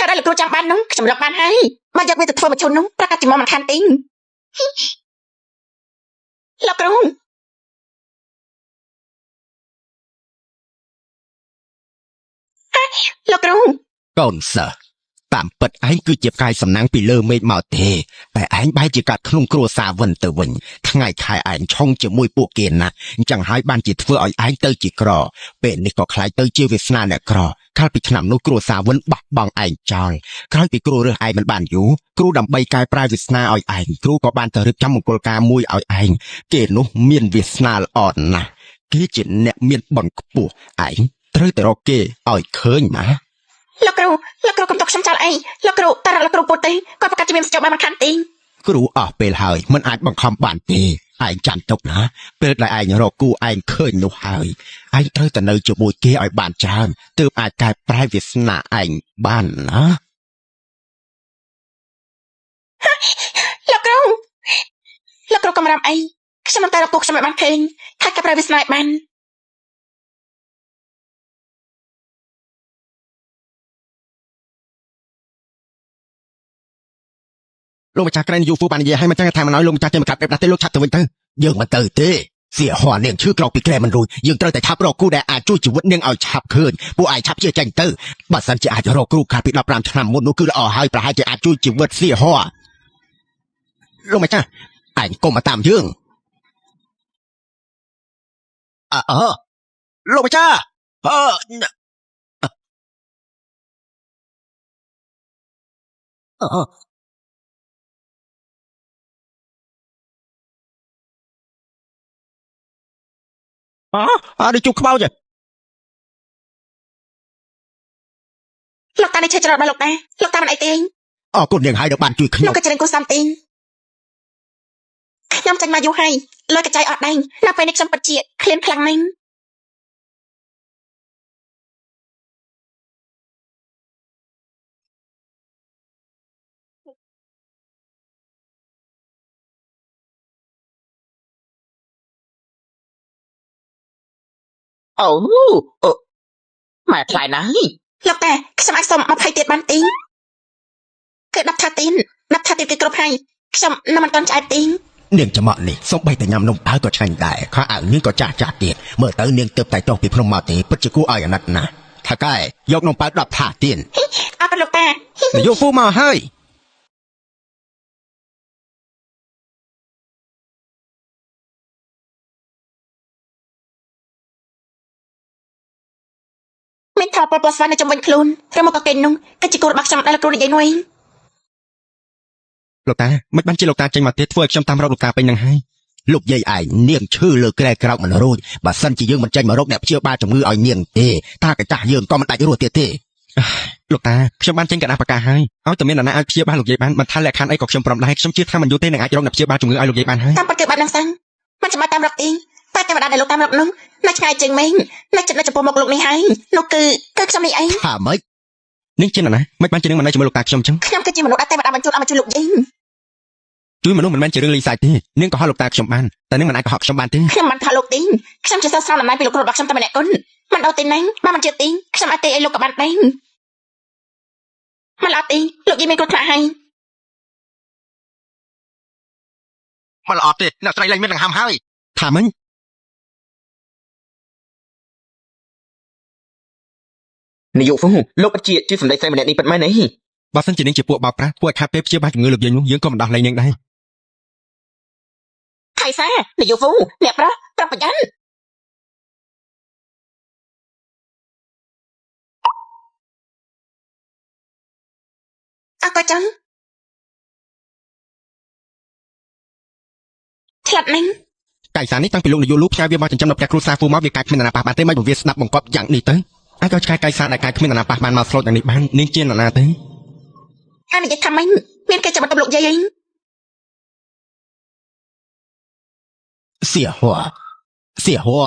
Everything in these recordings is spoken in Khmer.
ហេតុឲ្យលោកគ្រូចាំបាននោះខ្ញុំរកបានហើយបើយកវាទៅធ្វើមឈូសនោះប្រកាសជាមកមិនខានទេលោកគ្រូលោកគ្រូ កូនសិស្សតាមពិតឯងគឺជាផ្កាយសំណាងពីលើមេឃមកទេតែឯងបែរជាកាត់ក្នុងគ្រួសារវិនទៅវិញថ្ងៃខែឯងឆុងជាមួយពួកគេណាស់អញ្ចឹងហើយបានជាធ្វើឲ្យឯងទៅជាក្រពេលនេះក៏ក្លាយទៅជាវាសនាអ្នកក្រកាលពីឆ្នាំនោះគ្រួសារវិនបោះបង់ឯងចោលក្រោយពីគ្រូរើសឯងមិនបានយូរគ្រូដើម្បីកែប្រែវាសនាឲ្យឯងគ្រូក៏បានទៅរៀបចំមង្គលការមួយឲ្យឯងគេនោះមានវាសនាល្អណាស់គេជាអ្នកមានបុណ្យខ្ពស់ឯងត្រូវតែរកគេឲ្យឃើញណា លោកគ្រូលោកគ្រូកុំទុកខ្ញុំចោលអីលោកគ្រូតារលោកគ្រូពូទេគាត់ប្រកាសជាមានសច្ចបានមិនខានទេ គ្រូអស់ពេលហើយមិនអាចបង្ខំបានទេឯងចាំទុកណាពេលដែលឯងរកគូឯងឃើញនោះហើយឯងត្រូវតែនៅជាមួយគេឲ្យបានច្រើនទើបអាចកែប្រែវាសនាឯងបានណា លោកគ្រូលោកគ្រូកំរាំអីខ្ញុំមិនតែរកគូខ្ញុំឲ្យបានឃើញហើយកែប្រែវាសនាឲ្យបាន លោកម្ចាស់ក្រែងយូហ្វូបាននិយាយឲ្យមិនចឹងថាមិនឲ្យលោកម្ចាស់ចេញមកកាត់ពេលណាទេលោកឆាប់ទៅវិញទៅយើងមិនទៅទេសៀហួរនាងឈឺក្រោកពីក្រែមិនរួចយើងត្រូវតែឆាប់រកគូដែលអាចជួយជីវិតនាងឲ្យឆាប់ឃើញពួកឯងឆាប់ជាចេញទៅបើសិនជាអាចរកគ្រូកាលពី15ឆ្នាំមុននោះគឺល្អហើយប្រហែលជាអាចជួយជីវិតសៀហួរលោកម្ចាស់ឯងកុំមកតាមយើងអើលោកម្ចាស់អឺអើនេះជួបខ្មោច លោកតានេះឈើច្រត់មកលោកតាលោកតាមិនអីទេ អរគុណនាងហើយដែលបានជួយខ្ញុំ លោកក៏ច្រេងគូសំទេខ្ញុំចាញ់មកយូរហើយលុយកញ្ចៃអត់ដៃនៅពេលនេះខ្ញុំពិតជាឃ្លានខ្លាំងណាស់ អូអូម៉ែថ្លៃណាស់ លោកតាខ្ញុំអាចសុំ20ទៀតបានទេគឺ10ថាទីន10ថាទីនគឺគ្រប់ហើយខ្ញុំនៅមិនទាន់ឆ្អែតទេ នាងចំអកនេះសូម្បីតែញ៉ាំនំប៉ាវក៏ឆ្ងាញ់ដែរខោអាវនាងក៏ចាស់ចាស់ទៀតមើលទៅនាងទើបតែចុះពីភ្នំមកទេពិតជាគួរឲ្យអាណិតណាស់ថាកែយកនំប៉ាវ10ថាទៀន អរគុណលោកតា នយោហ្វូមកហើយ មានថាពលពស្វាននៅជុំវិញខ្លួនឬមកក៏គេនោះគឺជាគូរបស់ខ្ញុំដែលលោកគ្រូនិយាយនោះឯង លោកតាមិនបានជាលោកតាចេញមកទៀតធ្វើឲ្យខ្ញុំតាមរកលោកតាពេញនឹងហើយលោកយាយឯងនាងឈឺលើក្រែក្រោកមិនរួចបើសិនជាយើងមិនចេញមករកអ្នកព្យាបាលជំងឺឲ្យនាងទេតាកចាស់យើងក៏មិនដាច់រស់ទៀតទេលោកតាខ្ញុំបានចេញកណ្ដាស់ប្រកាសហើយឲ្យតែមានអ្នកណាអាចព្យាបាលលោកយាយបានមិនថាលក្ខខណ្ឌអីក៏ខ្ញុំព្រមដែរខ្ញុំជឿថាមិនយូរទេនឹងអាចរកអ្នកព្យាបាលជំងឺឲ្យលោកយាយបានហើយ តាមពិតគឺបែបហ្នឹងសឹងមិនចាំបាច់តាមរកទេតែទេវតាដែលលោកតាមរកនោះនៅឆ្ងាយជាងមេងនៅចិត្តនៅចំពោះមុខលោកនេះហើយនោះគឺគឺខ្ញុំនេះឯង ថាម៉េចនាងជាអ្នកណាមិនបានជានាងមិននៅជាមួយលោកតាខ្ញុំចឹង ខ្ញុំគឺជាមនុស្សដែលទេវតាបញ្ជូនឲ្យមកជួយលោកយាយ ជួយមនុស្សមិនមែនជារឿងលេងសើចទេនាងក៏ហៅលោកតាខ្ញុំបានតែនាងមិនអាចកុហកខ្ញុំបានទេ ខ្ញុំមិនថាលោកទេខ្ញុំជាសិស្សស្រង់តំណែងពីលោកគ្រូរបស់ខ្ញុំតែម្នាក់គត់មិនដល់ទេណាបើមិនជឿទេខ្ញុំអាចទេឲ្យលោកក៏បានដែរមិនល្អទេលោកយាយមានគ្រោះថ្នាក់ហើយ មិនល្អទេអ្នកស្រីលែងមានដង្ហើមហើយថាមិញ នាយកហ្វូលោកពិតជាជាសម្ដេចស្រីម្នាក់នេះពិតមែនទេ បើសិនជានាងជាពួកបោកប្រាស់ធ្វើឲ្យខាតពេលព្យាបាលជំងឺលោកយាយនោះយើងក៏មិនដោះលែងនាងដែរ ខៃសានាយកហ្វូអ្នកប្រុសប្រុសប្រយ័ត្នអើក៏ចឹងឆ្លាតណាស់ កៃសានេះតាំងពីលោកនាយកលូផ្ញើវាមកចិញ្ចឹមនៅផ្ទះគ្រួសារហ្វូមកវាកាយគ្មានអាណាប៉ះបានទេមិនបើវាស្ដាប់បង្គាប់យ៉ាងនេះទៅអាចឲ្យឆ្កែកៃសាដែលកាយគ្មានអាណាប៉ះបានមកស្លូតយ៉ាងនេះបាននាងជាអ្នកណាទេ អានិយាយថាម៉េចមានគេចាំបន្ទប់លោកយាយឯង សៀហួសៀហួ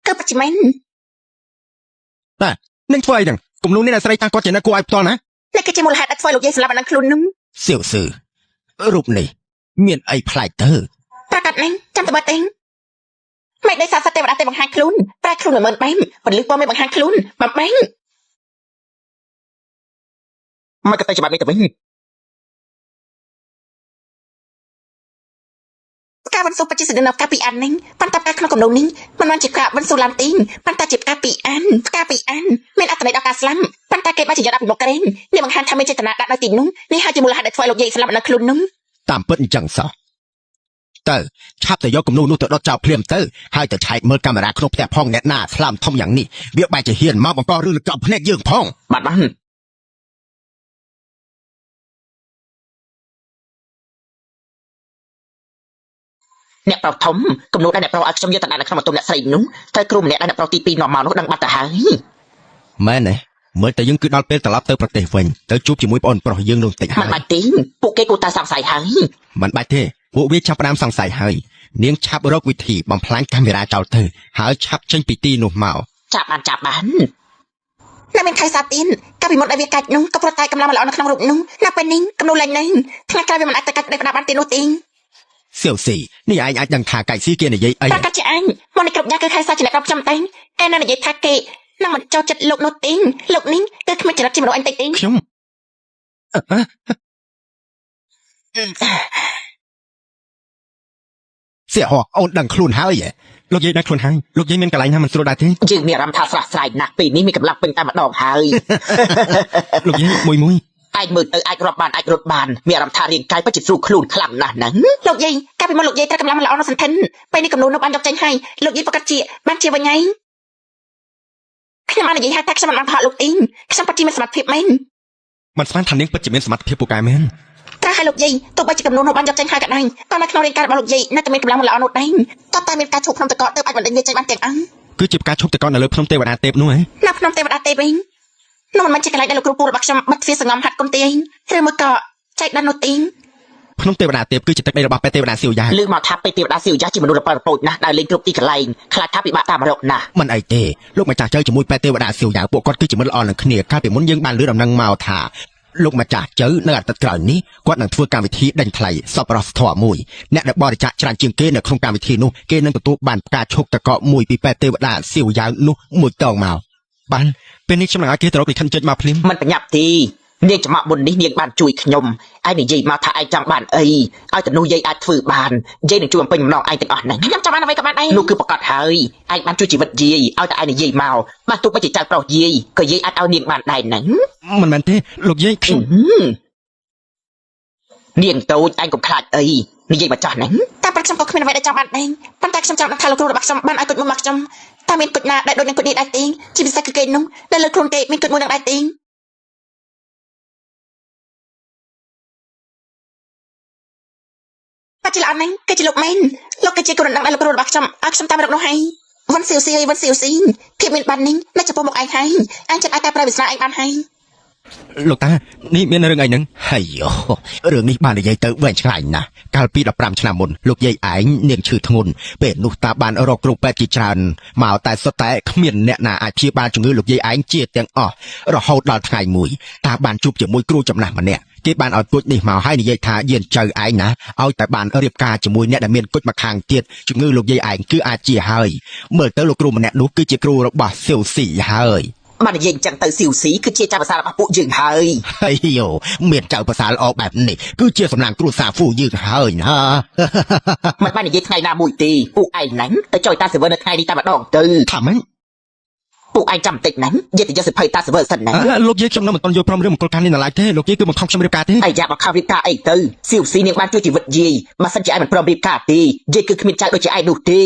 គឺពិតជាមែន នាងធ្វើអីហ្នឹងគំនូនេះអ្នកស្រីតាំងគាត់ជាអ្នកគួរឲ្យផ្ទាល់ណា នេះគឺជាមូលហេតុដែលធ្វើឲ្យលោកយាយស្លាប់អានឹងខ្លួននោះ សៀវស៊ឺរូបនេះមានអីប្លែកទៅ ប្រកាសណាស់ចាំតបើទេ មិនដោយសារសត្វទេវតាទេបង្ហាញខ្លួនប្រែខ្លួន10000បែមពលឺពណ៌មិនបង្ហាញខ្លួនបំបែង មកក៏ទៅច្បាប់នេះទៅវិញ ផ្កាវិនសុបជាសេដិនផ្កាពីរអាននេះប៉ុន្តែផ្កាក្នុងកំណូនេះមិនមែនជាផ្កាវិនសុឡានទីងប៉ុន្តែជាផ្កាពីរអានផ្កាពីរអានមានអត្ថន័យដល់ការស្លាប់ប៉ុន្តែគេបានជាយកដាក់ពីមុខក្រែងនេះបង្ហាញថាមានចេតនាដាក់នៅទីនោះនេះហើយជាមូលហេតុដែលធ្វើឲ្យលោកយាយស្លាប់នៅខ្លួននោះ តាមពិតអញ្ចឹងសោះទៅឆាប់ទៅយកគំនូនោះទៅដុតចោលភ្លាមទៅហើយទៅឆែកមើលកាមេរ៉ាក្នុងផ្ទះផងអ្នកណាស្លាមធំយ៉ាងនេះវាបែរជាហ៊ានមកបង្ករឿងកប់ភ្នែកយើងផង បាទបានអ្នកប្រុសធំគំនូដែលអ្នកប្រុសឲ្យខ្ញុំយកទៅដាក់នៅក្នុងបន្ទប់អ្នកស្រីនោះត្រូវគ្រូម្នាក់ដែលអ្នកប្រុសទី2នាំមកនោះដឹងបាត់ទៅហើយ មែនទេមើលតែយើងគឺដល់ពេលត្រឡប់ទៅប្រទេសវិញទៅជួបជាមួយប្អូនប្រុសយើងនោះតិច មិន ហើយ បាច់ទេពួកគេគួរតែសង្ស័យហើយ មិនបាច់ទេពួកវាចាប់ផ្ដើមសង្ស័យហើយនាងឆាប់រកវិធីបំផ្លាញកាមេរ៉ាចោលទៅហើយឆាប់ចេញពីទីនោះមក ចាប់បានចាប់បាន នៅមានខៃសាទីនកាលពីមុនដែលវាកាច់នោះក៏ព្រោះតែកម្លាំងមិនល្អនៅក្នុងរូបនោះនៅពេលនេះគំនូលែងនេះថ្ងៃក្រោយវាមិនអាចទៅកាច់ប្តីផ្ដាបានទេនោះទេ សៀវស៊ីនេះឯងអាចដឹងថាកៃស៊ីគេនិយាយអី ប្រកាសជាអញមកនេះគ្រប់យ៉ាងគឺខៃសាជាអ្នកប្រាប់ខ្ញុំតែគេនៅនិយាយថាគេនឹងមិនចូលចិត្តលោកនោះទេលោកនេះគឺគ្មានចរិតជាមនុស្សអញតិចទេ ខ្ញុំសៀហោអូនដឹងខ្លួនហើយហ៎ លោកយាយដឹងខ្លួនហើយលោកយាយមានកន្លែងណាមិនស្រួលដែរទេ យើងមានអារម្មណ៍ថាស្រស់ស្រាយណាស់ពេលនេះមានកម្លាំងពេញតែម្ដងហើយ លោកយាយមួយមួយ អាចមើលទៅអាចរាប់បានអាចរត់បានមានអារម្មណ៍ថារាងកាយពិតជាស្រួលខ្លួនខ្លាំងណាស់ហ្នឹង លោកយាយកាលពីមុនលោកយាយត្រូវកម្លាំងមិនល្អនៅសន្ធិនពេលនេះគំនូនោះបានយកចេញហើយលោកយាយប្រកាសជាបានជាវិញហើយខ្ញុំបាននិយាយហើយថាខ្ញុំមិនបានផកលោកទីងខ្ញុំពិតជាមានសមត្ថភាពមែន មិនស្មានថានាងពិតជាមានសមត្ថភាពពូកែមែន ត្រូវឲ្យលោកយាយទោះបីជាគំនូនោះបានយកចេញហើយក៏ដោយក៏នៅក្នុងរាងកាយរបស់លោកយាយនៅតែមានកម្លាំងមិនល្អនោះដែរតើតែមានការឈប់ក្នុងតកកទើបអាចបណ្ដេញវាចេញបានទាំងអង្គ គឺជាផ្កាឈូកតកនៅលើភ្នំទេវតាទេពនោះហ៎ នៅភ្នំទេវតាទេវិញនោះមិនមែនជាកន្លែងដែលលោកគ្រូពូរបស់ខ្ញុំបិទទ្វារសង្ងំហាត់គុំទេឬមួយក៏ចែកដាននោះទេ ភ្នំទេវតាទេពគឺជាទឹកដីរបស់ពេទ្យទេវតាសៀវយ៉ា ឮមកថាពេលទេវតាសៀវយ៉ាជាមនុស្សរប៉រពោចណាស់ដើរលេងគ្រប់ទីកន្លែងខ្លាចថាពិបាកតាមរកណាស់ មិនអីទេលោកម្ចាស់ចៅជាមួយពេទ្យទេវតាសៀវយ៉ាពួកគាត់គឺជាមិត្តល្អនឹងគ្នាកាលពីមុនយើងបានលើដំណឹងមកថាលោកម្ចាស់ចៅនៅអាទិត្យក្រោយនេះគាត់នឹងធ្វើកម្មវិធីដេញថ្លៃសប្បុរសធម៌មួយអ្នកដែលបរិច្ចាគច្រើនជាងគេនៅក្នុងកម្មវិធីនោះគេនឹងទទួលបានផ្កាឈូកតកមួយពីពេទ្យទេវតាសៀវយ៉ានោះមួយតងមក បានពេលនេះខ្ញុំនឹងឲ្យគេទៅរកលិខិតចេញមកភ្លាម មិនប្រញាប់ទេនាងចំអកមុននេះនាងបានជួយខ្ញុំឯងនិយាយមកថាឯងចង់បានអីឲ្យតែនោះយាយអាចធ្វើបានយាយនឹងជួយបំពេញបំណងឯងទាំងអស់ហ្នឹង ខ្ញុំចង់បានអ្វីក៏បានដែរ នោះគឺប្រកាសហើយឯងបានជួយជីវិតយាយឲ្យតែឯងនិយាយមកបាទទោះបីជាចៅប្រុសយាយក៏យាយអាចឲ្យនាងបានដែរហ្នឹង មិនមែនទេលោកយាយខ្ញុំ នាងតូចឯងកុំខ្លាចអីនិយាយមកចាស់ហ្នឹង តែប៉ុន្តែខ្ញុំក៏គ្មានអ្វីដែលចង់បានដែរប៉ុន្តែខ្ញុំចង់ដឹងថាលោកគ្រូរបស់ខ្ញុំបានឲ្យគុជមួយមកខ្ញុំតើមានគុជណាដែលដូចនឹងគុជនេះដែរទេជាពិសេសគឺគេនោះដែលលើខ្លួនគេមានគុជមួយនឹងដែរទេ បាច់ជាល្អណាស់គឺជាលោកមែនលោកគឺជាគ្រូដឹងដែលលោកគ្រូរបស់ខ្ញុំឲ្យខ្ញុំតាមរកនោះហើយវ៉ាន់សៀវស៊ីអើយវ៉ាន់សៀវស៊ីភាពមានបាននេះនៅចំពោះមុខឯងហើយអញចិត្តឲ្យតែប្រែវាសនាឯងបានហើយ លោកតានេះមានរឿងអីហ្នឹង ហើយយោរឿងនេះបាននិយាយទៅវែងឆ្ងាយណាស់កាលពី15ឆ្នាំមុនលោកយាយឯងនាងឈឺធ្ងន់ពេលនោះតាបានរកគ្រូពេទ្យជាច្រើនមកតែសុទ្ធតែគ្មានអ្នកណាអាចព្យាបាលជំងឺលោកយាយឯងជាទាំងអស់រហូតដល់ថ្ងៃមួយតាបានជួបជាមួយគ្រូចំណាស់ម្នាក់គេបានឲ្យគុជនេះមកហើយនិយាយថាយានចៅឯងណាឲ្យតែបានរៀបការជាមួយអ្នកដែលមានគុជម្ខាងទៀតជំងឺលោកយាយឯងគឺអាចជាហើយមើលទៅលោកគ្រូម្នាក់នោះគឺជាគ្រូរបស់សៀវស៊ីហើយ បាននិយាយអញ្ចឹងទៅស៊ីវស៊ីគឺជាចៅភាសារបស់ពួកយើងហើយ ហើយយោមានចៅភាសាល្អបែបនេះគឺជាសំណាងគ្រួសារហ្វូយើងហើយណា មិនបាននិយាយថ្ងៃណាមួយទេពួកឯងហ្នឹងទៅចុយតាស៊ីវើនៅថ្ងៃនេះតែម្ដងទៅ ថាម៉េច ពួកឯងចាំបន្តិចហ្នឹងនិយាយទៅយកសិភៅតាស៊ីវើសិនណា លោកយាយខ្ញុំនៅមិនទាន់យល់ព្រមរឿងមង្គលការនេះនៅឡើយទេលោកយាយគឺបង្ខំខ្ញុំរៀបការទេ អាយ៉ាបង្ខំរៀបការអីទៅស៊ីវស៊ីនាងបានជួយជីវិតយាយបើសិនជាឯងមិនព្រមរៀបការទេយាយគឺគ្មានចៅដូចជាឯងនោះទេ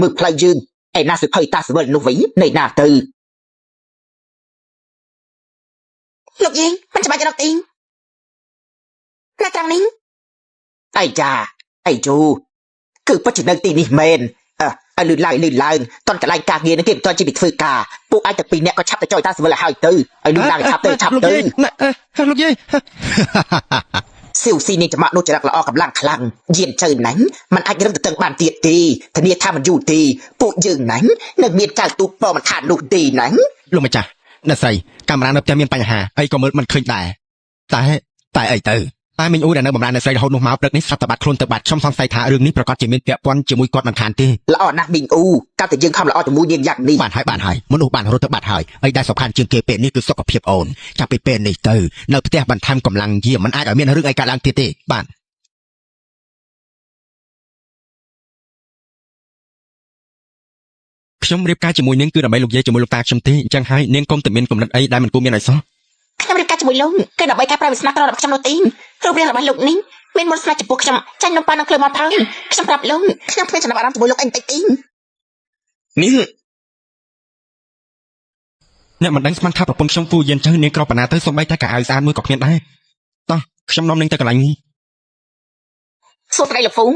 មើលផ្លូវយើងឯណាសិភៅតាស៊ីវើនោះវិញនៅណាទៅ លោកយាយមិនច្បាស់រកទីនៅត្រង់នេះ អាយ៉ាអាយូគឺពិតជានៅទីនេះមែនអើឲ្យលឺឡើងលឺឡើងតន់កន្លែងការងារនឹងគេមិនទាន់ជិះពីធ្វើការពួកឯងតែពីរនាក់ក៏ឆាប់ទៅចុយតាស៊ីវិលឲ្យហើយទៅឲ្យលឺឡើងឆាប់ទៅឆាប់ លោក ទៅ យាយណាលោកយាយ ស៊ីវស៊ីនាងចំអកនោះចរិតល្អកម្លាំងខ្លាំងយានជើណាញ់มันអាចរឹងទទឹងបានទៀតទេធានាថាមិនយូរទេពួកយើងណាញ់នឹងមានចៅទូកពមិនខាននោះទេណាញ់ លោកម្ចាស់អ្នកស្រីកាមេរ៉ានៅផ្ទះមានបញ្ហាអីក៏មើលមិនឃើញដែរតែតែអីទៅ តែមីងអ៊ូដែលនៅបម្រើអ្នកស្រីរហូតនោះមកព្រឹកនេះស្រាប់តែបាត់ខ្លួនទៅបាត់ខ្ញុំសង្ស័យថារឿងនេះប្រកាសជាមានពាក់ព័ន្ធជាមួយគាត់មិនខានទេ ល្អណាស់មីងអ៊ូកាលតែយើងខំល្អជាមួយនាងយ៉ាងនេះ បានហើយបានហើយមនុស្សបានរត់ទៅបាត់ហើយអីដែលសំខាន់ជាងគេពេលនេះគឺសុខភាពអូនចាប់ពីពេលនេះទៅនៅផ្ទះបន្ថែមកម្លាំងយាមមិនអាចឲ្យមានរឿងអីកើតឡើងទៀតទេបាទ ខ្ញុំរៀបការជាមួយនាងគឺដើម្បីលោកយាយជាមួយលោកតាខ្ញុំទេអញ្ចឹងហើយនាងកុំតែមានគំនិតអីដែលមិនគួរមានឲ្យសោះ ខ្ញុំរៀបការជាមួយលោកគឺដើម្បីការប្រាវាសនាក្ររបស់ខ្ញុំនោះទេរូបរាងរបស់លោកនេះមានមន្តស្នេហ៍ចំពោះខ្ញុំចាញ់នំប៉័ងនឹងភ្លើងមកផងខ្ញុំប្រាប់លោកខ្ញុំគ្មានចំណាប់អារម្មណ៍ជាមួយលោកអីបន្តិចទេ នាងអ្នកមិនដឹងស្មានថាប្រពន្ធខ្ញុំហ្វូយានចឹងនាងក្របណ្ណាទៅសំបីតែកៅអៅស្អាតមួយក៏គ្មានដែរតោះខ្ញុំនាំនាងទៅកន្លែងនេះ សួស្តីលោកហ្វូ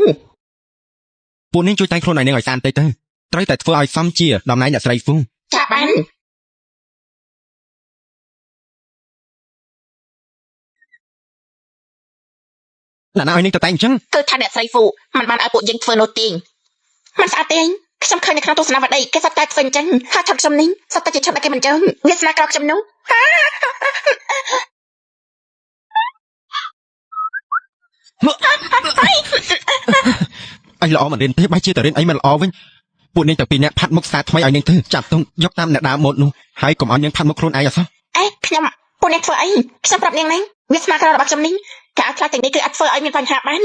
ពួកនាងជួយតែងខ្លួនឲ្យនាងឲ្យស្អាតតិចទៅត្រូវតែធ្វើឲ្យសមជាតំណែងអ្នកស្រីហ្វូ ចាបាន ណាណាឲ្យនាងទៅតែងអញ្ចឹង គឺថាអ្នកស្រីហ្វូមិនបានឲ្យពួកយើងធ្វើនោះទេมันស្អាតទេខ្ញុំឃើញនៅក្នុងទស្សនវដ្តីគេសត្វតែធ្វើអញ្ចឹងហើយឆាប់ខ្ញុំនេះសត្វតែជាឈុតដែលគេមិនចឹងវាសនាក្រខ្ញុំនោះ អីល្អមិនរៀនទេបែរជាតែរៀនអីមិនល្អវិញពួកនាងទាំងពីរនាក់ផាត់មុខសារថ្មីឲ្យនាងទៅចាប់ទុំយកតាមអ្នកដើមម៉ូតនោះហើយកុំឲ្យនាងផាត់មុខខ្លួនឯងអសោះ អេខ្ញុំពួកអ្នកធ្វើអីខ្ញុំប្រាប់នាងនេះវាសនាក្ររបស់ខ្ញុំនេះការខ្លាចទាំងនេះគឺអាចធ្វើឲ្យមានបញ្ហាបាន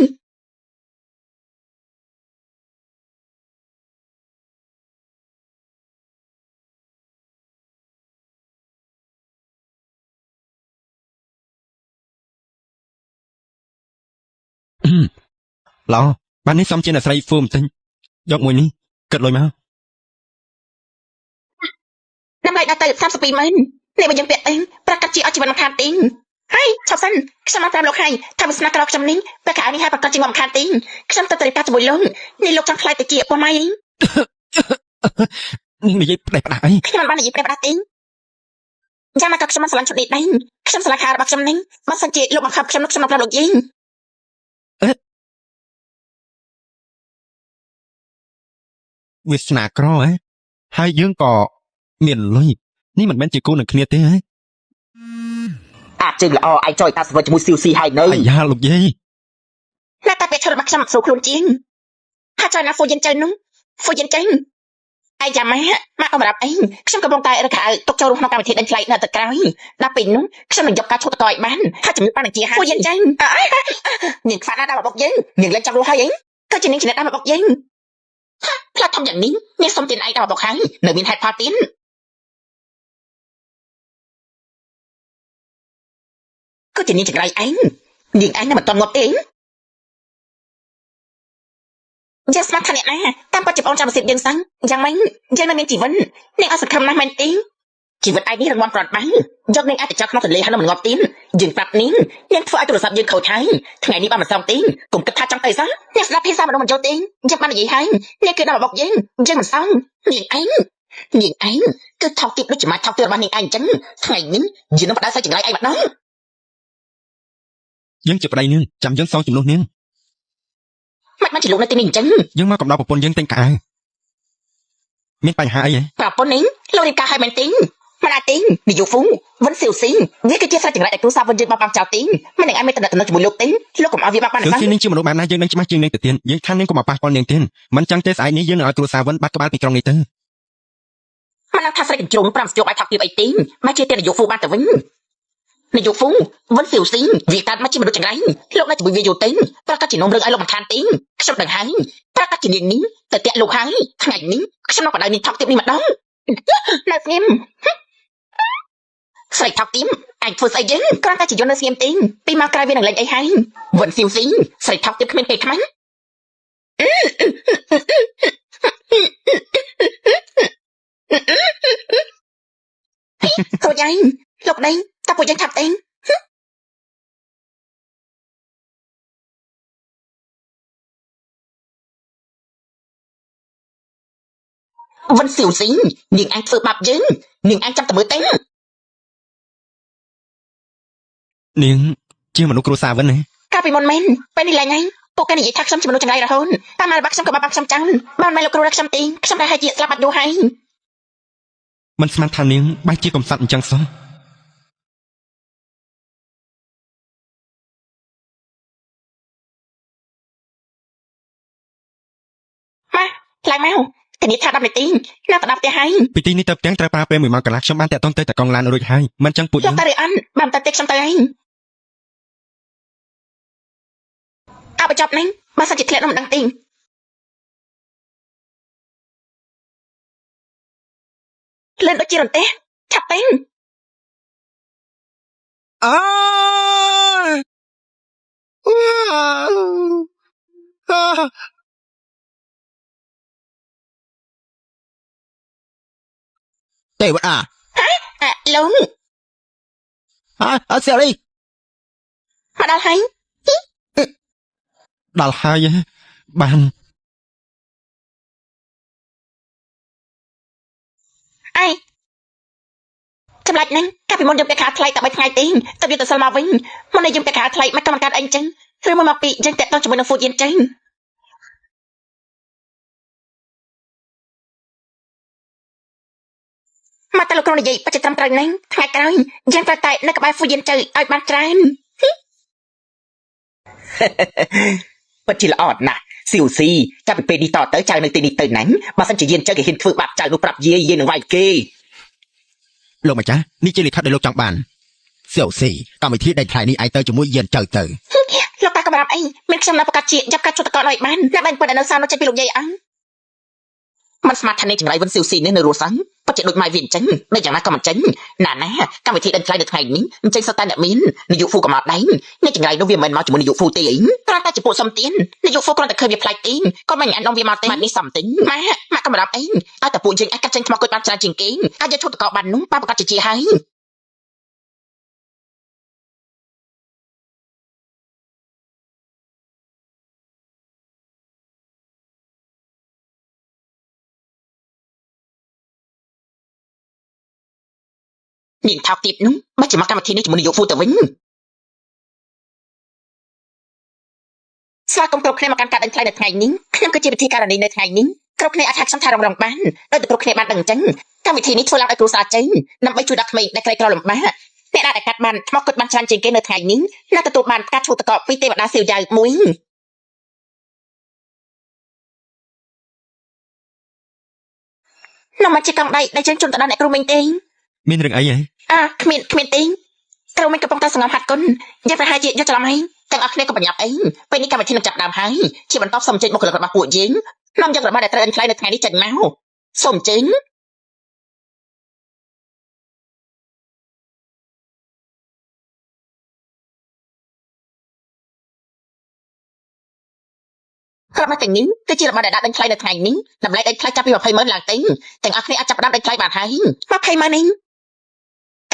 ល្អបាននេះសមជាអ្នកស្រីហ្វូបន្តិចយកមួយនេះគិតលុយមក តម្លៃដល់ទៅ32ម៉ឺននេះបើយើងពាក់ទេប្រកាសជាអត់ជីវិតមិនខានទេហើយឆាប់សិនខ្ញុំបានប្រាប់លោកហើយថាវាសនាក្រខ្ញុំនេះពាក់កៅអៅនេះហើយប្រកាសជាងមិនខានទេខ្ញុំទៅត្រូវការជាមួយលោកនេះលោកចង់ខ្លាចទៅជាប៉ុណ្ណៃ នាងនិយាយផ្ដេសផ្ដាស់អី ខ្ញុំមិនបាននិយាយប្រេះផ្ដាស់ទេយ៉ាងណាក៏ខ្ញុំមិនស្រឡាញ់ឈុតនេះដែរខ្ញុំស្រឡាញ់ខោរបស់ខ្ញុំនេះបើសិនជាលោកបង្ខំខ្ញុំនោះខ្ញុំនឹងប្រាប់លោកយី វាសនាក្រហ៎ហើយយើងក៏មានលុយនេះមិនមែនជាគូនឹងគ្នាទេហ៎ អាចជើងល្អឯងចុយតាស្វិតជាមួយស៊ីវស៊ីហើយនៅ អាយ៉ាលោកយាយ ណាតែពាក់ឈុតរបស់ខ្ញុំស្រួលខ្លួនជាងហើយចុយណាហ្វូយិនចៅនោះហ្វូយិនចេញអាយ៉ាម៉ាម៉ាអមរាប់អីខ្ញុំកំពុងតែរកខោទុកចូលក្នុងកម្មវិធីដេញថ្លៃនៅទឹកក្រោយដល់ពេលនោះខ្ញុំនឹងយកការឈុតតឲ្យបានហើយជំនួយបាននឹងជាហើយហ្វូយិនចេញនាងខ្វាត់ណាដល់បបុកយើងនាងលែងចង់រស់ហើយអីក៏ជានាងជាអ្នកដល់បបុកយើងហាផ្លាត់ធំយ៉ាងនេះនាងសុំទានឯងដល់បបុកហើយនៅមានហេតុផលទៀតក៏ជានាងចង្រៃឯងនាងឯងនៅមិនទាន់ងាប់ទេយើងស្មានថាអ្នកណាតាមពិតជាបងចាំសិទ្ធយើងសឹងយ៉ាងម៉េចយើងនៅមានជីវិតនាងអត់សង្ឃឹមណាស់មែនទេជីវិតឯងនេះរងំគ្រាន់បើយកនាងអាចទៅចោលក្នុងទន្លេហើយនឹងមិនងាប់ទេយើងប្រាប់នាងនាងធ្វើឲ្យទូរស័ព្ទយើងខូចហើយថ្ងៃនេះបានមិនសមទេកុំគិតថាចង់ទៅសោះអ្នកស្ដាប់ភាសាមនុស្សមិនយល់ទេយើងបាននិយាយហើយនាងគឺដល់បបុកយើងយើងមិនសមនាងឯងនាងឯងគឺថោកទាបដូចជាម៉ាថោកទាបរបស់នាងឯងអញ្ចឹងថ្ងៃនេះយើងនឹងបដៅសាច់ចង្រៃឯងម្ដង យើងជាប្តីនាងចាំយើងសងជំនួសនាង មិនបានជាលោកនៅទីនេះអញ្ចឹង យើងមកកំដៅប្រពន្ធយើងទិញកៅអៅមានបញ្ហាអីហ៎ ប្រពន្ធនេះលោករៀបការឲ្យមែនទេមិនអាចទេនាយកហ្វូវិនសៀវស៊ីងវាគឺជាស្រាច់ចង្រៃដែលគ្រួសារវិនយើងបោះបង់ចោលទេមិននឹងឲ្យមានតំណែងជាមួយលោកទេលោកកុំឲ្យវាបាក់បាន គឺ សោះ ជានាងជាមនុស្សបែបណាយើងនឹងច្បាស់ជាងនាងទៅទៀតយើងថានាងកុំមកប៉ះពាល់នាងទេមិនចឹងទេស្អែកនេះយើងនឹងឲ្យគ្រួសារវិនបាត់ក្បាលពីក្រុងនេះទៅ មិននឹងថាស្រីកញ្ជ្រោង5ស្យោបាយថោកទាបអីទេមកជាទេនាយកហ្វូបានទៅវិញនាយកហ្វូវិនសៀវស៊ីងវាកើតមកជាមនុស្សចង្រៃលោកនៅជាមួយវាយូរទេប្រកាសជានំរឿងឲ្យលោកមិនខានទេខ្ញុំដឹងហើយប្រកាសជានាងនេះទៅតាក់លោកហើយថ្ងៃនេះខ្ញុំនឹងបដៅនាងថោកទាបនេះម្ដងនៅស្ងៀមស្រីថោកទាបអញធ្វើស្អីយើងគ្រាន់តែជាយន្តនៅស្ងៀមទេពីមកក្រោយវានឹងលេងអីហើយវិនសៀវស៊ីងស្រីថោកទាបគ្មានគេខ្មាំង រួចហើយលោកដេញតើពួកយើងថាប់ទេវិនសៀវស៊ីងនាងឯងធ្វើបាបយើងនាងឯងចាំតែមើលទេ នាងជាមនុស្សគ្រួសារវិនហ៎ កាលពីមុនមែនពេលនេះលែងហើយពួកគេនិយាយថាខ្ញុំជាមនុស្សចង្រៃរហូតតាមរបស់ខ្ញុំក៏បាបខ្ញុំចាំបានមិនលោកគ្រូរកខ្ញុំទេខ្ញុំតែឲ្យជាស្លាប់បាត់យូរហើយ មិនស្មានថានាងបែរជាកំសត់អញ្ចឹងសោះ ឡើងមកធានាថា10នាទីនៅទៅដល់ផ្ទះហើយ ពីទីនេះទៅផ្ទាំងត្រូវប្រើពេល1ម៉ោងកន្លះខ្ញុំបានតាក់ទងទៅតកងឡានរួចហើយមិនចឹងពួក លោក យើង តែឬអន់បានតែទេខ្ញុំទៅហើយអបចប់នេះបើសិនជាធ្លាក់នោះមិនដឹងទេលឿនដូចជារន្ទះឆាប់ពេញ អើ ទេវតា អលោក អើសេរី មកដល់ហើយ ដល់ហើយបាន អីចម្លែកហ្នឹងកាលពីមុនយើងពាក់ខោថ្លៃតែ3ថ្ងៃទេតែវាទៅសិលមកវិញមុននេះយើងពាក់ខោថ្លៃមិនក៏មិនកើតអីចឹងឬមួយមកពីយើងតាក់ទងជាមួយនឹងហ្វូតយានចឹងមកតែលោកគ្រូនិយាយបច្ចុប្បន្នត្រូវហ្នឹងថ្ងៃក្រោយយើងត្រូវតែនៅក្បែរហ្វូយានទៅឲ្យបានច្រើន ពិតជាល្អណាស់ស៊ីវស៊ីចាប់ពីពេលនេះតទៅចៅនៅទីនេះទៅណាញ់បើសិនជាយានចៅគេហ៊ានធ្វើបាបចៅនោះប្រាប់យាយយាយនឹងវាយគេ លោកម្ចាស់នេះជាលិខិតដែលលោកចង់បានសៀវស៊ីកម្មវិធីដេញថ្លៃនេះឯងទៅជាមួយយានចៅទៅ លោកតាកំរាប់អីមានខ្ញុំនៅប្រកាសជាយ៉ាប់កាត់ជុតតកឲ្យបានអ្នកបាញ់ប៉ុននៅសានោះចេញពីលោកយាយអង มันស្មាតថានេះចង្រៃវិនស៊ីវស៊ីនេះនៅរស់សឹងពិតជាដូចម៉ែវាអញ្ចឹងដូចយ៉ាងណាក៏មិនចេញណាណាកម្មវិធីដេញថ្លៃនៅថ្ងៃនេះអញ្ចឹងសុទ្ធតែអ្នកមាននាយកហ្វូក៏មកដែរនេះចង្រៃនោះវាមិនមែនមកជាមួយនាយកហ្វូទេអី គ្រាន់តែជាពួកសុំទៀននាយកហ្វូគ្រាន់តែឃើញវាប្លែកទីគាត់មិនអាននំវាមកទេ ម៉ាត់នេះសំទិញ ម៉ាម៉ាកំរាប់អី ឲ្យតែពួកយើងអាចកាត់ចេញថ្មគុជបានច្រើនជាងគេ អាចយកឈុតតកបាននោះប៉ាប្រកាសជាជាហើយ នាងថោកទៀតនោះបើជាមកកម្មវិធីនេះជាមួយនាយកហ្វូទៅវិញ ស្វាគមន៍គ្រប់គ្នាមកកាន់ការដេញថ្លៃនៅថ្ងៃនេះខ្ញុំគឺជាពិធីការនីនៅថ្ងៃនេះគ្រប់គ្នាអាចថាខ្ញុំថារងរងបានដោយតែគ្រប់គ្នាបានដឹងអញ្ចឹងកម្មវិធីនេះធ្វើឡើងដោយគ្រូសាចេញដើម្បីជួយដល់ក្មេងដែលក្រីក្រលំបាកអ្នកដែលកាត់បានថ្មគុតបានច្រើនជាងគេនៅថ្ងៃនេះនឹងទទួលបានការឈូតកពីទេវតាសៀវយ៉ាវមួយនោះមកជាកង់ដៃដែលយើងជូនទៅដល់អ្នកគ្រូមីងទេ មានរឿងអីហ៎ អាគ្មានគ្មានទេគ្រូមីងកំពុងតែសង្ងំហាត់គុណយើងប្រហែលជាយកច្រឡំហើយ ទាំងអស់គ្នាក៏ប្រញាប់អីពេលនេះកម្មវិធីនឹងចាប់ដើមហើយជាបន្តសូមអញ្ជើញបុគ្គលិករបស់ពួកយើងនាំយករបស់ដែលត្រូវអិនថ្លៃនៅថ្ងៃនេះចេញមកសូមអញ្ជើញ ក្រុមទាំងនេះគឺជារបស់ដែលដាក់ដេញថ្លៃនៅថ្ងៃនេះតម្លៃដេញថ្លៃចាប់ពី20ម៉ឺនឡើងទៅទាំងអស់គ្នាអាចចាប់ផ្ដើមដេញថ្លៃបានហើយ20ម៉ឺននេះ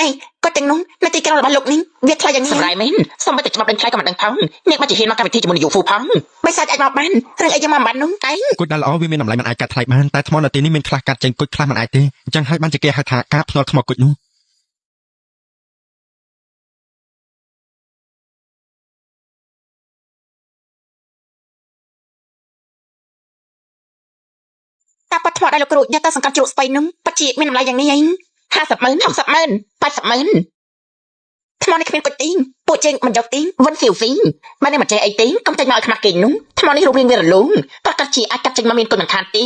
អេគាត់ទាំងនោះនៅទីក្រុងរបស់លោកនេះវាថ្លៃយ៉ាងនេះ សម្រាប់មែនសូមតែច្បាប់ដេញថ្លៃក៏មិនដឹងផងនាងបាច់ជាហ៊ានមកកម្មវិធីជាមួយនាយកហ្វូផង បិសាចអាចមកបានរឿងអីយ៉ាងមកបាននោះឯង គុជដែលល្អវាមានតម្លៃមិនអាចកាត់ថ្លៃបានតែថ្មនៅទីនេះមានខ្លះកាត់ចេញគុជខ្លះមិនអាចទេអញ្ចឹងហើយបានជាគេហៅថាការភ្នាល់ថ្មគុជនោះ តាប៉ាត់ថ្មដែលលោកគ្រូយកទៅសង្កត់ជ្រក់ស្បៃនោះពិតជាមានតម្លៃយ៉ាងនេះឯង50ម៉ឺន60ម៉ឺន80ម៉ឺនថ្មនេះគ្មានគុជទីពួកជើងមិនយកទី វិនស៊ីវស៊ីមិននេះមិនចេះអីទេកុំចេញមកឲ្យខ្មាស់គេនោះថ្មនេះរូបរាងវារលូនប្រកាសជាអាចកាត់ចេញមកមានគុណមិនខានទេ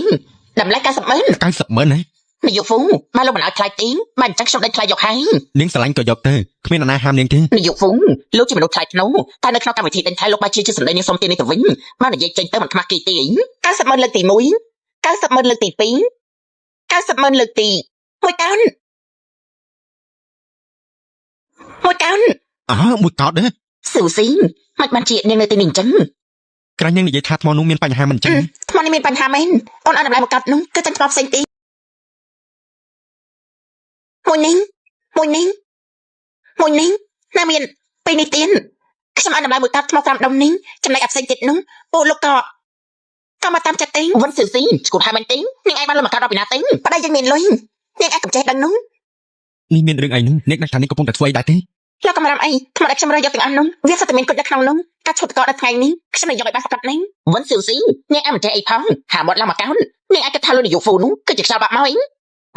តម្លៃ90ម៉ឺន 90ម៉ឺនហ៎ នាយកហ្វូមកលោកមិនឲ្យថ្លៃទេមិនអញ្ចឹងខ្ញុំដេញថ្លៃយកហើយ នាងស្រឡាញ់ក៏យកទៅគ្មាននរណាហាមនាងទេ នាយកហ្វូលោកជាមនុស្សថ្លៃថ្នូរតែនៅក្នុងកម្មវិធីដេញថ្លៃលោកបែរជាជាសម្ដីនាងសុំទាននេះទៅវិញមកនិយាយចេញទៅមិនខ្មាស់គេទេ 90ម៉ឺនលើកទី1 90ម៉ឺនលើកទី2 90ម៉ឺនលើកទី1កោន1កោន អើមួយកោតទេ ស៊ូស៊ីមិនបានជានាងនៅទីនេះអញ្ចឹង ក្រាញ់នាងនិយាយថាថ្មនោះមានបញ្ហាមិនអញ្ចឹង ថ្មនេះមានបញ្ហាមែនអូនឲ្យតម្លៃមកកាត់នោះគឺចាញ់ថ្មផ្សេងទីមួយនេះមួយនេះមួយនេះណាមានពេលនេះទៀតខ្ញុំឲ្យតម្លៃមួយកាត់ថ្ម5ដុំនេះចំណែកអាផ្សេងទៀតនោះពួកលោកក៏ក៏មកតាមចិត្តទេ វិនស៊ូស៊ីឈួតហើយមិនទេនាងឯងបានលុយមកកាត់ដល់ពីណាទេ ប្តីយើងមានលុយនាងអាចកំចេះដឹងនោះ នេះមានរឿងអីនោះនាងដឹងថានាងកំពុងតែធ្វើអីដែរទេ លោកកំរាំអីថ្មដែលខ្ញុំរើសយកទាំងអស់នោះវាសុទ្ធតែមានគុជនៅក្នុងនោះការឈប់តកដល់ថ្ងៃនេះខ្ញុំនឹងយកឲ្យបានសកាត់នេះ វិនស៊ូស៊ីនាងឯងមិនចេះអីផងហាមាត់ឡើងមកកោននាងឯងគិតថាលោកនាយកហ្វូនោះគឺជាខ្យល់បាក់មកអី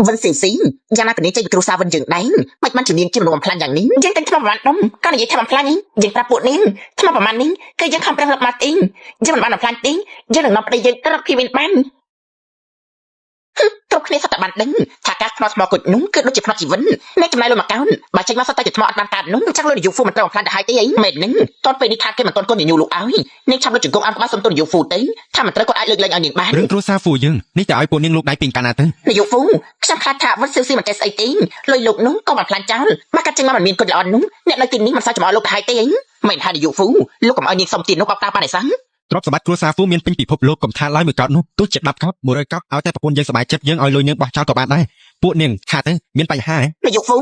វិនស៊ូស៊ីយ៉ាងណាក៏នាងចេញពីគ្រួសារវិនយើងដែរមិនបានជានាងជាមនុស្សបំផ្លាញយ៉ាងនេះ យើងតែងថ្មប្រហែលដុំក៏និយាយថាបំផ្លាញយើងប្រាប់ពួកនាងថ្មប្រហែលនេះគឺយើងខំប្រឹងរកមកទីយើងមិនបានបំផ្លាញទីយើងនឹងនាំប្តីយើងទៅរកភីវិនបាន គ្នាសុទ្ធតែបានដឹងថាការផ្នត់ថ្មគុជនោះគឺដូចជាផ្នត់ជីវិតអ្នកចំណាយលុយមួយកោនបើចេញមកសុទ្ធតែជាថ្មអត់បានកើតនោះអញ្ចឹងលុយនាយកហ្វូមិនត្រូវបំផ្លាញទៅហើយទេអីមែននឹងតន់ពេលនេះថាគេមិនតន់កូនញញូលោកឲ្យនាងឆាប់លុយជង្គង់អោនក្បាលសុំទុននាយកហ្វូទេថាមិនត្រូវគាត់អាចលើកលែងឲ្យនាងបាន រឿងគ្រួសារហ្វូយើងនេះតែឲ្យពួកនាងលោកដៃពីកាលណាទៅ នាយកហ្វូខ្ញុំខ្លាចថាវិនស៊ឺស៊ីមិនចេះស្អីទេលុយលោកនោះក៏បំផ្លាញចោលបើកាត់ចេញមកមិនមានគុជល្អនោះអ្នកនៅទីនេះមិនសូវចំអកលោកទៅហើយទេអីមែនហើយនាយកហ្វូលោកកុំឲ្យនាងសុំទាននោះបោកតាបានឯសឹង ទ្រព្យសម្បត្តិគ្រួសារហ្វូមានពេញពិភពលោកកុំថាឡើយមួយកោតនោះទោះជា10កោត100កោតឲ្យតែប្រពន្ធយើងសប្បាយចិត្តយើងឲ្យលុយនាងបោះចោលក៏បានដែរពួកនាងថាទៅមានបញ្ហាហ៎ នាយកហ្វូ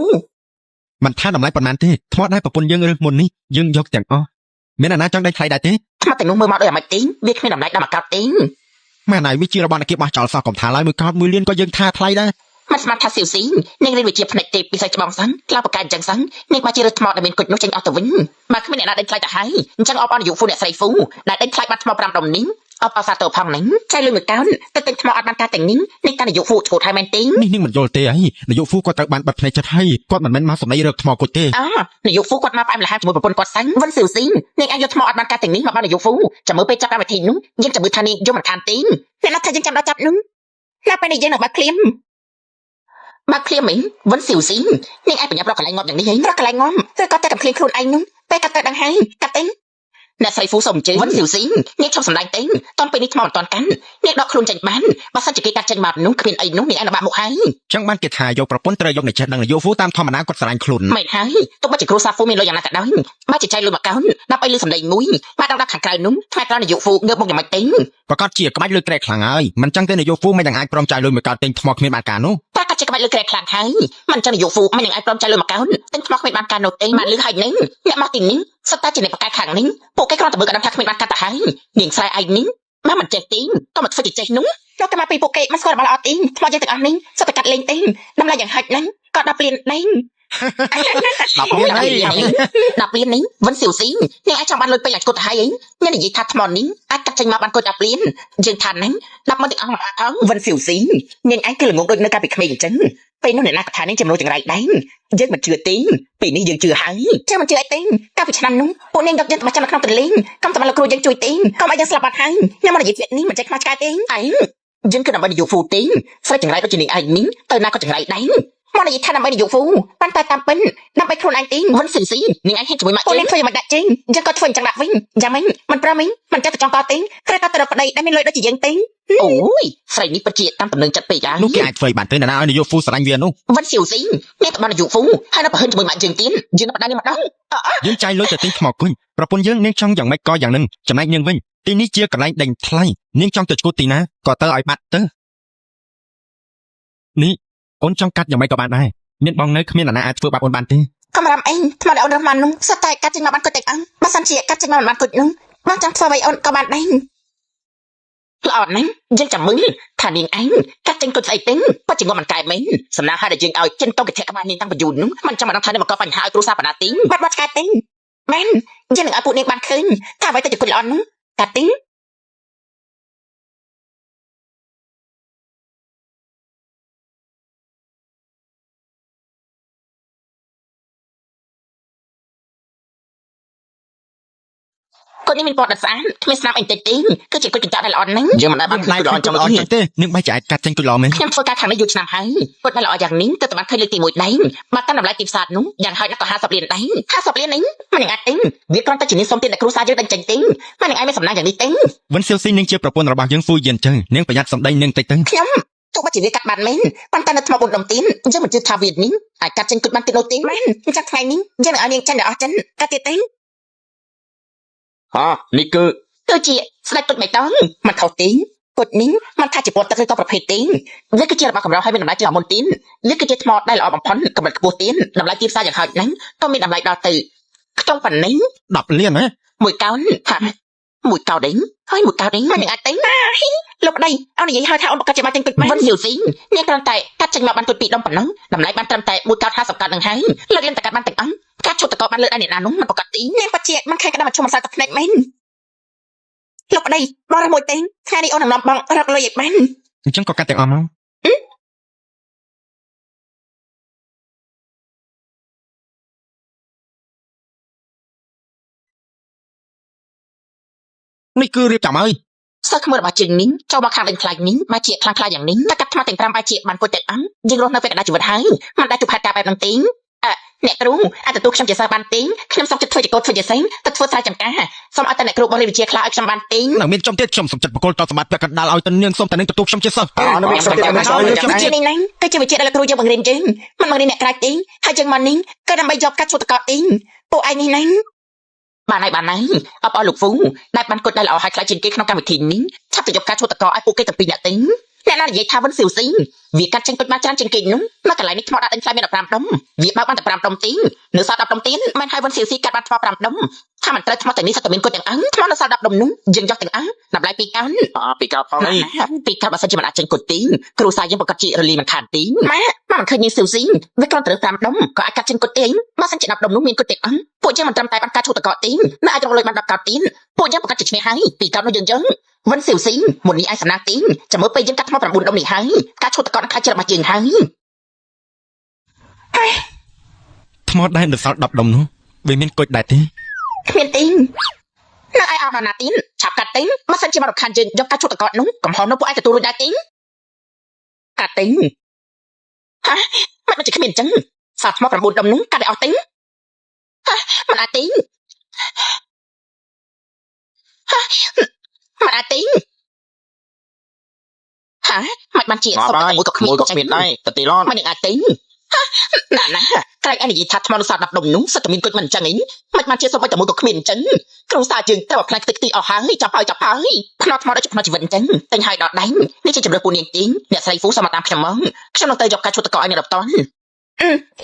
មិនថាតម្លៃប៉ុន្មានទេថ្មដែរប្រពន្ធយើងរើសមុននេះយើងយកទាំងអស់មានអាណាចង់ដេញថ្លៃដែរទេ ថ្មទាំងនោះមើលមកដូចអាម៉េចទេវាគ្មានតម្លៃដល់មួយកោតទេ ម៉ែណៃវាជារបស់អ្នកគេបោះចោលសោះកុំថាឡើយមួយកោតមួយលានក៏យើងថាថ្លៃដែរ មិនស្មានថាស៊ីវស៊ីនាងរៀនវិជ្ជាផ្នែកទេពិសេសច្បងសឹងក្លាបកែអញ្ចឹងសឹងនាងបើជារើសថ្មដែលមានគុជនោះចេញអស់ទៅវិញបើគ្មានអ្នកណាដេញថ្លៃទៅហើយអញ្ចឹងអបអរនាយកហ្វូអ្នកស្រីហ្វូដែលដេញថ្លៃបាត់ថ្ម5ដុំនេះអបអរសាទរផងនឹងចៃលុយមួយកោនទៅទិញថ្មអត់បានការទាំងនេះនេះតានាយកហ្វូឈួតហើយមែនទេ នេះនាងមិនយល់ទេអីនាយកហ្វូគាត់ត្រូវបានបាត់ភ្នែកចិត្តហើយគាត់មិនមែនមកសម្ដីរើកថ្មគុជទេ អនាយកហ្វូគាត់មកផ្អែមល្ហែមជាមួយប្រពន្ធគាត់សឹងវិនស៊ីវស៊ីនាងអាចយកថ្មអត់បានការទាំងនេះមកបាននាយកហ្វូចាំមើលពេលចាប់កម្មវិធីនោះយើងចាំមើលថានាងយកមិនខានទេអ្នកណាថាយើងចាំដល់ចាប់នោះណាពេលនេះយើងនឹងបាត់ភ្លាមបាត់ភ្លាមមិញវិនស៊ីវស៊ីនាងអាចបញ្ញាប់រកកន្លែងងាប់យ៉ាងនេះហីរកកន្លែងងាប់ឬក៏តែកំភ្លៀងខ្លួនឯងនោះពេលកាត់ទៅដឹងហើយកាត់ទេអ្នកស្រីហ្វូសុំអញ្ជើញវិនស៊ីវស៊ីនាងឈប់សម្ដែងទេតន់ពេលនេះថ្មមិនតន់កាន់នាងដកខ្លួនចេញបានបើសិនជាគេកាត់ចេញមកនោះគ្មានអីនោះនាងឯងលំបាកមុខហើយ ចឹងបានគេថាយកប្រពន្ធត្រូវយកអ្នកចេះដឹងនាយកហ្វូតាមធម្មតាគាត់ស្រឡាញ់ខ្លួន មិនហើយទោះបីជាគ្រួសារហ្វូមានលុយយ៉ាងណាក៏ដោយបើជាចៃលុយមួយកោនដើម្បីលឺសម្លេងមួយបើដល់ដល់ខាងក្រៅនោះថ្ងៃក្រោយនាយកហ្វូងើបមកយ៉ាងម៉េចទេ ប្រកាសជាក្បាច់លើក្រែខ្លាំងហើយមិនចឹងទេនាយកហ្វូមិននឹងអាចព្រមចាយលុយមួយកោតទិញថ្មគ្មានបានការនោះ តើកាត់ជាក្បាច់លើក្រែខ្លាំងហើយមិនចឹងនាយកហ្វូមិននឹងអាចព្រមចាយលុយមួយកោនទិញថ្មគ្មានបានការនោះទេបានលឺហើយនឹងអ្នកមកទីនេះសុទ្ធតែជាអ្នកបកកែខាងនេះពួកគេគ្រាន់តែមើលក៏ដឹងថាគ្មានបានការទៅហើយនាងស្រែឯងនេះមកមិនចេះទេក៏មកធ្វើជាចេះនោះលោកតែមកពីពួកគេមិនស្គាល់របស់ល្អទេថ្មយើងទាំងអស់នេះសុទ្ធតែកាត់លេងទេតម្លៃយ៉ាងហោចណាស់ក៏10លានដែរ 10លានហើយ 10លាននេះវិនស៊ីវស៊ីនាងអាចចង់បានលុយពេញឲ្យឈួតទៅហើយអីនាងនិយាយថាថ្មនេះអាចកាត់ចេញមកបានគុជ10លានយើងថាហ្នឹង10ម៉ឺនទាំងអស់អងវិនស៊ីវស៊ីនាងឯងគឺល្ងងដូចនៅកាលពីក្មេងអញ្ចឹងពេលនោះអ្នកណាក៏ថានាងចំនួនចង្រៃដែរយើងមិនជឿទេពេលនេះយើងជឿហើយជឿមិនជឿអីទេកាលពីឆ្នាំនោះពួកនាងយកយើងទៅមកចាំនៅក្នុងទន្លេកុំតែបានលោកគ្រូយើងជួយទេកុំឲ្យយើងស្លាប់បាត់ហើយខ្ញុំមកនិយាយពាក្យនេះមិនចេះខ្មាស់ឆ្កែទេឯងយើងគឺដើម្បីនយោហ្វូទេស្រីចង្រៃដូចជានាងឯងនេះទៅណាក៏ចង្រៃដែរមកនិយាយថាដើម្បីនយោហ្វូប៉ុន្តែតាមពិនដើម្បីខ្លួនឯងទេវិនស៊ីស៊ីនាងឯងហេតុជាមួយម៉ាក់ពួកនាងធ្វើយ៉ាងម៉េចដាក់ចេញយើងក៏ធ្វើអញ្ចឹងដាក់វិញយ៉ាងម៉េចមិនប្រមិញមិនចេះតែចង់កទេក្រែក៏ទៅរកប្តីដែលមានលុយដូចជាយើងទេអូយស្រីនេះពិតជាតាមតំណឹងចិត្តពេកហើយ នោះគេអាចធ្វើបានទេណាឲ្យនាយកហ្វូស្រឡាញ់វានោះ វិនស៊ីវស៊ីនាងទៅបាននយោហ្វូហើយនៅប្រហិនជាមួយម៉ាក់យើងទៀតយើងនៅបដានេះម្ដង យើងចាយលុយទៅទិញថ្មគុញប្រពន្ធយើងនាងចង់យ៉ាងម៉េចក៏យ៉ាងនឹងចំណែកនាងវិញទីនេះជាកន្លែងដេញថ្លៃនាងចង់ទៅឈួតទីណាក៏ទៅឲ្យបាត់ទៅនេះអូនចង់កាត់យ៉ាងម៉េចក៏បានដែរមានបងនៅគ្មានអ្នកណាអាចធ្វើបាបអូនបានទេ កំរាំអីថ្មដែលអូនរស់មកនោះសុទ្ធតែកាត់ចេញមកបានគុជទាំងអង្គបើសិនជាកាត់ចេញមកមិនបានគុជនោះបងចង់ធ្វើអ្វីអូនក៏បានដែរល្អណាស់យើងចាំមើលថានាងឯងកាត់ចេញគុជស្អីទេពិតជាងំមិនកែមែនសំណាងហើយដែលយើងឲ្យចិនតងកធៈក្បាលនាងតាំងពីយូរនោះមិនចាំមកដឹងថានាងមកកបញ្ហាឲ្យគ្រួសារបណ្ណាទីបាត់បាត់ឆ្កែទេមែនយើងនឹងឲ្យពួកនាងបានឃើញថាអ្វីទៅជាគុជល្អនោះកាត់ទេគុជនេះមានពណ៌ដិតស្អាតគ្មានស្នាមអីតិចទេគឺជាគុជកញ្ចក់ដែលល្អណាស់ យើងមិនដែលបានឃើញគុជល្អ ច ចឹងទេ ង់ល្អចឹងទេនាងបែរជាអាចកាត់ចេញគុជល្អមែន ខ្ញុំធ្វើការខាងនេះយូរឆ្នាំហើយគាត់ដែលល្អយ៉ាងនេះទៅតែបានឃើញលើកទី1ដែរបើតាមតម្លៃទីផ្សារនោះយ៉ាងហោចណាស់ក៏50លានដែរ50លាននេះមិននឹងអាចទេវាគ្រាន់តែជានេះសុំទានតែគ្រួសារយើងដឹងចេញទេមិននឹងឯងមានសំណាងយ៉ាងនេះទេ វិនសៀវស៊ីនាងជាប្រពន្ធរបស់យើងហ្វូយៀនចឹងនាងប្រយ័ត្នសម្ដីនាងតិចទៅ ខ្ញុំទោះបីជាវាកាត់បានមែនប៉ុន្តែនៅថ្ម4ដុំទៀនយើងមិនជឿថាវានេះអាចកាត់ចេញគុជបានទៀតនោះទេមែនអញ្ចឹងថ្ងៃនេះយើងនឹងឲ្យនាងចាញ់ដល់អស់ចិនកាត់ទៀតទេ ហ៎នេះគឺ គឺជាស្ដេចគុជបៃតងមិនខុសទេគុជនេះមិនថាជាពណ៌ទឹកឬក៏ប្រភេទទេវាគឺជារបស់កម្រហើយមានតម្លៃជាងមុនទៀនវាគឺជាថ្មដែលល្អបំផុតកម្រិតខ្ពស់ទៀនតម្លៃទីផ្សារយ៉ាងហោចណាស់ក៏មានតម្លៃដល់ទៅខ្ទង់ប៉ុណ្ណេះ 10លានហ៎ មួយកោនហាមួយកោដេញហើយមួយកោដេញមិននឹងអាចទិញណាលោកប្តីអូននិយាយហើយថាអូនប្រកាសជាមកទិញគុជមែនវិនស៊ីវស៊ីនាងគ្រាន់តែកាត់ចេញមកបានគុជពីរដុំប៉ុណ្ណឹងតម្លៃបានត្រឹមតែមួយកោ50កោដនឹងហើយលើកលែងតែកាត់បានទាំងអង្គកាត់ឈុតតកបានលើដៃអ្នកណានោះមិនប្រកាសទីនាងពិតជាមិនខែក្តាំមកឈុំម្សៅទឹកភ្នែកមែនលោកប្តីបងរកមួយទិញថ្ងៃនេះអូននឹងនាំបងរកលុយឲ្យបាន អញ្ចឹងក៏កាត់ទាំងអស់មកនេះគឺរៀបចំហើយ សិស្សក្មួយរបស់ជើងនេះចូលមកខាងដេញថ្លៃនេះមកជាខ្លាំងខ្លាយ៉ាងនេះតែកាត់ថ្មទាំង5បែជាបានពុជតែអង្គយើងរស់នៅពេលកណ្ដាលជីវិតហើយមិនដែលជួបហេតុការណ៍បែបហ្នឹងទេអឺអ្នកគ្រូអាចទទួលខ្ញុំជាសិស្សបានទេខ្ញុំសុខចិត្តធ្វើជាកូនធ្វើជាសិស្សទៅធ្វើស្រែចម្ការសូមឲ្យតែអ្នកគ្រូបរិវិជ្ជាខ្លះឲ្យខ្ញុំបានទេ នៅមានចំទៀតខ្ញុំសុំចិត្តបកគលតសម្បត្តិពាក់កណ្ដាលឲ្យទៅនាងសូមតែនាងទទួលខ្ញុំជាសិស្ស អនៅមានខ្ញុំទៀតខ្ញុំ វិជ្ជានេះហ្នឹងគឺជាវិជ្ជាដែលលោកគ្រូយើងបង្រៀនយើងមិនបង្រៀនអ្នកក្រៅទេហើយយើងមកនេះក៏ដើម្បីយកកាត់ឈុតកោទេពួកឯងនេះហ្នឹងបានហើយបានហើយអបអរលោកហ្វូដែលបានគត់ដែលល្អហើយខ្លាចជាងគេក្នុងកម្មវិធីនេះឆាប់ទៅយកការឈុតកោឲ្យពួកគេទាំងពីរអ្នកទេអ្នកណានិយាយថាវិនស៊ីវស៊ីវាកាត់ចេញគុជបានច្រើនជាងគេនោះមកកន្លែងនេះថ្មដាក់ដេញថ្លៃមាន15ដុំវាបើកបានតែ5ដុំទេនៅសល់10ដុំទៀតមិនហើយវិនស៊ីវស៊ីកាត់បានថ្ម5ដុំថាមិនត្រូវថ្មទាំងនេះសិតតែមានគុជទាំងអង្គថ្មនៅសល់10ដុំនោះយើងយកទាំងអង្គតម្លៃ2កោន ពីកោផង ណា អី ពីកាបើសិនជាមិនអាចចេញគុជទីគ្រូសាយើងប្រកាសជារលីមិនខានទីម៉ាម៉ាមិនឃើញនាងស៊ីវស៊ីវាគ្រាន់តែ5ដុំក៏អាចកាត់ចេញគុជទីបើសិនជា10ដុំនោះមានគុជទាំងអង្គពួកយើងមិនត្រឹមតែបានការឈូតកទីនៅអាចរកលុយបាន10កោទីពួកយើងប្រកាសជាឈ្នះហើយពីកោនោះយើងយើងវិនស៊ីវស៊ីមុននេះឯងសំណាងទីចាំមើលពេលយើងកាត់ថ្ម9ដុំនេះហើយការឈូតកនឹងខ្លាចជារបស់យើងហើយ ថ្មដែលនៅសល់10ដុំនោះវាមានគុជដែរទេ គ្មានទីនៅឯអរណាទីឆាប់កាត់ទីបើសិនជាមករំខានយើងយកការឈូតកនោះកំហុសនោះពួកឯងទទួលរួចដែរទីកាត់ទីហាមិនជាគ្មានអញ្ចឹងសាថ្ម9ដុំនោះកាត់ឲ្យអស់ទីហាមិនអាចទីហាមិនអាចទីហាមិនបានជា ងាប់ សុំ ហើយ តែមួយក៏គ្មាន មួយក៏គ្មានដែរតទីឡន មិននឹងអាចទីណាណាក្រែងឯងនិយាយថាថ្មនោះសា10ដុំនោះសិតតែមានគុជមិនអញ្ចឹងឯងមិនបានជាសុំតែមួយក៏គ្មានអញ្ចឹងគ្រូសាយើងត្រូវឲ្យផ្លែខ្ទេចខ្ទីអស់ហើយចាប់ហើយចាប់ហើយផ្នត់ថ្មដូចជាផ្នត់ជីវិតអញ្ចឹងទិញហើយដល់ដៃនេះជាជំរឿពួកនាងទីអ្នកស្រីហ្វូសុំមកតាមខ្ញុំមកខ្ញុំនឹងទៅយកការឈុតតកឲ្យអ្នកដប់តន់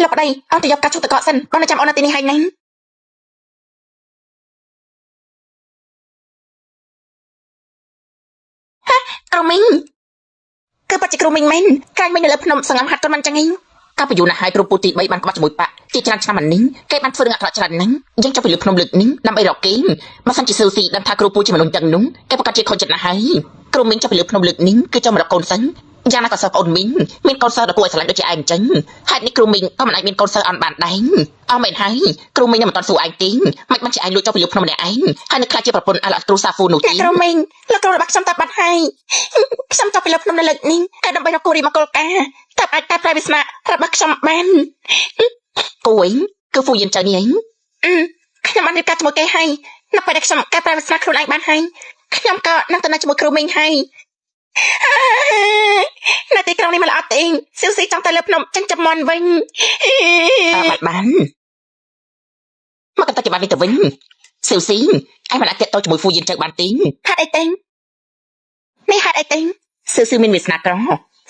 លោកប្តីអត់ទៅយកការឈុតតកសិនបងនៅចាំអូននៅទីនេះហើយណាគ្រូមីងគឺបាត់ជាគ្រូមីងមែនក្រែងមីងនៅលើភ្នំសង្ងំហាត់គាត់មិនអញ្ចឹងឯងកាលពីយូរណាស់ហើយគ្រូពូទី3បានក្បាត់ជាមួយប៉ាក់ជាច្រើនឆ្នាំមកនេះគេបានធ្វើរឿងអាក្រក់ច្រើនណាស់យើងចុះពីលើភ្នំលើកនេះដើម្បីរកគេបើសិនជាស៊ឺស៊ីដឹងថាគ្រូពូជាមនុស្សទាំងនោះគេប្រកាសជាខូចចិត្តណាស់ហើយគ្រូមីងចុះពីលើភ្នំលើកនេះគឺចង់មករកកូនសិនយ៉ាងណាក៏សិស្សប្អូនមីងមានកូនសិស្សដ៏គួរឲ្យស្រឡាញ់ដូចជាឯងអញ្ចឹងហេតុនេះគ្រូមីងក៏មិនអាចមានកូនសិស្សអន់បានដែរអស់មែនហើយគ្រូមីងនឹងមិនទាន់សួរឯងទេមិនបានជាឯងលួចចុះពីលើភ្នំម្នាក់ឯងហើយនៅខ្លាចជាប្រពន្ធអលគ្រូសាហ្វូនោះទេគ្រូមីងលោកគ្រូរបស់ខ្ញុំតែបាត់ហើយខ្ញុំចុះពីលើភ្នំនៅលើកនេះតែដើម្បីរកគូរីមកកលកាតែអាចតែប្រែវាសនារបស់ខ្ញុំបានគួយគឺហ្វូយិនចៅនេះឯងខ្ញុំបានរៀបការជាមួយគេហើយនៅពេលដែលខ្ញុំកែប្រែវាសនាខ្លួនឯងបានហើយខ្ញុំក៏នឹងទៅនៅជាមួយគ្រូមីងហើយនៅទីក្រុងនេះមិនល្អទេស៊ីវស៊ីចង់ទៅលើភ្នំចិញ្ចឹមមន់វិញបាត់បានមកកន្តច្បាប់នេះទៅវិញស៊ីវស៊ីឯងមិនអាចតាក់ទងជាមួយហ្វូយិនចៅបានទេហេតុអីទេនេះហេតុអីទេស៊ីវស៊ីមានវាសនាក្រ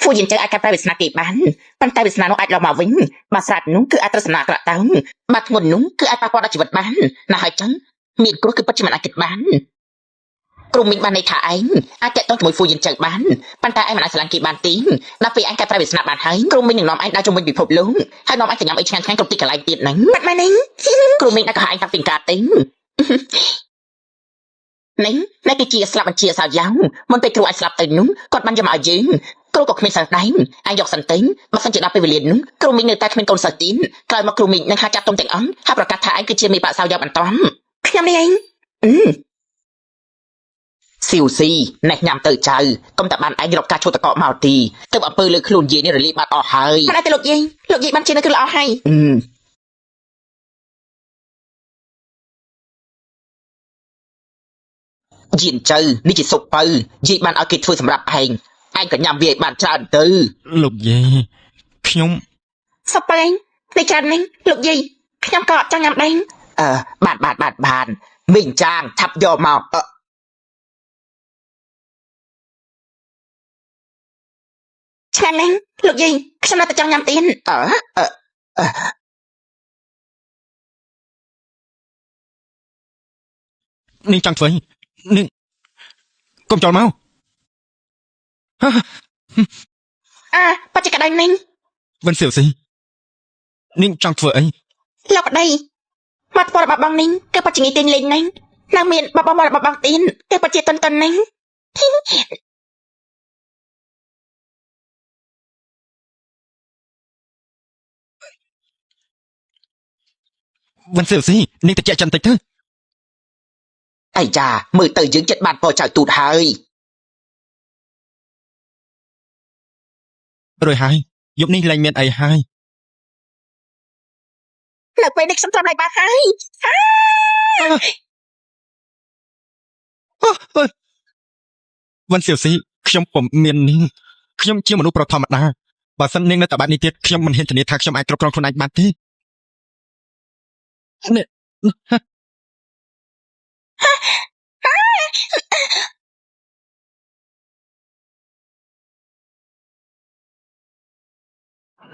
ហ្វូយិនចៅអាចកែប្រែវាសនាគេបានប៉ុន្តែវាសនានោះអាចឡប់មកវិញបើស្រាតនោះគឺអាចត្រូវសំណាក់អាក្រក់ទៅបើធ្ងន់នោះគឺអាចប៉ះពាល់ដល់ជីវិតបានណាស់ហើយចឹងមានគ្រោះគឺពិតជាមិនអាចគិតបានគ្រូមីងបានន័យថាឯងអាចតាក់ទងជាមួយហ្វូយិនចៅបានប៉ុន្តែឯងមិនអាចស្រឡាញ់គេបានទេដល់ពេលឯងកែប្រែវាសនាបានហើយគ្រូមីងនឹងនាំឯងដើរជុំវិញពិភពលោកហើយនាំឯងទៅញ៉ាំអីឆ្ងាញ់ៗគ្រប់ទីកន្លែងទៀតហ្នឹងបាត់មែនទេគ្រូមីងដាក់កុហកឯងតាំងពីកាទេនេះនេះគឺជាស្លាប់បញ្ជាសាវយ៉ាងមុនពេលគ្រូអាចស្លាប់ទៅនោះគាត់បានយកមកឲ្យយើងគ្រូក៏គ្មានសិស្សដែរឯងយកសិនទេបើសិនជាដល់ពេលវេលានោះគ្រូមីងនៅតែគ្មានកូនសិស្សទៀតក្រោយមកគ្រូមីងនឹងហៅចាប់ទុំទាំងអង្គហើយប្រកាសថាឯងគឺជាមេបាក់សាវយ៉ាងបន្តខ្ញុំនេះឯងស៊ីវស៊ីណេះញ៉ាំទៅចៅកុំតែបានឯងរកការឈុតតកមកទីទៅអំពើលើខ្លួនយាយនេះរលាយបាត់អស់ហើយមិនតែលោកយាយលោកយាយបានជានៅគឺល្អហើយយានចៅនេះជាសុបពៅយាយបានឲ្យគេធ្វើសម្រាប់ឯងឯងក៏ញ៉ាំវាឲ្យបានច្រើនទៅ លោកយាយខ្ញុំ សុបពៅឯងនេះច្រើននេះលោកយាយខ្ញុំក៏ចង់ញ៉ាំដែរអឺបានបានបានបានមីងចាងឆាប់យកមកអឺឆ្ងាញ់ណាស់លោកយាយខ្ញុំនៅតែចង់ញ៉ាំទៀតអឺអឺ នាងចង់ធ្វើអីនាងកុំចូលមក អាបច្ចុប្បន្ននេះ វិនសៀវស៊ីនាងចង់ធ្វើអី លោកប្តីមកថ្មរបស់បងនេះគឺបច្ចុប្បន្នទាញលេងនេះនៅមានបបមករបស់បងទៀនគឺបច្ចុប្បន្នតុននេះ វិនសៀវស៊ីនាងតិចចិនតិចទៅ អីចាមើលទៅយើងចិត្តបានពរចៅទូតហើយ រួចហើយយប់នេះលែងមានអីហើយ នៅពេលនេះខ្ញុំត្រឹមឡៃបានហើយ វិនសៀវស៊ីខ្ញុំពុំមាននាងខ្ញុំជាមនុស្សប្រធម្មតាបើសិននាងនៅតែបែបនេះទៀតខ្ញុំមិនហ៊ានធានាថាខ្ញុំអាចគ្រប់គ្រងខ្លួនឯងបានទេនេះ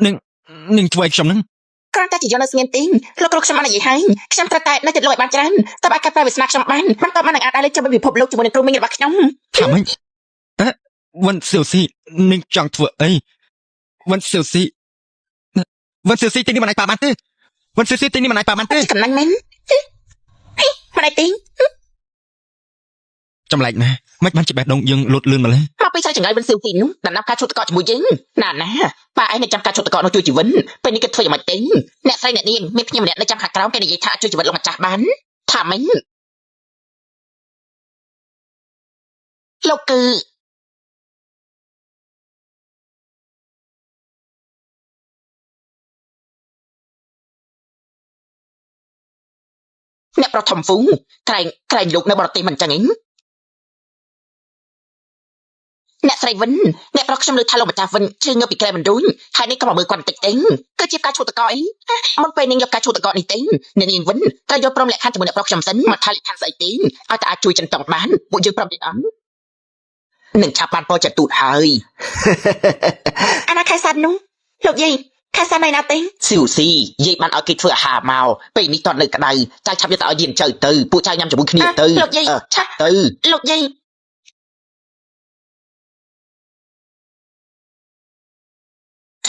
នាងនាងធ្វើឲ្យខ្ញុំនឹង គ្រាន់តែជាយកនៅស្ងៀមទីងលោកគ្រូខ្ញុំបាននិយាយហើយខ្ញុំត្រូវតែនៅចិត្តលោកឲ្យបានច្រើនតើអាចកែប្រែវាសនាខ្ញុំបានបន្ទាប់មកនឹងអាចដើរលេងជុំវិញពិភពលោកជាមួយនឹងគ្រូមីងរបស់ខ្ញុំ ថាម៉េចតើវិនសៀវស៊ីនាងចង់ធ្វើអីវិនសៀវស៊ីវិនសៀវស៊ីទីនេះមិនអាចប៉ាបានទេវិនសៀវស៊ីទីនេះមិនអាចប៉ាបានទេ កំណាញ់មែនហេមិនអីទីង ចម្លែកណាស់មិនបានជាបេះដូងយើងលូតលឿនម្ល៉េះ មកពីស្រីចង្រៃវិនសៀវស៊ីនោះដំណាប់ការឈុតតកជាមួយយើងណាណាប៉ាឯងនៅចាំការឈុតតកនោះជួយជីវិតពេលនេះគេធ្វើយ៉ាងម៉េចទេអ្នកស្រីអ្នកនាងមានភ្ញៀវម្នាក់នៅចាំខាងក្រោមគេនិយាយថាជួយជីវិតលោកម្ចាស់បានថាម៉េចលោកគឺអ្នកប្រធមហ្វូក្រែងក្រែងលោកនៅបរទេសមិនចឹងឯងអ្នកស្រីវិនអ្នកប្រុសខ្ញុំលើថាលោកម្ចាស់វិនជឿងើបពីក្រែមិនរួចហើយនេះក៏មកមើលគាត់បន្តិចទេគឺជាការឈូតកអីមុនពេលនាងយកការឈូតកនេះទេអ្នកនាងវិនត្រូវយកព្រមលក្ខខណ្ឌជាមួយអ្នកប្រុសខ្ញុំសិនមកថាលក្ខខណ្ឌស្អីទេឲ្យតែអាចជួយចិនតង់បានពួកយើងព្រមទេអត់ នឹងឆាប់បានពរចិត្តទូតហើយ អាណាខៃសាននោះលោកយាយខៃសានណៃណាទេ ស៊ីវស៊ីយាយបានឲ្យគេធ្វើអាហារមកពេលនេះតន់នៅក្តៅចៅឆាប់យកទៅឲ្យយានចៅទៅពួកចៅញ៉ាំជាមួយគ្នាទៅ លោកយាយឆា ទៅ លោកយាយ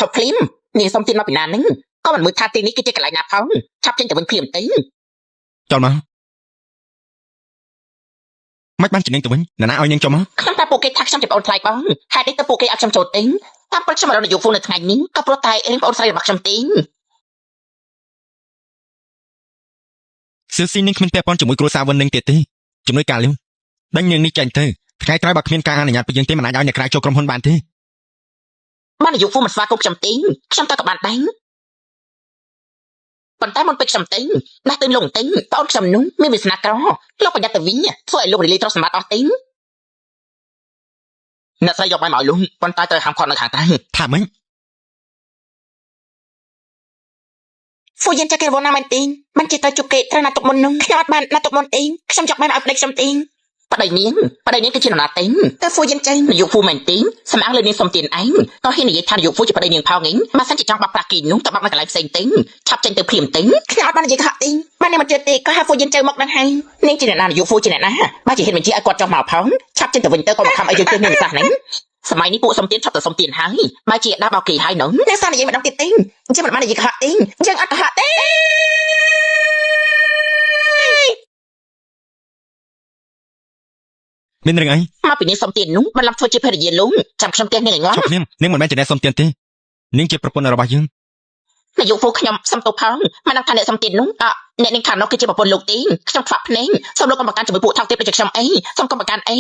ឈប់ភ្លាមនាងសុំទៀតមកពីណានឹងក៏មិនមើលថាទីនេះគឺជាកន្លែងណាផងឆាប់ចេញទៅវិញភ្លាមទេ ចូលមកមិនបានជានាងទៅវិញនរណាឲ្យនាងចូលមក ខ្ញុំតែពួកគេថាខ្ញុំជាប្អូនថ្លៃបងហេតុនេះទៅពួកគេឲ្យខ្ញុំចូលទេតាមពិតខ្ញុំមករកនយោហ្វូនៅថ្ងៃនេះក៏ព្រោះតែរឿងប្អូនស្រីរបស់ខ្ញុំទេ សៀវស៊ីនាងគ្មានពាក់ព័ន្ធជាមួយគ្រួសារវិននឹងទៀតទេជំនួយការលាវដេញនាងនេះចេញទៅថ្ងៃក្រោយបើគ្មានការអនុញ្ញាតពីយើងទេមិនអាចឲ្យអ្នកក្រៅចូលក្រុមហ៊ុនបានទេ បាននយោហ្វូមិនស្វាគមន៍ខ្ញុំទេខ្ញុំតើក៏បានដែរប៉ុន្តែមុនពេលខ្ញុំទេណាស់ទិញលោកទេប្អូនខ្ញុំនោះមានវាសនាក្រលោកប្រយ័ត្នទៅវិញធ្វើឲ្យលោករលាយទ្រព្យសម្បត្តិអស់ទេ អ្នកស្រីយកបាយមកឲ្យលុងប៉ុន្តែត្រូវហាមឃាត់នៅខាងក្រៅ ថាម៉េច ហ្វូយិនចាគេវ៉ណាមែនទេមិនជាត្រូវជួបគេត្រូវណាត់ទុកមុននោះខ្ញុំអត់បានណាត់ទុកមុនទេខ្ញុំយកបាយមកឲ្យប្តីខ្ញុំទេ ប្តីនាងប្តីនាងគឺជានរណាទេ តើហ្វូយិនចេញ នាយកហ្វូមែនទេសំអាងលើនាងសុំទានឯងក៏ហ៊ាននិយាយថានាយកហ្វូជាប្តីនាងផងឯងបើសិនជាចង់បាក់ប្រាក់គេនោះទៅបាក់នៅកន្លែងផ្សេងទេឆាប់ចេញទៅភ្លាមទេ ខ្ញុំអត់បាននិយាយកុហកទេបាននាងមិនជឿទេក៏ហៅហ្វូយិនចេញមកដឹងហើយ នាងជាអ្នកណានាយកហ្វូជាអ្នកណាបើជាហ៊ានបញ្ជាឲ្យគាត់ចុះមកផងឆាប់ចេញទៅវិញទៅក៏មកខំអីយើងទេមានសាសហ្នឹងសម័យនេះពួកសុំទានឆាប់ទៅសុំទានហើយបើជាដាក់បោកគេហើយនោះ នាងសានិយាយម្ដងទៀតទេយើងមិនបាននិយាយកុហកទេយើងអត់កុហកទេ មានរឿងអី មកពីនាងសុំទាននោះបន្លំធ្វើជាភរិយាលងចាំខ្ញុំផ្ទះនាងឲ្យងាប់ ជប់នាងនាងមិនមែនជាអ្នកសុំទានទេនាងជាប្រពន្ធរបស់យើង នាយកហ្វូខ្ញុំសុំទោសផងមិនដឹងថាអ្នកសុំទាននោះអអ្នកនាងខាងនោះគឺជាប្រពន្ធលោកទេខ្ញុំខ្វាក់ភ្នែកសូមលោកកុំប្រកាន់ជាមួយពួកថោកទាបដូចជាខ្ញុំអីសូមកុំប្រកាន់អី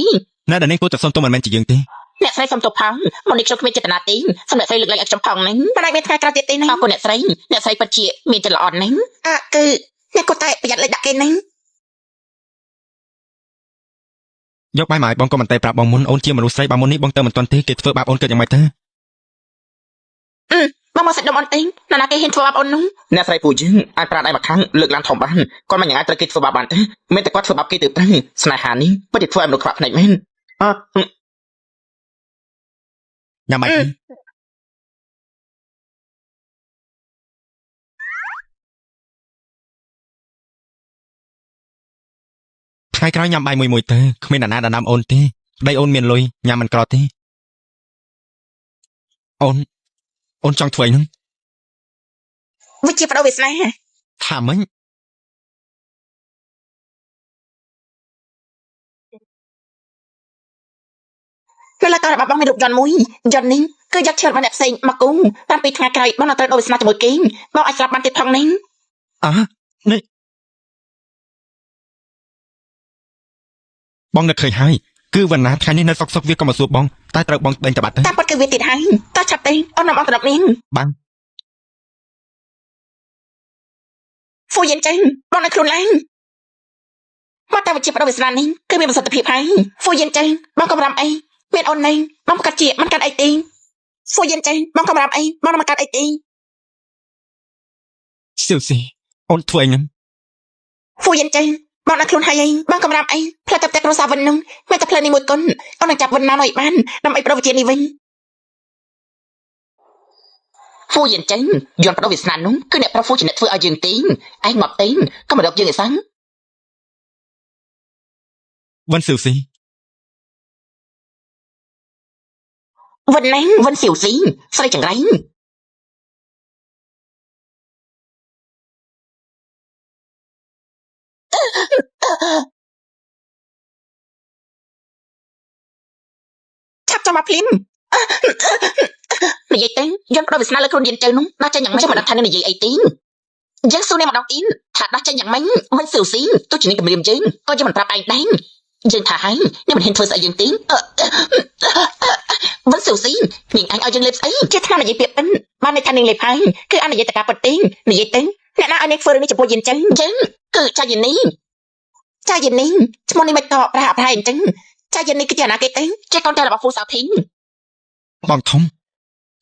ណែដែលនាងគួរតែសុំទោសមិនមែនជាយើងទេ អ្នកស្រីសុំទោសផងមុននេះខ្ញុំគ្មានចេតនាទេសូមអ្នកស្រីលើកលែងឲ្យខ្ញុំផងហ្នឹងមិនអាចមានថ្ងៃក្រោយទៀតទេណា អរគុណអ្នកស្រីអ្នកស្រីពិតជាមានចិត្តល្អណាស់ អើគឺអ្នកគួរតែប្រយ័ត្នលេខដាក់គេហ្នឹង យកបាយមកឲ្យបងក៏មិនតែប្រាប់បងមុនអូនជាមនុស្សស្រីបើមុននេះបងទៅមិនទាន់ទេគេធ្វើបាបអូនគិតយ៉ាងម៉េចទៅ បងមកសាច់ដុំអូនទេណាណាគេហ៊ានធ្វើបាបអូននោះ អ្នកស្រីពូយើងអាចប្រាដៃមកខាងលើកឡានធំបានគាត់មិនយ៉ាងអាចត្រូវគេធ្វើបាបបានទេមានតែគាត់ធ្វើបាបគេទៅទៅស្នេហានេះពិតជាធ្វើឲ្យមនុស្សខ្វាក់ភ្នែកមែនអើ ញ៉ាំបាយថ្ងៃក្រោយញ៉ាំបាយមួយមួយទៅគ្មានអ្នកណាដណ្ដើមអូនទេប្តីអូនមានលុយញ៉ាំមិនក្រទេអូនអូនចង់ធ្វើអីហ្នឹង វាជាបដូរវាសនា ថាម៉េច នៅលើករបស់បងមានរូបយន្តមួយយន្តនេះគឺយកឈើរបស់អ្នកផ្សេងមកគូតាមពីថ្ងៃក្រោយបងនឹងត្រូវដូរវាសនាជាមួយគេបងអាចស្លាប់បានទៀតផងនេះ អើនេះបងនឹកឃើញហើយ គឺវណ្ណាថ្ងៃនេះនៅសុកសុកវាក៏មកសួរបងតែត្រូវបងដេញតបាត់ទៅ តាមពិតគឺវាទៀតហើយតោះឆាប់ទេអូននាំអងត្រឡប់នេះ បាន ហ្វូយិនចេញបងនៅខ្លួនឡើងមកតែវិជាបដិវិស្នានេះគឺមានប្រសិទ្ធភាពហើយហ្វូយិនចេញបងកំរាំអីមានអូននេះបងប្រកាសជាមិនកាត់អីទេហ្វូយិនចេញបងកំរាំអីបងមិនកាត់អីទេ សៀវស៊ីអូនធ្វើអីហ្នឹង ហ្វូយិនចេញបងនៅខ្លួនហើយអីបងកំរាំអីផ្លែតែផ្ទះគ្រួសារវិននោះមានតែផ្លែនេះមួយគុនអូននឹងចាប់វិនមកឲ្យបានដើម្បីបដិវិជានេះវិញហ្វូយិនចេញយន្តបដិវិស្នានោះគឺអ្នកប្រុសហ្វូជាអ្នកធ្វើឲ្យយើងទេឯងមកទេក៏មិនរកយើងឯសឹង វិនសៀវស៊ី វិនណាងវិនសៀវស៊ីស្រីចង្រៃឆាប់ចាំមកភ្លាមនិយាយទៅយន្តបដិវិស្នាលើខ្លួនយិនទៅនោះដោះចេញយ៉ាងម៉េចមិនដឹងថានឹងនិយាយអីទេយើងសួរនេះម្ដងទៀតថាដោះចេញយ៉ាងម៉េចវិនសៀវស៊ីទោះជានឹងគម្រាមយើងក៏យើងមិនប្រាប់ឯងដែរយើងថាហើយនេះមិនហ៊ានធ្វើស្អីយើងទេវិនសៀវស៊ីនាងឯងឲ្យយើងលេបស្អីជាថ្នាំនិយាយពាក្យពិនបានន័យថានាងលេបហើយគឺអនុញ្ញាតការពិតទេនិយាយទៅអ្នកណាឲ្យនាងធ្វើរឿងនេះចំពោះយិនចឹងយើងគឺចាយិននេះចាយិននេះឈ្មោះនេះមិនតបប្រហាក់ប្រហែលអញ្ចឹងចាយិននេះគឺជាអាណាគេទេជាកូនចៅរបស់ហ្វូសៅធីង បងធំ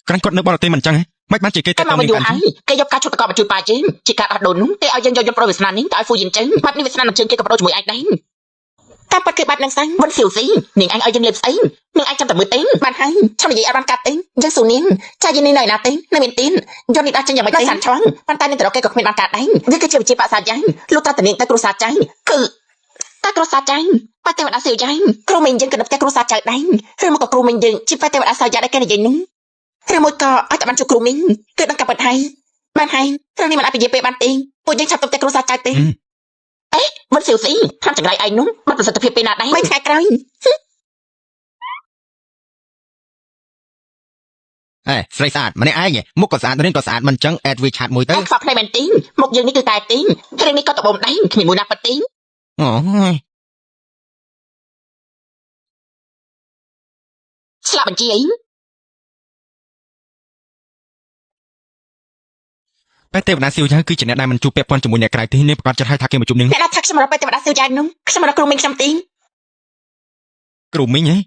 ក្រាញ់គាត់នៅបរទេសមិនចឹងហ៎មិនបានជាគេ តែ តែ មកវិញយូរ តនេះ ហើយគេយកការឈុតតកមកជួយប៉ាយើងជាការដោះដូរនោះគេឲ្យយើងយកយន្តប្រវេសនានេះទៅឲ្យហ្វូយិនចឹងបែបនេះវាសនានឹងជើងគេក៏បដូរជាមួយឯងដែរតាមពិតគឺបែបនឹងសាញ់វិនសៀវស៊ីនាងឯងឲ្យយើងលេបស្អីនាងឯងចាំតែមើលទេបានហើយឆាំនិយាយឲ្យបានកាត់ទេយើងស៊ូនាងចាយិននេះនៅណាទេនៅមានទីនយន្តនេះដោះចេញយ៉ាងម៉េចទេសានឆ្លងប៉ុន្តែនាងទៅរកគេក៏គ្មានបានកាត់ដែរវាគឺជាវិជាបសាយ៉ាងលុះតានាងទៅគ្រួសារចាញ់គឺតែគ្រួសារចាញ់បាទេវតាសៀវយ៉ាងគ្រូមីងយើងក៏នឹកតែគ្រួសារចៅដែរឬមកក៏គ្រូមីងយើងជាបាទេវតាសៀវយ៉ាងដែលគេនិយាយនោះឬមួយក៏ឲ្យតែបានជួបគ្រូមីងគឺដឹងកាប់ពិតហើយបានហើយរឿងនេះមិនអាចពជាពេលបានទេពួកយើងឆាប់ទៅតែគ្រួសារចៅទេអេមិនសៀវស៊ីតាមចង្រៃឯងនោះមិនប្រសិទ្ធភាពពេលណាដែរបីថ្ងៃក្រោយ អេស្រីស្អាតម្នាក់ឯងមុខក៏ស្អាតរាងក៏ស្អាតមិនចឹងអេដវីឆាតមួយទៅ តែខ្វះភ្នែកមែនទេមុខយើងនេះគឺតែទេរឿងនេះក៏តបោមដែរគ្មានមួយណាពិតទេ អូយ ស្លាប់បញ្ជាអី បែទេវតាសៀវយ៉ាងគឺជាអ្នកដែលមិនជួបពាក់ព័ន្ធជាមួយអ្នកក្រៅទេនាងប្រកាសចិត្តឲ្យថាគេមកជួបនាង អ្នកណាថាខ្ញុំរកទៅទេវតាសៀវយ៉ាងនោះខ្ញុំរកគ្រូមីងខ្ញុំទេ គ្រូមីងហ៎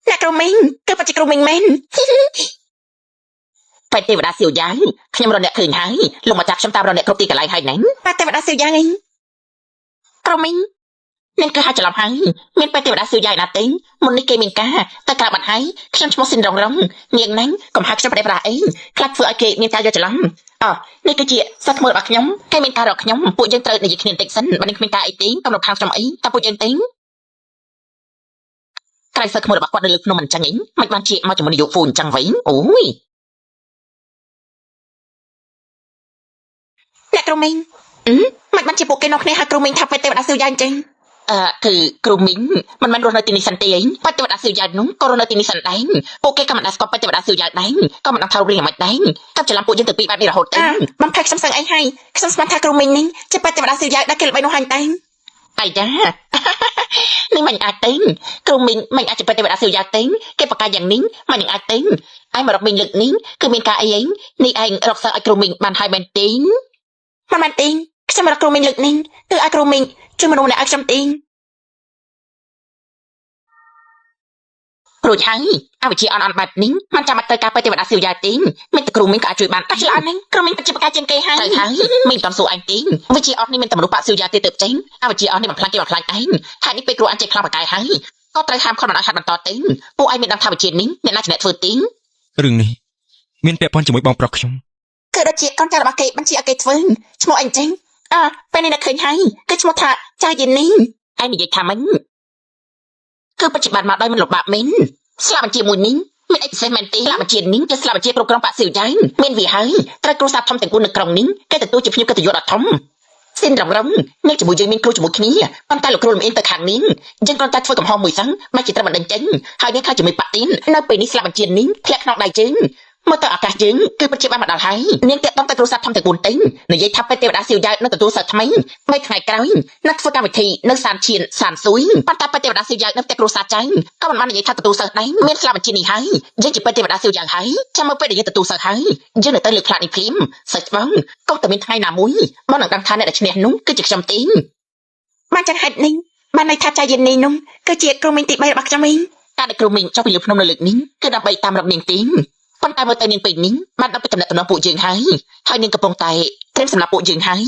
អ្នកគ្រូមីងគឺពិតជាគ្រូមីងមែនបែទេវតាសៀវយ៉ាងខ្ញុំរកអ្នកឃើញហើយលោកមកចាប់ខ្ញុំតាមរកអ្នកគ្រប់ទីកន្លែងហើយណាបែទេវតាសៀវយ៉ាងអីគ្រូមីងនាងគឺហៅច្រឡំហើយមានបែទេវតាសៀវយ៉ាងណាទេមុននេះគេមានការតែក្រៅបាត់ហើយខ្ញុំឈ្មោះស៊ីនរងរងនាងណាញ់កុំហៅខ្ញុំប្រេប្រាអីខ្លាចធ្វើឲ្យគេមានការយកច្រឡំអនេះគឺជាសិទ្ធិមើលរបស់ខ្ញុំគេមានការរកខ្ញុំពួកយើងត្រូវនិយាយគ្នាបន្តិចសិនបើនឹងគ្មានការអីទេកុំរំខានខ្ញុំអីតើពួកយើងទេក្រៃសិទ្ធិមើលរបស់គាត់នៅលើភ្នំមិនចឹងអីមិនបានជាមកជាមួយនាយកហ្វូអញ្ចឹងវិញអូយអ្នកគ្រូមីងមិនបានជាពួកគេនាំគ្នាហៅគ្រូមីងថាបេទេវតាសៀវយ៉ាងអញ្ចឹងអឺគឺគ្រូមីងមិនមែនរស់នៅទីនេះសិនទេអីបេទេវតាសៀវយ៉ាងនោះក៏រស់នៅទីនេះសិនដែរពួកគេក៏មិនដែលស្គាល់បេទេវតាសៀវយ៉ាងដែរក៏មិនដឹងថារូបរាងយ៉ាងម៉េចដែរកាប់ច្រឡំពួកយើងទៅពីបែបនេះរហូតទៅបំផែខ្ញុំសឹងអីហើយខ្ញុំស្មានថាគ្រូមីងនេះជាបេទេវតាសៀវយ៉ាងដែលគេល្បីនោះហាញ់តែអាយ៉ានេះមិនអាចទេគ្រូមីងមិនអាចជាបេទេវតាសៀវយ៉ាងទេគេប្រកាសយ៉ាងនេះមិននឹងអាចទេឯងមករកមីងលើកនេះគឺមានការអីអីនេះឯងរកសើឲ្យគ្រូមីងបានហើយមែនទេមិនមែនទេខ្ញុំមករកគ្រូមីងលើកនេះគឺឲ្យគ្រូមីងជួយមនុស្សម្នាក់ឲ្យខ្ញុំទេរួចហើយអវិជ្ជាអន់អន់បែបនេះមិនចាំបាច់ត្រូវការបេទេវតាសៀវយ៉ាទេមានតែគ្រូមីងក៏អាចជួយបានតែឆ្លាតនេះគ្រូមីងពិតជាប្រកាសជាងគេហើយត្រូវហើយមីងមិនតំសួរឯងទេវិជ្ជាអស់នេះមានតែមនុស្សបាក់សៀវយ៉ាទេទៅចេញអវិជ្ជាអស់នេះបំផ្លាញគេបំផ្លាញឯងហើយនេះពេលគ្រូអានចេះខ្លាំងបកកាយហើយក៏ត្រូវហាមខំមិនឲ្យហាត់បន្តទេពួកឯងមានដឹងថាវិជ្ជានេះអ្នកណាជាអ្នកធ្វើទេ រឿងនេះមានពាក់ព័ន្ធជាមួយបងប្រុសខ្ញុំ គឺដូចជាកូនចៅរបស់គេបញ្ជាឲ្យគេធ្វើឈ្មោះអីចឹងអើពេលនេះនឹកឃើញហើយគឺឈ្មោះថាចាយីនីឯងនិយាយថាម៉េចគឺបច្ចុប្បន្នមកដោយមិនលំបាកមែនស្លាប់បញ្ជាមួយនេះមានអីពិសេសមែនទេស្លាប់បញ្ជានេះជាស្លាប់បញ្ជាគ្រប់គ្រងបាក់សៀវយ៉ាងមានវាហើយត្រូវគ្រួសារធំទាំងគូនៅក្រុងនេះគេទទួលជាភ្ញៀវកិត្តិយសដ៏ធំស៊ីនរងរងនេះជាមួយយើងមានគ្រូជាមួយគ្នាប៉ុន្តែលោកគ្រូលំអៀងទៅខាងនេះយើងគ្រាន់តែធ្វើកំហុសមួយសឹងមិនជាត្រូវបណ្ដឹងចេញហើយនេះខ្លាចជាមួយបាក់ទីននៅពេលនេះស្លាប់បញ្ជានេះធ្លាក់ក្នុងដៃជើង មើលទៅឱកាសយើងគឺពិតជាបានមកដល់ហើយនាងតាក់ទងទៅគ្រួសារធំទាំង4ទិញនិយាយថាពេទ្យទេវតាសៀវយ៉ាវនឹងទទួលសិស្សថ្មី3ថ្ងៃក្រោយនឹងធ្វើកម្មវិធីនៅសានឈៀនសានស៊ុយប៉ុន្តែពេទ្យទេវតាសៀវយ៉ាវនៅផ្ទះគ្រួសារចៅក៏មិនបាននិយាយថាទទួលសិស្សដែរមានស្លាប់បញ្ជីនេះហើយយើងជាពេទ្យទេវតាសៀវយ៉ាវហើយចាំមើលពេលដែលយើងទទួលសិស្សហើយយើងនៅទៅលើផ្លាកនេះភ្លាមសិស្សច្បងក៏តែមានថ្ងៃណាមួយបងនឹងដឹងថាអ្នកដែលឈ្នះនោះគឺជាខ្ញុំទេបានចឹងហេតុនេះបានន័យថាចៃយិននេះនោះគឺជាគ្រូមីងទី3របស់ខ្ញុំវិញការដែលគ្រូមីងចុះពីលើភ្នំនៅលើកនេះគឺដើម្បីតាមរកនាងទីប៉ុន្តែមើលទៅនាងពេលនេះបានដល់ពីតំណែងពួកយើងហើយហើយនាងកំពុងតែត្រៀមសម្រាប់ពួកយើងហើយ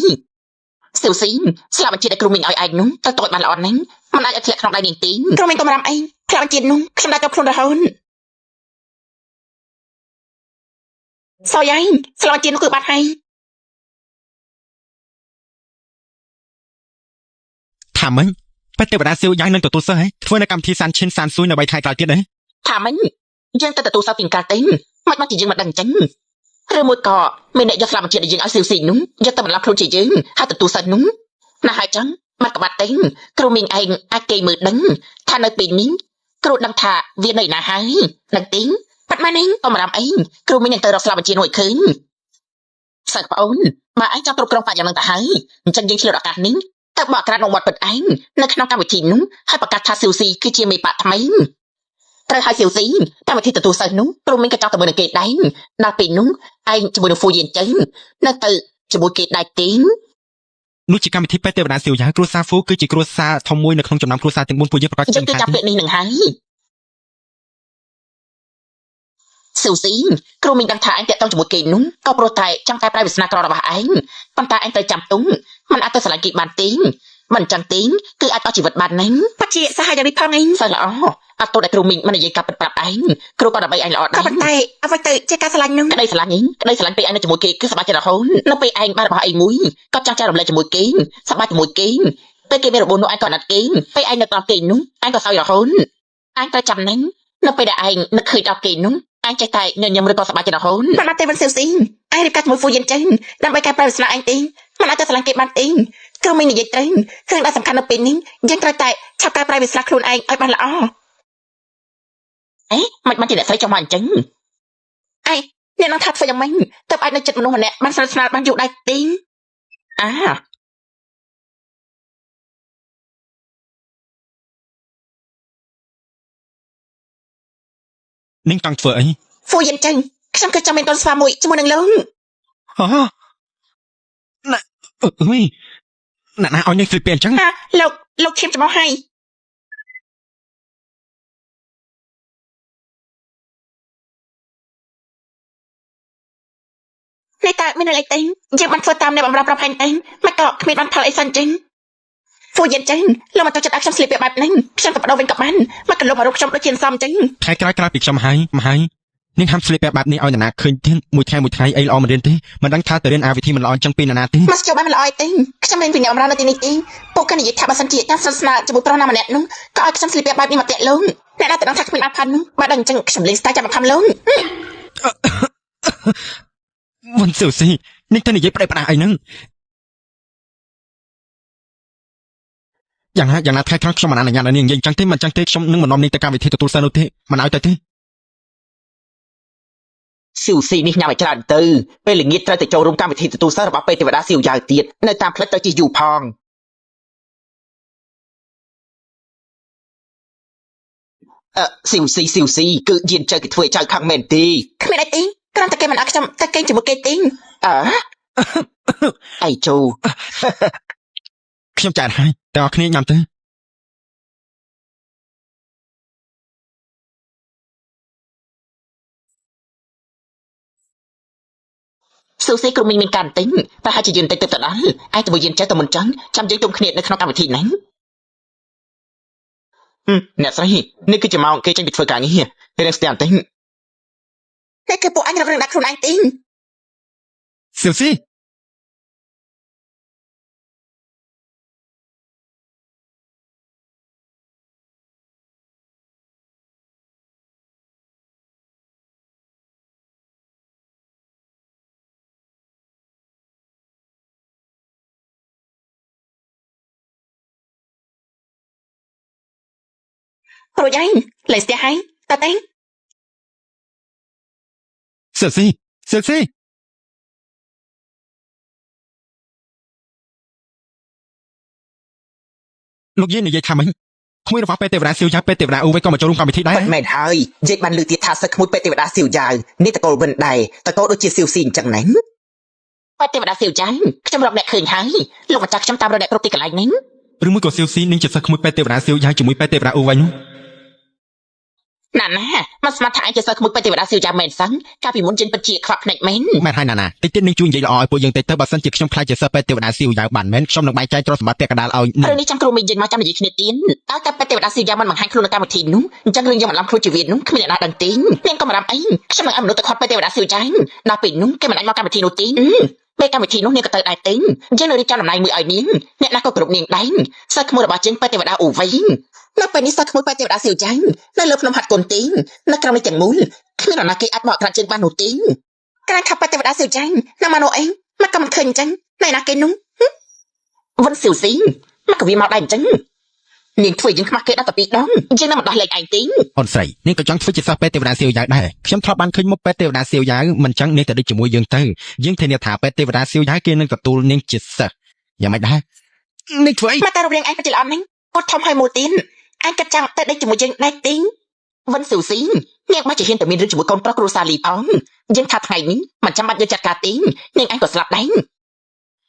សៀវស៊ីស្លាប់បញ្ជាដែលគ្រូមីងឲ្យឯងនោះទៅតូចបានល្អណាស់មិនអាចឲ្យធ្លាក់ក្នុងដៃនាងទីគ្រូមីងកុំរំអីធ្លាក់បញ្ជានោះខ្ញុំដាក់ចូលខ្លួនរហូតសយឯងស្លាប់បញ្ជានោះគឺបាត់ហើយ ថាម៉េចពេទ្យទេវតាសៀវយ៉ាងនឹងទទួលសិស្សហ៎ធ្វើនៅកម្មវិធីសានឈិនសានស៊ួយនៅ3ថ្ងៃក្រោយទៀតហ៎ ថាម៉េចយើងទៅទទួលសិស្សពីកាលទេមិនមកជាយើងមិនដឹងអញ្ចឹងឬមួយក៏មានអ្នកយកស្លាប់បញ្ជាដែលយើងឲ្យសៀវស៊ីនោះយកទៅបន្លំខ្លួនជាយើងហើយទទួលសិស្សនោះណាហើយចឹងបាត់ក៏បាត់ទេគ្រូមីងឯងអាចគេមើលដឹងថានៅពេលនេះគ្រូដឹងថាវានៅណាហើយនឹងទីបាត់មកនេះកុំរំអីគ្រូមីងនឹងទៅរកស្លាប់បញ្ជានោះឲ្យឃើញសិស្សប្អូនបើឯងចង់គ្រប់គ្រងបាក់យ៉ាងនឹងទៅហើយអញ្ចឹងយើងឆ្លៀតឱកាសនេះទៅបកក្រាតក្នុងវត្តពិតឯងនៅក្នុងកម្មវិធីនោះហើយប្រកាសថាសៀវស៊ីគឺជាមេបាក់ថ្មីត្រូវឲ្យសៀវស៊ីកម្មវិធីទទួលសិស្សនោះគ្រូមីងក៏ចង់ទៅមើលនឹងគេដែរដល់ពេលនោះឯងជាមួយនឹងហ្វូយៀនចឹងនៅទៅជាមួយគេដែរទី នោះជាកម្មវិធីពេទ្យទេវតាសៀវយ៉ាងគ្រួសារហ្វូគឺជាគ្រួសារធំមួយនៅក្នុងចំណោមគ្រួសារទាំង4ពួកយើងប្រកាស យើងគឺចាប់ពាក្យនេះនឹងហើយសៀវស៊ីគ្រូមីងដឹងថាឯងតាក់ទងជាមួយគេនោះក៏ព្រោះតែចង់តែប្រែវាសនាក្ររបស់ឯងប៉ុន្តែឯងត្រូវចាំទុំមិនអាចទៅស្រឡាញ់គេបានទេមិនចឹងទេគឺអាចអស់ជីវិតបានណាស់បជាសហយ៉ាងនេះផងឯងសើល្អអត់ទោះដែលគ្រូមីងមិននិយាយកាប់ពិតប្រាប់ឯងគ្រូក៏ដើម្បីឯងល្អដែរក៏ប៉ុន្តែអ្វីទៅជាការស្រឡាញ់នោះក្តីស្រឡាញ់ឯងក្តីស្រឡាញ់ពេលឯងនៅជាមួយគេគឺសប្បាយចិត្តរហូតនៅពេលឯងបានរបស់ឯងមួយក៏ចង់ចែករំលែកជាមួយគេសប្បាយជាមួយគេពេលគេមានរបួសនោះឯងក៏អាណិតគេពេលឯងនៅត្រង់គេនោះឯងក៏សើចរហូតឯងត្រូវចាំណាស់នៅពេលដែលឯងនឹកឃើញដល់គេនោះឯងចេះតែញញឹមឬក៏សប្បាយចិត្តរហូតមិនបានទេវិនសៀវស៊ីឯងរៀបការជាមួយហ្វូយិនចេញដើម្បីកែប្រែវាសនាឯងទេមិនអាចទៅស្រឡាញ់គេបានទេគ្រូមីងនិយាយត្រូវគ្រឿងដែលសំខាន់នៅពេលនេះយើងត្រូវតែឆាប់កែប្រែវាសនាខ្លួនឯងឲ្យបានល្អអេមិនបានជាអ្នកស្រីចង់មកអញ្ចឹងអេអ្នកនឹងថាធ្វើយ៉ាងម៉េចទៅអាចនៅចិត្តមនុស្សម្នាក់បានស្និទ្ធស្នាលបានយូរដែរទេអា នាងចង់ធ្វើអី ហ្វូយិនចឹងខ្ញុំគឺចង់មានកូនស្វាមួយជាមួយនឹងលោក ហ៎ណាអើយណាណាឲ្យនាងស្លៀកពាក់អញ្ចឹង ហាលោកលោកឈាមច្មោះហើយនេះតើមានរឿងអីទេយើងបានធ្វើតាមអ្នកបម្រើប្រាប់ហែងទេមិនក៏គ្មានបានផលអីសោះអញ្ចឹងហ្វូយិនចឹងលោកមកចូលចិត្តឲ្យខ្ញុំស្លៀកពាក់បែបនេះខ្ញុំទៅបដូរវិញក៏បានមកក៏លោកមករកខ្ញុំដូចជាសំអញ្ចឹង ថ្ងៃក្រោយក្រោយពីខ្ញុំហើយមកហើយនាងហាមស្លៀកពាក់បែបនេះឲ្យនរណាឃើញទៀតមួយថ្ងៃមួយថ្ងៃអីល្អមិនរៀនទេមិនដឹងថាទៅរៀនអាវិធីមិនល្អអញ្ចឹងពីនរណាទេ មកចូលបានមិនល្អអីទេខ្ញុំរៀនពីអ្នកបម្រើនៅទីនេះទេពួកគេនិយាយថាបើសិនជាចង់ស្និទ្ធស្នាលជាមួយប្រុសណាម្នាក់នោះក៏ឲ្យខ្ញុំស្លៀកពាក់បែបនេះមកតាក់លោកអ្នកណាទៅដឹងថាគ្មានអផាននោះបើដឹងអញ្ចឹងខ្ញុំលេងស្ទាយចាំមកខំលោក វ៉ាន់សៀវស៊ីនាងទៅនិយាយប្រេះផ្ដាស់អីហ្នឹងយ៉ាងណាយ៉ាងណាថ្ងៃក្រោយខ្ញុំមិនអនុញ្ញាតឲ្យនាងនិយាយអញ្ចឹងទេមិនអញ្ចឹងទេខ្ញុំនឹងមិននាំនាងទៅកម្មវិធីទទួលសិស្សនោះទេមិនឲ្យទៅទេ សៀវស៊ីនេះញ៉ាំឲ្យច្រើនទៅពេលល្ងាចត្រូវទៅចូលរួមកម្មវិធីទទួលសិស្សរបស់ពេទ្យទេវតាសៀវយ៉ាវទៀតនៅតាមផ្លូវទៅជិះយូរផងអឺសៀវស៊ីសៀវស៊ីគឺយានចៅគេធ្វើឲ្យចៅខឹងមែនទេ គ្មានអីទេគ្រាន់តែគេមិនឲ្យខ្ញុំទៅគេងជាមួយគេទេ អើអីជូ ខ្ញុំចាត់ហើយតើអ្នកគ្នាញ៉ាំទៅ ស៊ូស៊ីគ្រូមីងមានការទិញប្រហែលជាយើងតិចទៅទៅដល់ឯងជាមួយយើងចេះតែមិនចឹងចាំយើងជុំគ្នានៅក្នុងកម្មវិធីហ្នឹង អ្នកស្រីនេះគឺជាម៉ោងគេចេញពីធ្វើការងាររៀងស្ទះបន្តិច នេះគឺពួកអញរករឿងដាក់ខ្លួនឯងទេ សៀវស៊ី រួចហើយលេងស្ទះហើយតើទេ សៀ សៀវស៊ីសៀវស៊ីលោកយាយនិយាយថាម៉េចក្មួយរបស់ពេទ្យទេវតាសៀវយ៉ាពេទ្យទេវតាអ៊ូវេក៏មកចូលរួមកម្មវិធីដែរ ពិតមែនហើយយាយបានលើទៀតថាសិស្សក្មួយពេទ្យទេវតាសៀវយ៉ាវនេះតកូលវិនដែរតកូលដូចជាសៀវស៊ីអញ្ចឹងណា ពេទ្យទេវតាសៀវចាញ់ខ្ញុំរកអ្នកឃើញហើយលោកម្ចាស់ខ្ញុំតាមរកអ្នកគ្រប់ទីកន្លែងនេះ ឬមួយក៏សៀវស៊ីនឹងជាសិស្សក្មួយពេទ្យទេវតាសៀវយ៉ាជាមួយពេទ្យទេវតាអ៊ូវេនោះ ណាណាមកស្មានថាឯងជាសិស្សក្មួយពេទ្យទេវតាសៀវយ៉ាមែនសឹងកាលពីមុនជិនពិតជាខ្វាក់ភ្នែកមែន មែនហើយណាណាតិចទៀតនឹងជួយនិយាយល្អឲ្យពួកយើងតិចទៅបើសិនជាខ្ញុំខ្លាចជាសិស្សពេទ្យទេវតាសៀវយ៉ាបានមែនខ្ញុំនឹងបែងចែកទ្រព្យសម្បត្តិពាក់កណ្ដាលឲ្យនឹង រឿងនេះចាំគ្រូមីយើងមកចាំនិយាយគ្នាទៀតតើតែពេទ្យទេវតាសៀវយ៉ាមិនបង្ហាញខ្លួននៅកម្មវិធីនោះអញ្ចឹងរឿងយើងបន្លំខ្លួនជីវិតនោះគ្មានអ្នកណាដឹងទេនាងក៏មិនរំអីខ្ញុំនឹងឲ្យមនុស្សទៅខាត់ពេទ្យទេវតាសៀវយ៉ាដល់ពេលនោះគេមិនអាចមកកម្មវិធីនោះទេពេលកម្មវិធីនោះនាងក៏ទៅដែរទេយើងនឹងរៀបចំតំណែងមួយឲ្យនាងអ្នកណាក៏គ្រប់នាងដែរសិស្សក្មួយរបស់យើងពេទ្យទេវតាអ៊ូវេនៅពេលនេះសិស្សក្មួយពេទ្យទេវតាសៀវចាញ់នៅលើភ្នំហាត់គុនទីងនៅក្រោមនេះទាំងមូលគ្មាននរណាគេអាចមកក្រាន់ជើងបាននោះទេក្រាន់ថាពេទ្យទេវតាសៀវចាញ់នៅមកនោះអីមកក៏មិនឃើញអញ្ចឹងណែណាគេនោះវិនសៀវស៊ីងមកក៏វាមកដែរអញ្ចឹងនាងធ្វើយើងខ្មាស់គេដល់តែពីរដងយើងនឹងមិនដោះលែងឯងទេ អូនស្រីនាងក៏ចង់ធ្វើជាសិស្សពេទ្យទេវតាសៀវយ៉ាវដែរខ្ញុំធ្លាប់បានឃើញមុខពេទ្យទេវតាសៀវយ៉ាវមិនចឹងនាងទៅដូចជាមួយយើងទៅយើងធានាថាពេទ្យទេវតាសៀវយ៉ាវគេនឹងទទួលនាងជាសិស្សយ៉ាងម៉េចដែរនេះធ្វើអី មកតែរូបរាងឯងពិតជាល្អណាស់គាត់ធំហើយមូលទីនឯងគិតចង់ទៅដេកជាមួយយើងដែរទីវិនស៊ូស៊ីនាងមកជាហ៊ានតែមានរឿងជាមួយកូនប្រុសគ្រួសារលីផងយើងថាថ្ងៃនេះមិនចាំបាច់យើងចាត់ការទីនាងឯងក៏ស្លាប់ដែរ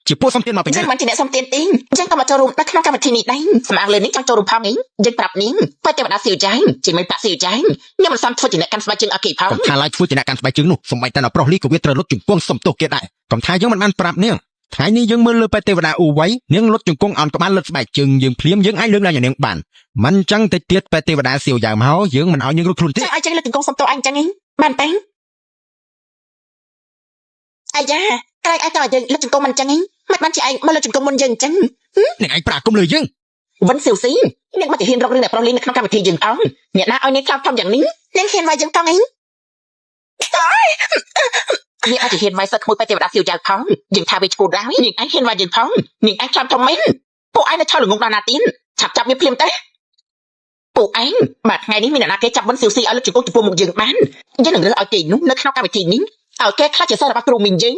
ជាពួកសំទៀនមកពីណា យើងមិនជាអ្នកសុំទានទេយើងក៏មកចូលរួមនៅក្នុងកម្មវិធីនេះដែរសម្អាងលើនេះចង់ចូលរួមផងឯងយើងប្រាប់នាងបើទេវតាសៀវចាញ់ជាមួយប៉ាក់សៀវចាញ់ខ្ញុំមិនសមធ្វើជាអ្នកកាន់ស្បែកជើងឲ្យគេផង កុំថាឡើយធ្វើជាអ្នកកាន់ស្បែកជើងនោះសំបីតែដល់ប្រុសលីក៏វាត្រូវលុតជង្គង់សុំទោសគេដែរកុំថាយើងមិនបានប្រាប់នាងថ្ងៃនេះយើងមើលលើពេទ្យទេវតាអ៊ូវៃនាងលុតជង្គង់អោនក្បាលលុតស្បែកជើងយើងភ្លាមយើងអាចលើកឡើងយ៉ាងនាងបានមិនចឹងតិចទៀតពេទ្យទេវតាសៀវយ៉ាវមកយើងមិនឲ្យនាងរួចខ្លួនទេ ចង់ឲ្យចេញលើកង្គង់សុំទោសអញចឹងឯងបានទេអាយ៉ាក្រែងឯងតើឲ្យយើងលើកជង្គង់មិនចឹងឯងមិនបានជាឯងមកលើកជង្គង់មុនយើងចឹង នាងឯងប្រាគុំលើយើង វិនសៀវស៊ីនាងមកជាហ៊ានរករឿងអ្នកប្រុសលីនៅក្នុងកម្មវិធីយើងអងអ្នកណាឲ្យនាងខ្លោចធំយ៉ាងនេះនាងហ៊ានវាយយើងតង់ឯងនាងអាចជាហ៊ានវាយសឹកក្មួយពេទ្យទេវតាសៀវចៅផងយើងថាវាឈួតហើយនាងឯងហ៊ានវាយយើងផងនាងឯងខ្លោចធំមែនពួកឯងនៅឆោល្ងងដល់ណាទៀតឆាប់ចាប់វាភ្លាមទេពួកឯងបាទថ្ងៃនេះមានអ្នកណាគេចាប់វិនសៀវស៊ីឲ្យលើកជង្គង់ចំពោះមុខយើងបានយើងនឹងរើសឲ្យគេនោះនៅក្នុងកម្មវិធីនេះឲ្យគេខ្លាចជាសិស្សរបស់គ្រូមីងយើង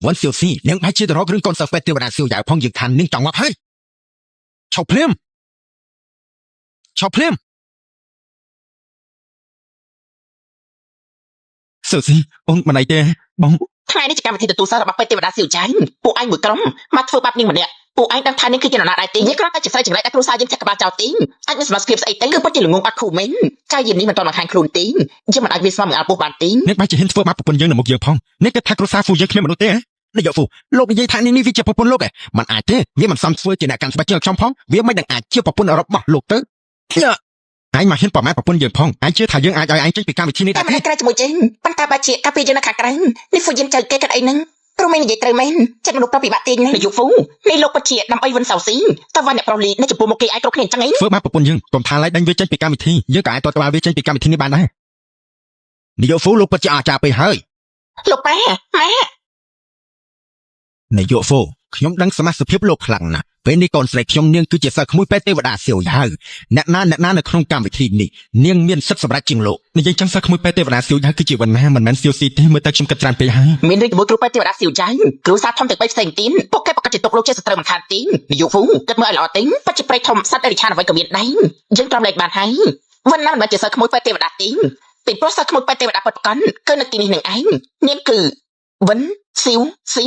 វ៉ាន់សៀវស៊ីនាងអាចជាទៅរករឿងកូនសិស្សពេទ្យទេវតាសៀវយ៉ាវផងយើងខាននាងចង់ងាប់ហើយឆោភ្លាមឆោភ្លាមសៀវស៊ីអូនមិនអីទេបង ថ្ងៃនេះជាកម្មវិធីទទួលសិស្សរបស់ពេទ្យទេវតាសៀវចាញ់ពួកឯងមួយក្រុមមកធ្វើបាបនាងម្នាក់ពួកឯងដឹងថានាងគឺជានរណាដែរទេនេះគ្រាន់តែជាស្រីចង្រៃដែលគ្រួសារយើងចាក់ក្បាលចោលទេអាចមានសមត្ថភាពស្អីទេគឺពិតជាល្ងងអត់ខូមែនចៅយាមនេះមិនទាន់បង្ហាញខ្លួនទេយើងមិនអាចវាស្មមនឹងអល់ពោះបានទេ អ្នកបែរជាហ៊ានធ្វើបាបប្រពន្ធយើងនៅមុខយើងផងអ្នកគិតថាគ្រួសារហ្វូយើងគ្មានមនុស្សទេហ៎នាយកហ្វូលោកនិយាយថានេះនេះវាជាប្រពន្ធលោកឯងมันអាចទេវាមិនសមធ្វើជាអ្នកកាន់ស្បែកជើងខ្ញុំផងវាមិននឹងអាចជាប្រពន្ធរបស់លោកទៅឯងមកហ៊ានប្រមាថប្រពន្ធយើងផងឯងជឿថាយើងអាចឲ្យឯងចេញពីកម្មវិធីនេះ តែ ដែរទេ មិនក្រៅជាមួយចេញប៉ុន្តែបើជាកាពីយើងនៅខាងក្រៅនេះហ្វូយាមចៅគេកាត់អីហ្នឹងគ្រូមីងនិយាយត្រូវមែនចិត្តមនុស្សប្រុសពិបាកទាញណាស់នាយកហ្វូនេះលោកពិតជាដើម្បីវិនសៅស៊ីតើវ៉ាន់អ្នកប្រុសលីនៅចំពោះមុខគេឯងគ្រប់គ្នាអញ្ចឹងឯង ធ្វើបាបប្រពន្ធយើងកុំថាឡើយដេញវាចេញពីកម្មវិធីយើងក៏អាចតតក្បាលវាចេញពីកម្មវិធីនេះបានដែរនាយកហ្វូលោកពិតជាអស្ចារ្យពេកហើយ លោកប៉ាម៉ាក់ នាយកហ្វូខ្ញុំដឹងសមាជិកភាពលោកខ្លាំងណាស់ពេលនេះកូនស្រីខ្ញុំនាងគឺជាសិស្សក្មួយពេទ្យទេវតាសៀវយ៉ាវអ្នកណាអ្នកណានៅក្នុងកម្មវិធីនេះនាងមានសិទ្ធិសម្រេចជាងលោកនិយាយចឹងសិស្សក្មួយពេទ្យទេវតាសៀវយ៉ាវគឺជាវណ្ណាមិនមែនសៀវស៊ីទេមើលទៅខ្ញុំគិតច្រើនពេកហើយ មានរឿងជាមួយគ្រូពេទ្យទេវតាសៀវចៅគ្រូសាធំទាំងបីផ្សេងទៀតពួកគេប្រកាសជាទុកលោកជាសត្រូវមិនខានទេនាយកហ្វូគិតមើលឲ្យល្អទេពិតជាព្រៃធំសត្វអរិឆានអ្វីក៏មានដែរយើងទ្រាំលែកបានហើយវិនណាមិនមែនជាសិស្សក្មួយពេទ្យទេវតាទេពីព្រោះសិស្សក្មួយពេទ្យទេវតាពិតប្រាកដគឺនៅទីនេះនឹងឯងនាងគឺវិនសៀវស៊ី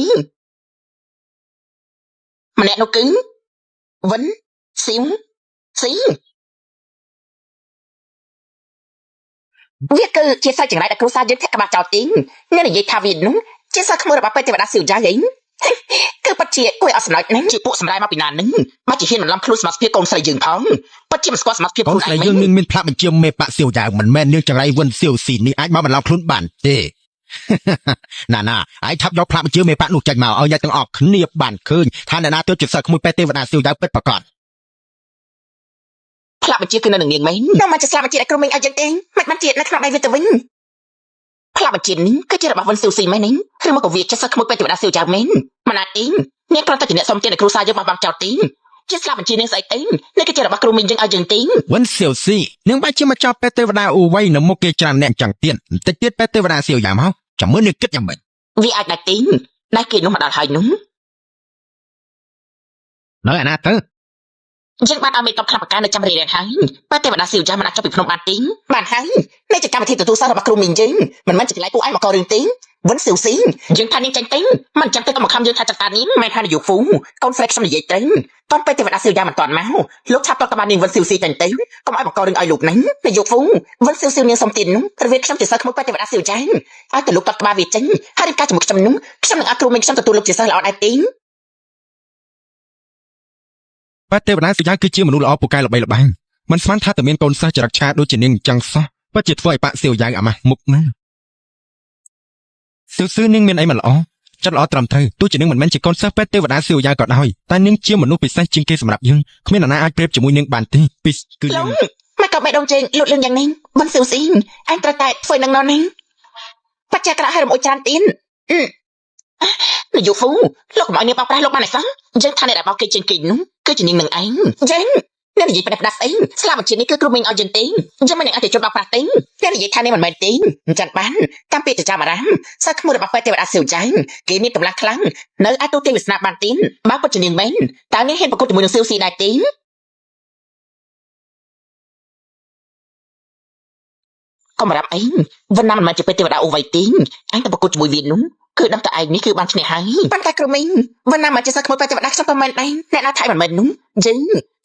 ម្នាក់នោះគឺវិនសៀវស៊ីវាគឺជាសាច់ចង្រៃដែលគ្រួសារយើងធាក់ក្បាលចោលទីអ្នកនិយាយថាវានោះជាសិស្សក្មួយរបស់ពេទ្យទេវតាសៀវយ៉ាយឯងគឺពិតជាគួរឲ្យអត់សំណើចណាស់ជាពួកសម្រាយមកពីណានឹងមកជាហ៊ានបន្លំខ្លួនសមាជិកកូនស្រីយើងផងពិតជាមិនស្គាល់សមាជិក កូន ខ្លួនឯងមែ ស្រីយើង ន នាងមានផ្លាកបញ្ជាមេបាក់សៀវយ៉ាវមិនមែននាងចង្រៃវិនសៀវស៊ីនេះអាចមកបន្លំខ្លួនបានទេ ណាណាឯងឆាប់យកផ្លាកបញ្ជាមេបាក់នោះចេញមកឲ្យអ្នកទាំងអស់គ្នាបានឃើញថាអ្នកណាទើបជាសិស្សក្មួយពេទ្យទេវតាសៀវយ៉ាវពិតប្រាកដ ផ្លាកបញ្ជាគឺនៅនឹងនាងមែននោះមកជាស្លាកបញ្ជាដែលគ្រូមីងឲ្យយើងទេមិនបានជានៅក្នុងដៃវាទៅវិញផ្លាកបញ្ជានេះគឺជារបស់វិនស៊ូស៊ីមែនទេឬមកក៏វាជាសិស្សក្មួយពេទ្យទេវតាសៀវចៅមែនមិនណាទេនាងគ្រាន់តែជាអ្នកសុំទានឲ្យគ្រូសាយើងបោះបង់ចោលទេជាស្លាកបញ្ជានាងស្អីទេនេះគឺជារបស់គ្រូមីងយើងឲ្យយើងទេ វិនសៀវស៊ីនាងបែរជាមកចាប់ពេទ្យទេវតាអ៊ូវៃនៅមុខគេច្រើនអ្នកចឹងទៀតបន្តិចទៀតពេទ្យទេវតាសៀវយ៉ាមក ចាំមើលនាងគិតយ៉ាងម៉េច វាអាចដែរទីងដែលគេនោះមកដល់ហើយនោះ នៅអាណាទៅ យើងបានឲ្យមេតបខ្លាំងបកានៅចាំរៀងហើយបើទេវតាស៊ីវយ៉ាមិនអាចចុះពីភ្នំបានទីងបានហើយនេះជាកម្មវិធីទទួលសិស្សរបស់គ្រូមីងយើងមិនមែនជាកន្លែងពួកឯងមកករឿងទីងវិនសៀវស៊ីងយើងថានាងចាញ់ទីងមិនចាំទេក៏មកខំយើងថាចាត់ការនាងមិនថានយោហ្វូកូនស្រីខ្ញុំនិយាយទៅតន់ពេលទេវតាសៀវយ៉ាមិនតាន់មកលោកឆាប់តតបាននាងវិនសៀវស៊ីចាញ់ទៅកុំឲ្យបង្ករឿងឲ្យលោកហ្នឹងនយោហ្វូវិនសៀវស៊ីនាងសុំទីននោះរវាងខ្ញុំជាសិស្សក្មួយពេលទេវតាសៀវយ៉ាឲ្យតែលោកតតក្បាលវាចេញហើយរៀបការជាមួយខ្ញុំនោះខ្ញុំនឹងឲ្យគ្រូមីងខ្ញុំទទួលលោកជាសិស្សល្អដែរទីង បែបទេវតាសុយាគឺជាមនុស្សល្អពូកែល្បីល្បាញមិនស្មានថាតែមានកូនសិស្សចរិតឆាដូចជានាងអញ្ចឹងសោះពិតជាធ្វើឲ្យបាក់សៀវយ៉ាងអាម៉ាស់មុខណាស់សៀវសឺនាងមានអីមិនល្អចិត្តល្អត្រឹមត្រូវទោះជានាងមិនមែនជាកូនសិស្សពេទ្យទេវតាសៀវយ៉ាងក៏ដោយតែនាងជាមនុស្សពិសេសជាងគេសម្រាប់យើងគ្មាននរណាអាចប្រៀបជាមួយនាងបានទេពីគឺ ល នាង ងមកក៏បេះដូងជើងលូតលឿនយ៉ាងនេះមិនសៀវស៊ីងអញត្រូវតែធ្វើនឹងណនេះបច្ចាក្រឲ្យរំអួយច្រើនទៀតអឺនយោហ្វូលោកកុំឲ្យនាងបោកប្រាស់លោកបានឯសោះយើងថាអ្នកដែលបោកគេជាងគេនោះគឺជានាងនឹងឯងយើងអ្នកនិយាយផ្ដេសផ្ដាស់ស្អីស្លាប់បញ្ជានេះគឺគ្រូមីងឲ្យយើងទេយើងមិននឹងអាចទៅជន់បោកប្រាស់ទេអ្នកនិយាយថានេះមិនមែនទេអញ្ចឹងបានតាមពាក្យចចាមអារាមសិស្សក្មួយរបស់ពេទ្យទេវតាសៀវចៃគេមានកម្លាំងខ្លាំងនៅអាចទូទេវាសនាបានទេបើពិតជានាងមែនតើនាងហ៊ានប្រកួតជាមួយនឹងសៀវស៊ីដែរទេ កុំរាប់អីវិនណាមិនមែនជាពេទ្យទេវតាអូវៃទីងអញទៅប្រកួតជាមួយវានោះគឺដឹងតែឯងនេះគឺបានឈ្នះហើយប៉ុន្តែគ្រូមីងវិនណាមិនជាសិស្សក្មួយពេទ្យទេវតាខ្ញុំក៏មិនដែរអ្នកណាថៃមិនមែននោះយើង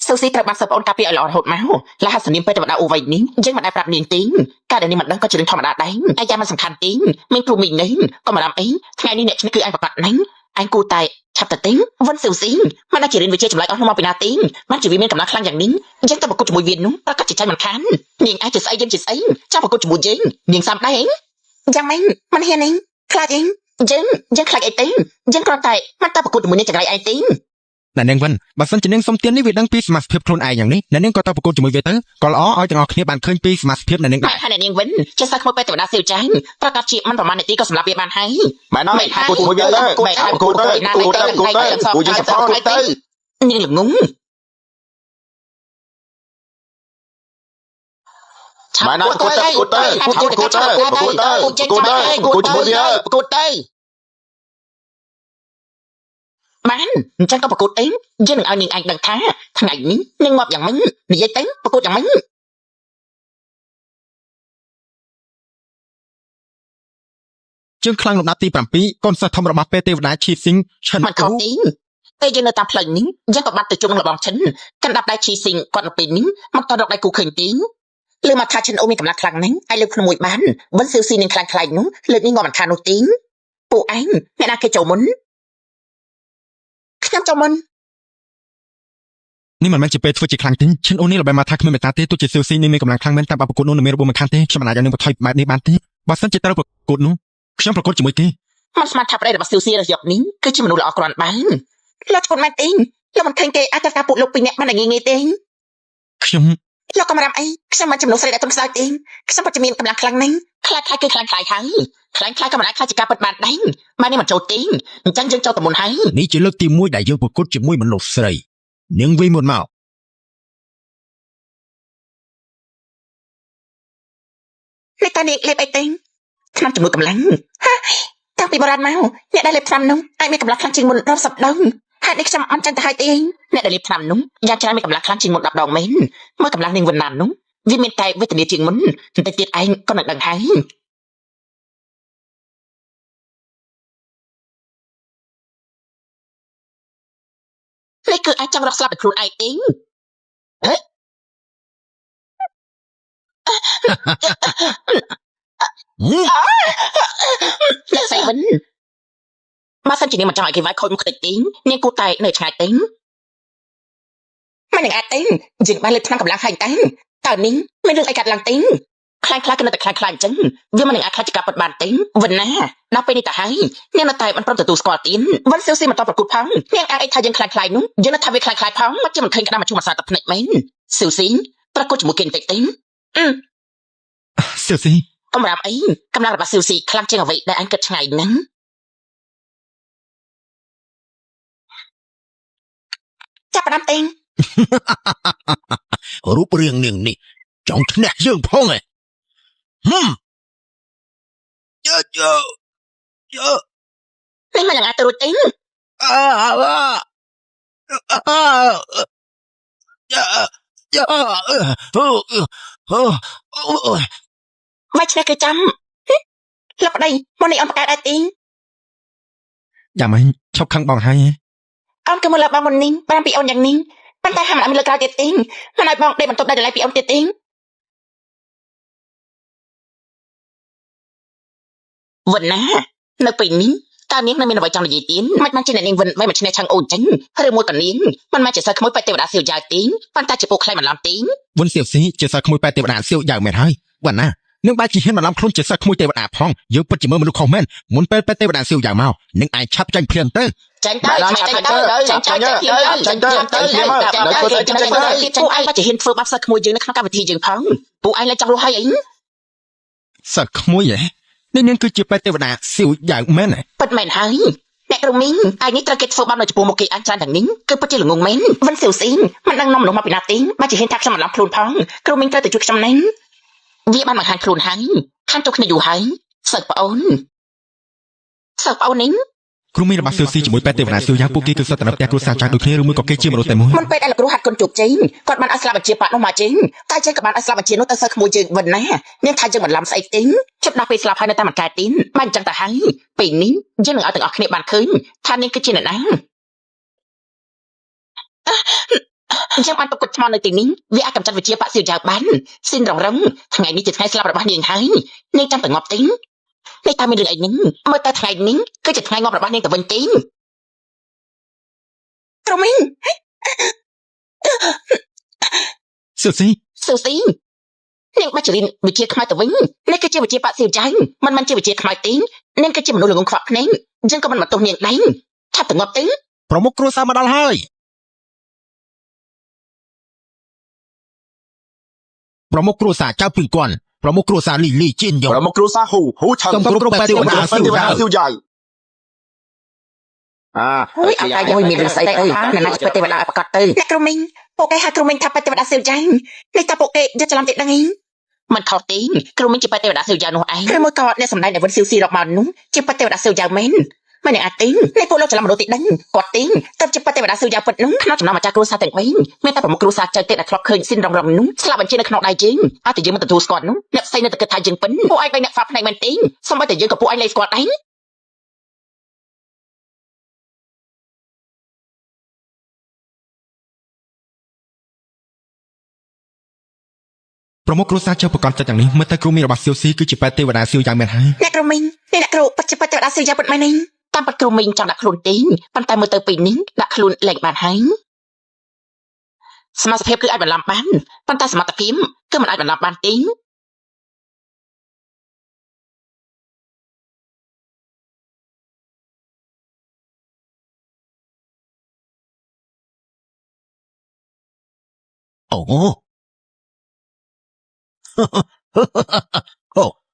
សូស៊ីត្រូវបានសិស្សប្អូនការពារឲ្យល្អរហូតមកលះសនាមពេទ្យទេវតាអូវៃនេះយើងមិនដែលប្រាប់នាងទីងការដែលនាងមិនដឹងក៏ជារឿងធម្មតាដែរអាយ៉ាមិនសំខាន់ទីងមានគ្រូមីងនេះកុំរាប់អីថ្ងៃនេះអ្នកឈ្នះគឺឯងប្រកាសណាស់ឯងគួរតែឆាប់ទៅទីងវិនស៊ូស៊ីមិនដែលជារៀនវិជ្ជាចម្លែកអស់នោះមកពីណាទីងបានជាវាមានកម្លាំងខ្លាំងយ៉ាងនេះយើងទៅប្រកួតជាមួយវានោះប្រកាសជាចាញ់មិនខាននាងឯងជាស្អីយើងជាស្អី ចាំប្រកួតជាមួយយើងនាងសាំដែរយ៉ាងម៉េចមិនហ៊ានអីខ្លាចអីយើងយើងខ្លាចអីទេយើងគ្រាន់តែមិនតប្រកួតជាមួយនាងចង្រៃឯងទេ ណានាងវិនបើសិនជានាងសុំទាននេះវាដឹងពីសមាជិកខ្លួនឯងយ៉ាងនេះណានាងក៏ទៅប្រកួតជាមួយវាទៅក៏ល្អឲ្យទាំងអស់គ្នាបានឃើញពីសមាជិកណានាងដែរ តែហើយនាងវិញជាសិស្សក្មួយពេទ្យទេវតាសៀវចាញ់ប្រកាសជាមិនប្រហែលនាទីក៏សម្លាប់វាបានហើយ ម៉ែណយគូជាមួយវាទៅគូទៅគូទៅគូទៅគូយើងសផតទៅ នាងល្ងង ម៉ែណយគូទៅគូទៅគូទៅគូទៅគូទៅគូជាមួយវា ប្រកួតទៅ បានអញ្ចឹងក៏ប្រកួតអីយើងនឹងឲ្យនាងឯងដឹងថាថ្ងៃនេះនាងងាប់យ៉ាងម៉េចនិយាយទៅប្រកួតយ៉ាងម៉េច ជើងខ្លាំងលំដាប់ទី7កូនសិស្សធំរបស់ពេទ្យទេវតាឈីស៊ីងឈិន មិនខុសទេពេលយើងនៅតាមផ្លូវនេះយើងក៏បាត់ទៅជុំនឹងលបងឈិនកាន់ដាប់ដៃឈីស៊ីងគាត់នៅពេលនេះមកតរកដៃគូឃើញទីលើមកថាឈិនអូមានកម្លាំងខ្លាំងណាស់ឲ្យលើកភ្នំមួយបានវិនស៊ឺស៊ីនឹងខ្លាំងខ្លាយនោះលើកនេះងាប់មិនខាននោះទីពួកឯងអ្នកណាគេចូលមុនខ្ញុំចូលមុន នេះមិនមែនជាពេលធ្វើជាខ្លាំងទេឈិនអូនេះល្បីមកថាគ្មានមេត្តាទេទោះជាស៊ូស៊ីនេះមានកម្លាំងខ្លាំងមែនតែបើប្រកួតនោះនឹងមានរបួសមិនខានទេខ្ញុំមិនអាចឲ្យនឹងបន្ថយបែបនេះបានទេបើសិនជាត្រូវប្រកួតនោះខ្ញុំប្រកួតជាមួយគេ មិនស្មានថាប្តីរបស់ស៊ឺស៊ីរយកនេះគឺជាមនុស្សល្អគ្រាន់បើលោកឈុនមែនទេលោកមិនឃើញគេអាចចាត់ការពួកលោកពីរនាក់បានតែងាយៗទេ ខ្ញុំ លោកកំរាំអីខ្ញុំមិនចំណុះស្រីដែលទុំខ្សោយទេខ្ញុំពិតជាមានកម្លាំងខ្លាំងណាស់ខ្លាចខ្លាចគឺខ្លាំងខ្លាយហើយខ្លាំងខ្លាយក៏មិនអាចខ្លាចជាការពិតបានដែរម៉ែនេះមិនចូលទេអញ្ចឹងយើងចូលតែមុនហើយ នេះជាលើកទី1ដែលយើងប្រកួតជាមួយមនុស្សស្រីនាងវិញមុនមក នេះតានាងលេបអីទេថ្នាំជំនួយកម្លាំងហាតាំងពីបុរាណមកអ្នកដែលលេបថ្នាំនោះអាចមានកម្លាំងខ្លាំងជាងមុនរាប់សិបដងហេតុនេះខ្ញុំអត់ចាញ់ទៅហើយទេអ្នកដែលលេបថ្នាំនោះយ៉ាងច្រើនមានកម្លាំងខ្លាំងជាងមុន10ដងមែនមើលកម្លាំងនាងវិនណាននោះវាមានតែវេទនាជាងមុនបន្តិចទៀតឯងក៏នឹងដឹងហើយនេះគឺអាចចង់រកស្លាប់ដោយខ្លួនឯងទេហេ អ្នកស្រីវិញបើសិនជានាងមិនចង់ឲ្យគេវាយខូចមុខតិចទីនាងគួរតែនៅឆ្ងាយទីមិននឹងអាចទេយើងបានលើកថ្នាំកម្លាំងហើយតែតើនាងមានរឿងអីកាត់ឡើងទីខ្លាចខ្លាចក៏នៅតែខ្លាចខ្លាចអញ្ចឹងវាមិននឹងអាចខ្លាចជាការពិតបានទេវិនណាដល់ពេលនេះទៅហើយនាងនៅតែមិនព្រមទទួលស្គាល់ទៀតវិនសៀវស៊ីមិនតបប្រកួតផងនាងអាងអីថាយើងខ្លាចខ្លាចនោះយើងនៅថាវាខ្លាចខ្លាចផងមកជាមិនឃើញក្តារមឈូសមួយសាទឹកភ្នែកមែនសៀវស៊ីប្រកួតជាមួយគេបន្តិចទេ ស៊ូស៊ី កំរាំអីកម្លាំងរបស់សៀវស៊ីខ្លាំងជាងអ្វីដែលអញគិតឆ្ងាយហ្នឹងចាប់ផ្ដើមទេ រូបរាងនាងនេះចង់ឈ្នះយើងផងឯងហឹមយើយើ នេះមិនយ៉ាងអាចទៅរួចទេ វាយឈ្នះគេចាំលោកប្តីមកនេះអូនប្រកែដែរទី យ៉ាងម៉េចឈប់ខឹងបងហើយ អូនក៏មកលើបងមុននេះបានពីអូនយ៉ាងនេះប៉ុន្តែហាមមិនឲ្យមានលើកក្រោយទៀតទេមិនឲ្យបងដេកបន្ទប់ដៃដលៃពីអូនទៀតទេវិនណានៅពេលនេះតើនាងនៅមានអ្វីចង់និយាយទៀតមិនបានជាអ្នកនាងវិនមិនមកឈ្នះឆាំងអូនចេញឬមួយក៏នាងមិនមកជាសិស្សក្មួយបេទេវតាសៀវយ៉ាវទេប៉ុន្តែជាពួកខ្លែងបន្លំទេ វុនសៀវស៊ីជាសិស្សក្មួយប៉ែទេវតាសៀវយ៉ាវមែនហើយវណ្ណានឹងបែរជាហ៊ានបន្លំខ្លួនជាសិស្សក្មួយទេវតាផងយើងពិតជាមើលមនុស្សខុសមែនមុនពេលប៉ែទេវតាសៀវយ៉ាវមកនឹងឯងឆាប់ចាញ់ភ្លាមទៅ ចាញ់ទៅចាញ់ទៅចាញ់ទៅចាញ់ទៅចាញ់ទៅចាញ់ទៅចាញ់ទៅពួកឯងបាច់ជាហ៊ានធ្វើបាបសិស្សក្មួយយើងនៅក្នុងកម្មវិធីយើងផងពួកឯងលែងចង់រស់ហើយអី សិស្សក្មួយហ៎នេះនាងគឺជាប៉ែទេវតាសៀវយ៉ាវមែនហ៎ ពិតមែនហើយអ្នកគ្រូមីងឯនេះត្រូវគេធ្វើបាបនៅចំពោះមុខគេអញច្រើនទាំងនេះគឺពិតជាល្ងងមែនវិនសៀវស៊ីងមិនដឹងនាំមនុស្សមកពីណាទេបាច់ជាហ៊ានថាខ្ញុំបន្លំខ្លួនផងគ្រូមីងត្រូវតែជួយខ្ញុំណាស់វាបានបង្ហាញខ្លួនហើយខានចុះគ្នាយូរហើយសិស្សប្អូនសិស្សប្អូននេះ គ្រូមីងរបស់សៀវស៊ីជាមួយប៉ែទេវតាសៀវយ៉ាវពួកគេគឺសុទ្ធតែនៅផ្ទះគ្រួសារចាស់ដូចគ្នាឬមួយក៏គេជាមនុស្សតែមួយ មុនពេលដែលលោកគ្រូហាត់គុណជោគជ័យគាត់បានឲ្យស្លាប់បញ្ជាបាក់នោះមកជើងតែជើងក៏បានឲ្យស្លាប់បញ្ជានោះទៅសិស្សក្មួយជើងវិញណានាងថាយើងបន្លំស្អីទេជិតដល់ពេលស្លាប់ហើយនៅតែមិនកែទីនបានអញ្ចឹងទៅហើយពេលនេះយើងនឹងឲ្យទាំងអស់គ្នាបានឃើញថានាងគឺជាអ្នកណាយើងបានទុកគុតថ្មនៅទីនេះវាអាចកម្ចាត់វិជាបាក់សៀវយ៉ាវបានស៊ីនរងរងថ្ងៃនេះជាថ្ងៃស្លាប់របស់នាងហើយនាងចាំតែងាប់ទេនេះតើមានរឿងអីនេះមើលតែថ្ងៃនេះគឺជាថ្ងៃងាប់របស់នាងទៅវិញទេគ្រូមីង សៀវស៊ី ស៊ូស៊ីនាងបាច់ចរិនវិជាខ្មៅទៅវិញនេះគឺជាវិជាបាក់សៀវចៅមិនមិនជាវិជាខ្មៅទេនាងគឺជាមនុស្សល្ងងខ្វាក់ភ្នែកយើងក៏មិនមកទោសនាងដែរឆាប់ទៅងាប់ទេ ប្រមុខគ្រួសារមកដល់ហើយប្រមុខគ្រួសារចៅពីងគាត់ប្រមុខគ្រួសារលីលីជីនយ៉ុង ប្រមុខគ្រួសារហ៊ូហ៊ូឆឹង សូមគោរពបែបទេវតា ទេវតាសៀវយ៉ាវអា អូយអត់កាយមួយមានរឿងស្អីទៅណាណាជាទេវតាឲ្យប្រកាសទៅអ្នកគ្រូមីងពួកគេហៅគ្រូមីងថាបេទេវតាសៀវចៅនេះតើពួកគេយកច្រឡំទៀតដឹងអីមិនខុសទេគ្រូមីងជាបេទេវតាសៀវចៅនោះឯងគឺមួយក៏អ្នកសម្ដែងដែលវិនសៀវស៊ីរកមកនោះជាបេទេវតាសៀវចៅមែនមិនអ្នកអាចទេនេះពួកលោកច្រឡំមនុស្សទីដឹងគាត់ទេទៅជាបេទេវតាសៀវចៅពិតនោះក្នុងចំណោមម្ចាស់គ្រួសារទាំងបីមានតែប្រមុខគ្រួសារចៅទេដែលធ្លាប់ឃើញស៊ីនរងរងនោះស្លាប់បញ្ជានៅក្នុងដៃយើងឲ្យតែយើងមិនទទួលស្គាល់នោះអ្នកផ្សេងនៅតែគិតថាយើងពិនពួកឯងបីអ្នកហ្វាភ្នែកមែនទេសូម្បីតែយើងក៏ពួកឯងលែងស្គាល់ដែរ ប្រមុខគ្រួសារចៅប្រកបចិត្តយ៉ាងនេះមើលទៅគ្រូមីងរបស់សៀវស៊ីគឺជាប៉ែទេវតាសៀវយ៉ាងមែនហើយ អ្នកគ្រូមីងនេះអ្នកគ្រូពិតជាពិតទេវតាសៀវយ៉ាពិតមែនទេតាមពិតគ្រូមីងចង់ដាក់ខ្លួនទេប៉ុន្តែមើលទៅពេលនេះដាក់ខ្លួនលែងបានហើយសមាជិកភាពគឺអាចបន្លំបានប៉ុន្តែសមត្ថភាពគឺមិនអាចបន្លំបានទេ អូ អូ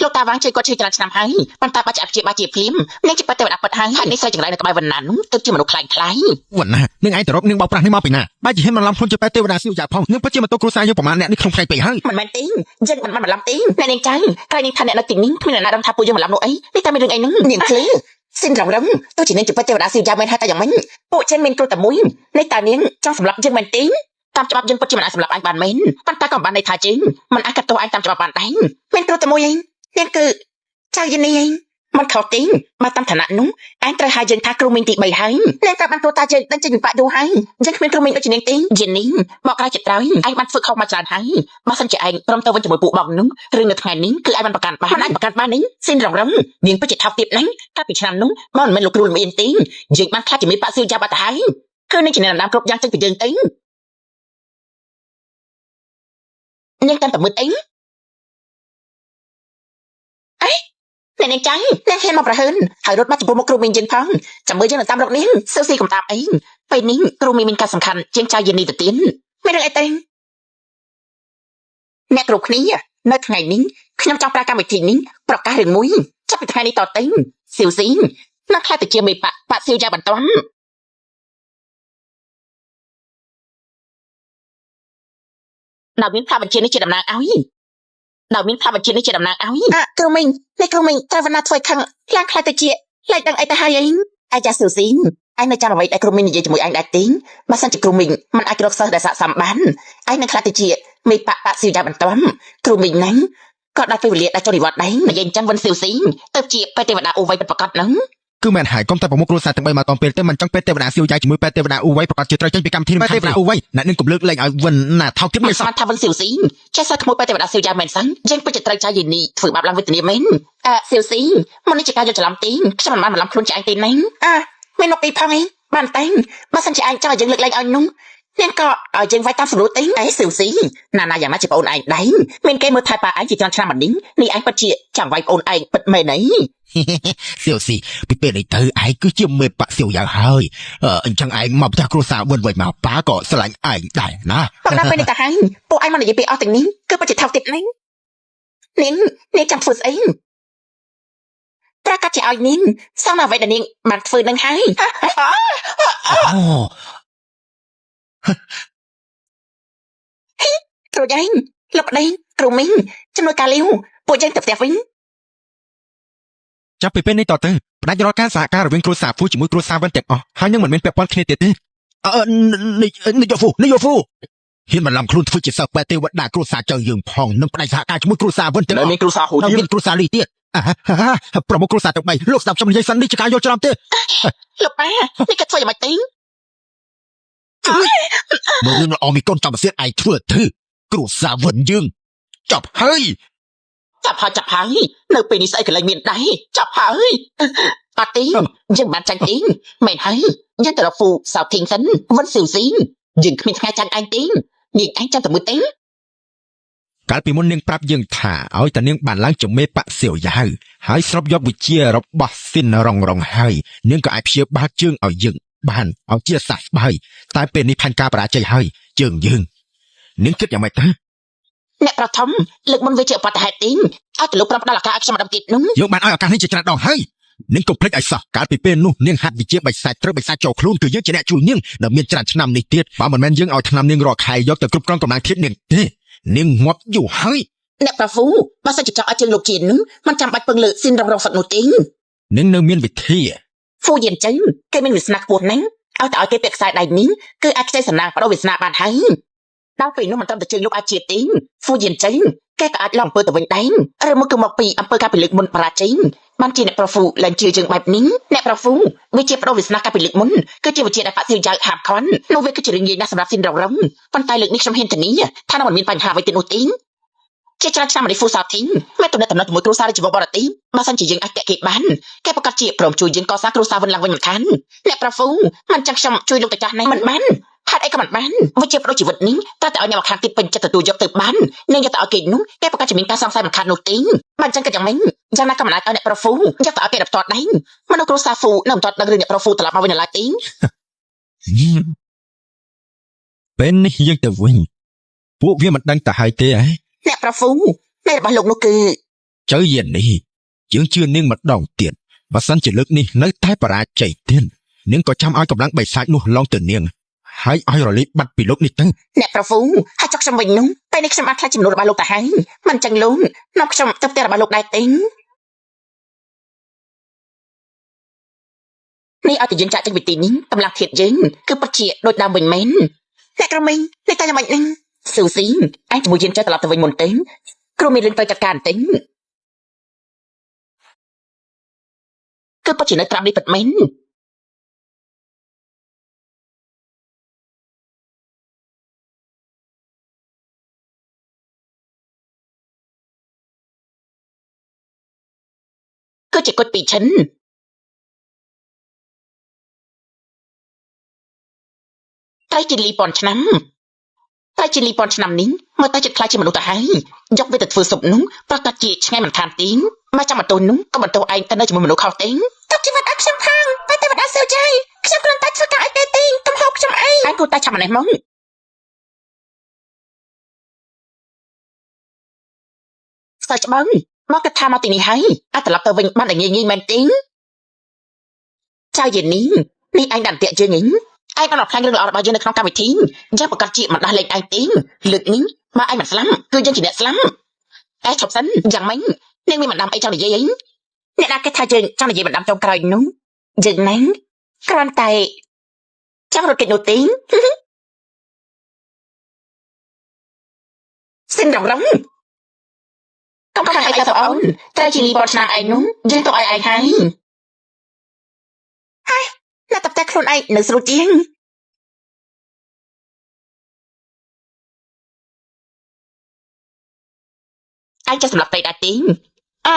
លោកតាវាងជួយគាត់ឈឺច្រើនឆ្នាំហើយប៉ុន្តែបាច់អភិជាបាលជាភ្លាមនាងជាពិតទេវតាពិតហើយហើយនេះស្រីចង្រៃនៅក្បែរវណ្ណានោះទើបជាមនុស្សខ្លាំងខ្លាយ វណ្ណានឹងឯងទៅរកនឹងបោកប្រាស់នេះមកពីណាបែរជាហ៊ានបន្លំខ្លួនជាប៉ែទេវតាសៀវយ៉ាផងនឹងពិតជាមកទោសគ្រួសារយើងប្រមាណអ្នកនេះក្នុងថ្ងៃពេកហើយ មិនមែនទេយើងមិនបានបន្លំទេអ្នកនាងចៅក្រែងនាងថាអ្នកនៅទីនេះគ្មានអ្នកណាដឹងថាពួកយើងបន្លំនោះអីនេះតែមានរឿងអីហ្នឹងនាងភ្លឺស៊ីនរងរងទោះជានាងជាពិតទេវតាសៀវយ៉ាមែនហើយតែយ៉ាងម៉េចពួកចិនមានគ្រូតែមួយនេះតើនាងចង់សម្លាប់យើងមែនទេតាមច្បាប់យើងពិតជាមិនអាចសម្លាប់អញបានមែនប៉ុន្តែក៏មិនបានន័យថាយើងមិនអាចកាត់ទោសអញតាមច្បាប់បានដែរមានគ្រូតែមួយឯងនាងគឺចៅយនីឯងមិនខុសទេបើតាមឋានៈនោះអញត្រូវហៅយើងថាគ្រូមីងទី3ហើយនាងត្រូវបានគ្រូតាយើងដឹងចេញពីបាក់យូរហើយយើងគ្មានគ្រូមីងដូចជានាងទេយនីបកក្រោយចិត្តត្រូវឯងបានធ្វើខុសមកច្រើនហើយបើសិនជាឯងព្រមទៅវិញជាមួយពួកបងនោះរឿងនៅថ្ងៃនេះគឺឯងបានប្រកាន់បានមិនអាចប្រកាន់បាននេះស៊ីនរងរងនាងពិតជាថោកទាបណាស់កាលពីឆ្នាំនោះបងមិនមែនលោកគ្រូលំអៀនទេយើងបានខ្លាចជាមេបាក់សៀវយ៉ាបាត់ទៅហើយគឺនឹងជាអ្នកដណ្ដើមគ្រប់យ៉ាងចេញពីយើងទេនាងតាមតែមើលអីអេអ្នកនាងចៃនាងហ៊ានមកប្រហើនហើយរត់មកចំពោះមុខគ្រូមីងយើងផងចាំមើលយើងនឹងតាមរកនាងសៀវស៊ីកុំតាមអីពេលនេះគ្រូមីងមានការសំខាន់ជាងចៅយានីទៅទៀតមានរឿងអីទេអ្នកគ្រប់គ្នានៅថ្ងៃនេះខ្ញុំចង់ប្រើកម្មវិធីនេះប្រកាសរឿងមួយចាប់ពីថ្ងៃនេះតទៅសៀវស៊ីនឹងក្លាយទៅជាមេបាក់បាក់សៀវយ៉ាបន្ទាន់នៅមានផ្លាកបញ្ជានេះជាតំណាងឲ្យ ដោយមានផ្លាប់បញ្ជានេះជាតំណាងឲ្យអ่ะគ្រូមីងនេះគ្រូមីងត្រូវវណ្ណាធ្វើឲ្យខឹងឡើងខ្លាចទៅជាលែងដឹងអីទៅហើយអីអាចាស៊ូស៊ីងឯងនៅចាំអ្វីដែលគ្រូមីងនិយាយជាមួយឯងដែរទីងបើសិនជាគ្រូមីងមិនអាចរកសិស្សដែលស័ក្តិសមបានឯងនឹងខ្លាចទៅជាមេបបស៊ីយ៉ាបន្ទំគ្រូមីងហ្នឹងក៏ដល់ពេលវេលាដែលចូលនិវត្តន៍ដែរនិយាយអញ្ចឹងវិនស៊ូស៊ីងទៅជាបេទេវតាអ៊ូវៃពិតប្រាកដហ្នឹង គឺមែនហើយកុំតែប្រមុខគ្រួសារទាំងបីមកតពេលទៅមិនចង់ពេលទេវតាសៀវយ៉ៃជាមួយពេលទេវតាអ៊ូវៃប្រកាសជាត្រូវចេញពីកម្មវិធីទេវតាអ៊ូវៃអ្នកនឹងកុំលើកលែងឲ្យវិនណាថោកទៀត មិន មិនសោះ ស្មានថាវិនសៀវស៊ីងចេះសើក្មួយបែរទេវតាសៀវយ៉ាងមែនសឹងយើងពិតជាត្រូវចាយយាយនេះធ្វើបាបឡើងវេទនាមែនអើសៀវស៊ីងមុននេះជាការយល់ច្រឡំទីងខ្ញុំមិនបានបន្លំខ្លួនជាឯងទេណាអើមានមកពីផងឯងបានតែងបើសិនជាឯងចង់ឲ្យយើងលើកលែងឲ្យនោះនាងក៏ឲ្យយើងវាយតាមសម្រួលទីងអេសៀវស៊ីងណាណាយ៉ាងណាជាប្អូនឯងដែរមានគេមើលថែប៉ាឯងជាច្រើនឆ្នាំមកនេះនេះឯងពិតជាចង់វាយប្អូនឯងពិតមែនអី សៀវស៊ីពីពេលនេះទៅឯងគឺជាមេបសៀវយ៉ាងហើយអញ្ចឹងឯងមកផ្ទះគ្រួសារវិនវិញមកប៉ាក៏ស្រឡាញ់ឯងដែរណា បងដល់ពេលនេះទៅហើយពួកឯងមកនិយាយពីអស់ទាំងនេះគឺពិតជាថោកទៀតណានាងនាងចាំធ្វើស្អីប្រកាសជាឲ្យនាងសងអ្វីដែលនាងបានធ្វើនឹងហើយ អូ គ្រូយ៉ែងលោកប្តីគ្រូមីងជំនួយការលាវពួកយើងទៅផ្ទះវិញ ចាប់ពីពេលនេះតទៅផ្ដាច់រាល់ការសហការរវាងគ្រួសារហ្វូជាមួយគ្រួសារវិនទាំងអស់ហើយនឹងមិនមានពាក់ព័ន្ធគ្នាទៀតទេអឺនេះនេះយកហ្វូនេះយកហ្វូហ៊ានបន្លំខ្លួនធ្វើជាសិស្សបែទេវតាគ្រួសារចៅយើងផងនឹងផ្ដាច់សហការជាមួយគ្រួសារវិនទាំងអស់ នៅមានគ្រួសារហូទៀត នៅមានគ្រួសារលីទៀតអាហាប្រមុខគ្រួសារទាំងបីលោកស្ដាប់ខ្ញុំនិយាយសិននេះជាការយល់ច្រឡំទេ លោកប៉ានេះគេធ្វើយ៉ាងម៉េចទេ មើលរឿងល្អមីកូនចំសៀតឯងធ្វើធ្វើគ្រួសារវិនយើងចប់ហើយ ចាប់ហើយចាប់ហើយនៅពេលនេះស្អីក៏លែងមានដែរចាប់ហើយអត់ទេយើងបានចាញ់ទេមែនហើយយើងទៅរកហ្វូសៅធីងសិនវិនស៊ីវស៊ីងយើងគ្មានថ្ងៃចាញ់ឯងទេនាងឯងចាំតែមួយទេ កាលពីមុននាងប្រាប់យើងថាឲ្យតានាងបានឡើងជាមេបសៀវយ៉ាវហើយស្របយកវិជារបស់ស៊ីនរងរងហើយនាងក៏អាចព្យាបាលជើងឲ្យយើងបានឲ្យជាសះស្បើយតែពេលនេះផែនការបរាជ័យហើយជើងយើងនាងគិតយ៉ាងម៉េចទៅ អ្នកប្រធមលើកមុនវាជាឧបទ្ទហេតុទីងឲ្យទៅលោកប្រាប់ផ្ដល់ឱកាសឲ្យខ្ញុំម្ដងទៀតនោះ យើងបានឲ្យឱកាសនេះជាច្រើនដងហើយនាងកុំភ្លេចឲ្យសោះកាលពីពេលនោះនាងហាត់វិជាបិសាចត្រូវបិសាចចូលខ្លួនគឺយើងជាអ្នកជួយនាងដែលមានច្រើនឆ្នាំនេះទៀតបើមិនមែនយើងឲ្យឆ្នាំនាងរកខែយកទៅគ្រប់គ្រងកម្លាំងធាតុនាងទេនាងងាប់យូរហើយ អ្នកប្រហ្វូបើសិនជាចង់ឲ្យជើងលោកជានោះមិនចាំបាច់ពឹងលើស៊ីនរងរងសឹកនោះទេ នាងនៅមានវិធី ហ្វូយានចឹងគេមានវាសនាខ្ពស់ណាស់ឲ្យតែឲ្យគេពាក់ខ្សែដៃនេះគឺអាចខ្ចីសំណាងបដូរវាសនាបានហើយដល់ពេលនោះមិនត្រឹមតែជើងលោកអាចជាទេហ្វូយានចឹងគេក៏អាចឡងអំពើទៅវិញដែរឬមកគឺមកពីអំពើការពីលើកមុនបរាជ័យបានជាអ្នកប្រហ្វូឡើងជឿជើងបែបនេះអ្នកប្រហ្វូវាជាបដូរវាសនាការពីលើកមុនគឺជាវិជាដែលបាក់សៀវយ៉ៅហាមខន់នោះវាគឺជារឿងងាយណាស់សម្រាប់ស៊ីនរងរងប៉ុន្តែលើកនេះខ្ញុំហ៊ានធានាថានឹងមិនមានបញ្ហាអ្វីទៀតនោះទេជាច្រើនឆ្នាំនេះហ្វូសាធីងមានទំនាក់ទំនងជាមួយគ្រួសាររាជវង្សបរទេសបើសិនជាយើងអាចតាក់គេបានគេប្រកាសជាព្រមជួយយើងកសាងគ្រួសារវិញឡើងវិញមិនខានអ្នកប្រហ្វូមិនចឹងខ្ញុំជួយលោកតាចាស់នេះមិនបានហេតុអីក៏មិនបានវាជាប្រូជីវិតនេះត្រូវតែឲ្យអ្នកម្ខាងទៀតពេញចិត្តទទួលយកទៅបាននឹងយកទៅឲ្យគេនោះគេប្រកាសជាមានការសង្ស័យមិនខាននោះទេមិនចឹងក៏យ៉ាងម៉េចយ៉ាងណាក៏មិនអាចឲ្យអ្នកប្រហ្វូយកទៅឲ្យគេដល់ផ្ទាល់ដែរមនុស្សគ្រួសារហ្វូនៅមិនទាន់ដឹងរឿងអ្នកប្រហ្វូត្រឡប់មកវិញនៅឡើយទេ ពេលនេះយើងទៅវិញពួកវាមិនដឹងទៅហើយទេហ៎ អ្នកប្រហ្វូនៃរបស់លោកនោះគឺ ចៅយាននេះយើងជឿនាងម្ដងទៀតបើសិនជាលើកនេះនៅតែបរាជ័យទៀតនាងក៏ចាំឲ្យកម្លាំងបិសាចនោះឡងទៅនាងហើយឲ្យរលាយបាត់ពីលោកនេះទៅ អ្នកប្រហ្វូហើយចុកខ្ញុំវិញនោះពេលនេះខ្ញុំបានខ្លាចចំនួនរបស់លោកទៅហើយមិនចឹងលោកនាំខ្ញុំទៅផ្ទះរបស់លោកដែរទេនេះឲ្យតែយើងចាក់ចេញពីទីនេះកម្លាំងធាតយើងគឺពិតជាដូចដើមវិញមែនអ្នកក្រុមមីងនេះតែយ៉ាងម៉េចនឹងស៊ូស៊ីឯងជាមួយយើងចេះត្រឡប់ទៅវិញមុនទេគ្រូមានរឿងត្រូវចាត់ការបន្តិចគឺពិតជានៅត្រាំនេះពិតមែនគឺជាគុជពីរឈិនត្រីជាលីពាន់ឆ្នាំត្រីជាលីពាន់ឆ្នាំនេះមើលតែចិត្តខ្លាចជាមនុស្សទៅហើយយកវាទៅធ្វើស៊ុបនោះប្រកាសជាឆ្ងាយមិនខានទីមកចាំបន្ទោសនោះក៏បន្ទោសឯងទៅនៅជាមួយមនុស្សខុសទេទុកជីវិតឲ្យខ្ញុំផងតែតែមិនដល់សើចៃខ្ញុំគ្រាន់តែធ្វើការឲ្យគេទេកុំហូបខ្ញុំអីឯងគួរតែចាំម្នេះមកសើចច្បាំងមកគិតថាមកទីនេះហើយអាចត្រឡប់ទៅវិញបានតែងាយងាយមែនទេចៅយានីនេះឯងដាក់អន្ទាក់យើងឯងឯងបានមកផ្លាញ់រឿងល្អរបស់យើងនៅក្នុងកម្មវិធីយ៉ាងប្រកាសជាមិនដោះលែងឯងទេលើកនេះមកឯងមិនស្លាប់គឺយើងជាអ្នកស្លាប់ អេឈប់សិនយ៉ាងម៉េចនាងមានបណ្ដាំអីចង់និយាយអីអ្នកណាគេថាយើងចង់និយាយបណ្ដាំចុងក្រោយនោះយើងណាំងគ្រាន់តែចង់រត់គេចនោះទេសិនរងរងកុំខាងអីទៅអូនត្រូវជាលីបតឆ្នាំឯងនោះយើងទៅឲ្យឯងហើយហើយណាត់តែខ្លួនឯងនៅស្រួលជាងឯងចេះសម្រាប់ត្រីដែរទេអើ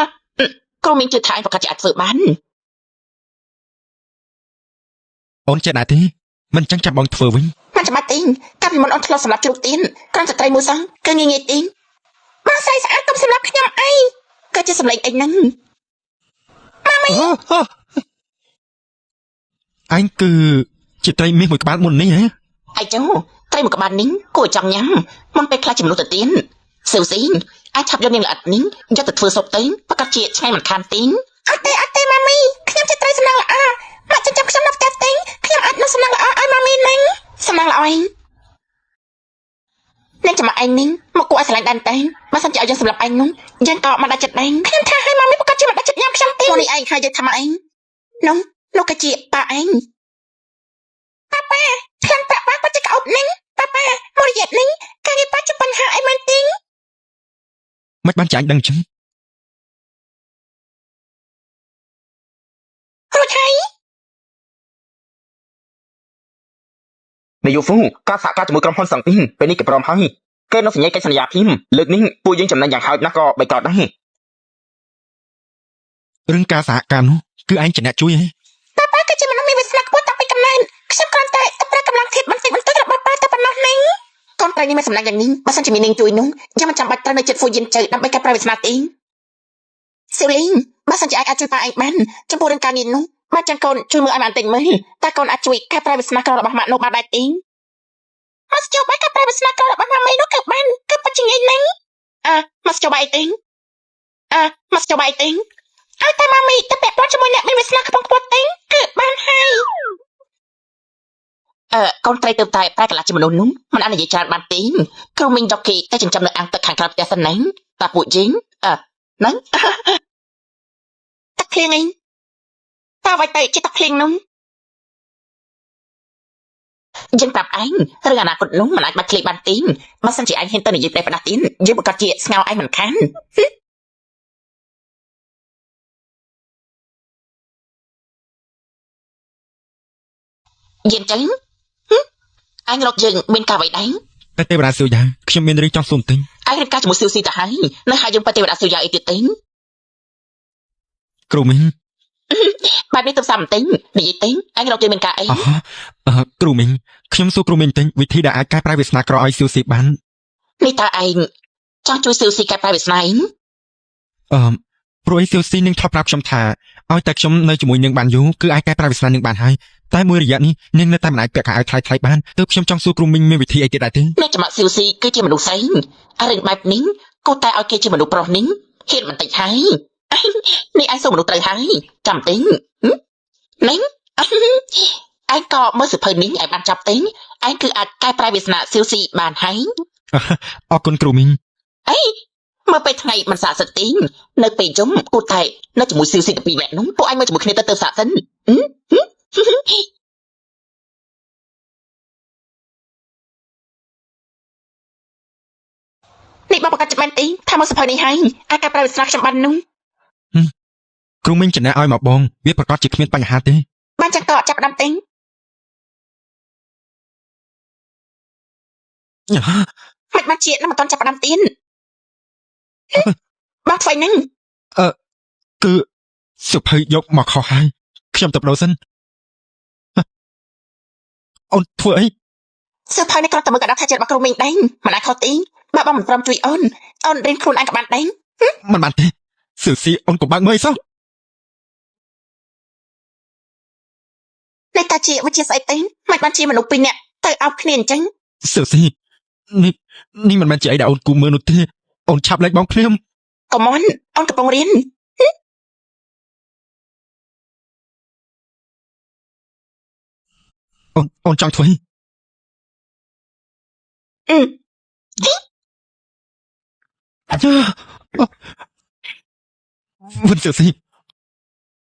គ្រូមីងជឿថាឯងប្រកាសជាអាចធ្វើបាន អូនចេះដែរទេមិនចឹងចាំបងធ្វើវិញ មិនចាំបាច់ទេកាលពីមុនអូនធ្លាប់សម្រាប់ជ្រូកទៀនគ្រាន់តែត្រីមួយសោះគឺងាយងាយទេបងស្រីស្អាតកុំសម្រាប់ខ្ញុំអីក៏ជាសម្លេងអីហ្នឹង ឯងគឺជាត្រីមាសមួយក្បាលមុននេះហ៎ អីចុះត្រីមួយក្បាលនេះគួរចង់ញ៉ាំមុនពេលខ្លះចំនួនទៅទៀនស៊ូស៊ីអាចឆាប់យកនាងល្អិតនេះយកទៅធ្វើស៊ុបទៅប្រកាសជាឆ្ងាញ់មិនខានទេអត់ទេអត់ទេម៉ាមីខ្ញុំជាត្រីសំណាងល្អម៉ាក់ចិញ្ចឹមខ្ញុំនៅផ្ទះទេខ្ញុំអាចនឹងសំណាងល្អឲ្យម៉ាមីនឹងសំណាងល្អឯងនាងចាំឯងនេះមកគួរឲ្យស្រឡាញ់ដែរតែបើសិនជាឲ្យយើងសម្រាប់ឯងនោះយើងក៏មិនដាច់ចិត្តដែរខ្ញុំថាឲ្យម៉ាមីប្រកាសជាមិនដាច់ចិត្តញ៉ាំខ្ញុំទេនេះឯងហើយយើងថាមកឯងនោះនោះក៏ជាប៉ាឯងប៉ាប៉ាខ្ញុំប្រាប់ប៉ាគាត់ជាក្អប់នឹងប៉ាប៉ាមករយៈនេះការងារប៉ាជាបញ្ហាអីមែនទេ មិនបានចាញ់ដឹងចឹង រួចហើយ នាយកហ្វូការសហការជាមួយក្រុមហ៊ុនសង្ពីងពេលនេះគេព្រមហើយគេនឹងសញ្ញាកិច្ចសន្យាភីមលើកនេះពួកយើងចំណេញយ៉ាងហោចណាស់ក៏បីកោតដែរ រឿងការសហការនោះគឺឯងជាអ្នកជួយហ៎ ប៉ាប៉ាគឺជាមនុស្សមានវាសនាខ្ពស់តាំងពីកំណើតខ្ញុំគ្រាន់តែទៅប្រើកម្លាំងធាតុបន្តិចបន្តួចរបស់ប៉ាតែប៉ុណ្ណោះនឹងកូនត្រីនេះមានសំណាងយ៉ាងនេះបើសិនជាមាននាងជួយនោះយើងមិនចាំបាច់ត្រូវនៅចិត្តហ្វូយិនជើដើម្បីកែប្រែវាសនាទេស៊ូលីងបើសិនជាអាចអាចជួយប៉ាឯងបានចំពោះរឿងការងារនោះបើចឹងកូនជួយមើលឲ្យបានតិចមើលតើកូនអាចជួយកែប្រែវាសនាក្ររបស់ម៉ាក់នោះបានដែរទេមកស្ជបាយកែប្រែវាសនាក្ររបស់ម៉ាក់មីនោះគឺបានគឺពិតជាងាយនឹងអើមកស្ជបាយទេអើមកស្ជបាយទេឲ្យតែម៉ាមីទៅពាក់ព័ន្ធជាមួយអ្នកមានវាសនាខ្ពង់ខ្ពស់ទេគឺបានហើយអឺកូនត្រីទៅតែប្រែកន្លះជាមនុស្សនោះមិនអាចនិយាយច្រើនបានទេគ្រូមីងយកគេទៅចិញ្ចឹមនៅអាងទឹកខាងក្រៅផ្ទះសិនណាតាពួកយើងអឺហ្នឹងទឹកភ្លៀងអីតើអ្វីទៅជាទឹកភ្លៀងនោះយើងប្រាប់ឯងរឿងអនាគតនោះមិនអាចបាច់ធ្លាយបានទេបើសិនជាឯងហ៊ានទៅនិយាយផ្ដេសផ្ដាស់ទៀតយើងប្រកាសជាស្ងោឯងមិនខានយើងចឹងឯងរកយើងមានការអ្វីដែរ តែទេវតាសៀវយ៉ាខ្ញុំមានរឿងចង់សុំទិញ ឯងរៀបការជាមួយស៊ូស៊ីទៅហើយនៅហើយយើងបតិវត្តស៊ូយ៉ាអីទៀតទេ គ្រូមីង បែបនេះទៅសាំបន្តិចនិយាយទេឯងរកយើងមានការអី អអឺគ្រូមីងខ្ញុំសួរគ្រូមីងទិញវិធីដែលអាចកែប្រែវាសនាក្រឲ្យសៀវស៊ីបាន នេះតើឯងចង់ជួយស៊ូស៊ីកែប្រែវាសនាឯង អឺព្រោះអីសៀវស៊ីនឹងធ្លាប់ប្រាប់ខ្ញុំថាឲ្យតែខ្ញុំនៅជាមួយនាងបានយូរគឺអាចកែប្រែវាសនានាងបានហើយតែមួយរយៈនេះនាងនៅតែមិនអាចពាក់ខោអាវថ្លៃថ្លៃបានទើបខ្ញុំចង់សួរគ្រូមីងមានវិធីអីទៀតដែរទេ អ្នកចំស៊ូស៊ីគឺជាមនុស្សស្រីអារឿងបែបនេះគួរតែឲ្យគេជាមនុស្សប្រុសនេះហ៊ានបន្តិចហើយនេះឯងសួរមនុស្សត្រូវហើយចាំតិចនេះឯងក៏មើលសៀវភៅនេះឲ្យបានចាប់ទេឯងគឺអាចកែប្រែវាសនាស៊ូស៊ីបានហើយ អរគុណគ្រូមីង អីមើលពេលថ្ងៃមិនសាកសិតទីនៅពេលយំគូតែនៅជាមួយស៊ីស៊ីទៅពីរនាក់នោះពួកឯងមើលជាមួយគ្នាទៅទៅសាកសិននេះបងប្រកាសច្បាស់ទីថាមកសភៅនេះហើយអាចកែប្រែវាសនាខ្ញុំបាននោះ គ្រូមីងចំណាឲ្យមកបងវាប្រកាសជាគ្មានបញ្ហាទេ បានចឹងក៏ចាប់ផ្ដើមទីមិនបានជានឹងមិនតន់ចាប់ផ្ដើមទៀនបងធ្វើហ្នឹង គឺសៀវភៅយកមកខុសហើយខ្ញុំទៅបដូរសិនអូនធ្វើអី សៀវភៅនេះគ្រាន់តែមើលក៏ដឹងថាជារបស់គ្រូមីងដែរមិនអាចខុសទីបើបងមិនព្រមជួយអូនអូនរៀនខ្លួនឯងក៏បានដែរ មិនបានទេសៀវស៊ីអូនកុំបើកមើលអីសោះ នេះតាជាវិជាស្អីទេមិនបានជាមនុស្សពីរនាក់ទៅអោបគ្នាអញ្ចឹង សៀវស៊ីនេះនេះមិនមែនជាអីដែលអូនគូមើលនោះទេអូនឆាប់លែងបងភ្លាមក ុំអូនអូនកំពុងរៀន អូនអូនចង់ធ្វើអី អឺ អាយ៉ា វិនសៀវស៊ី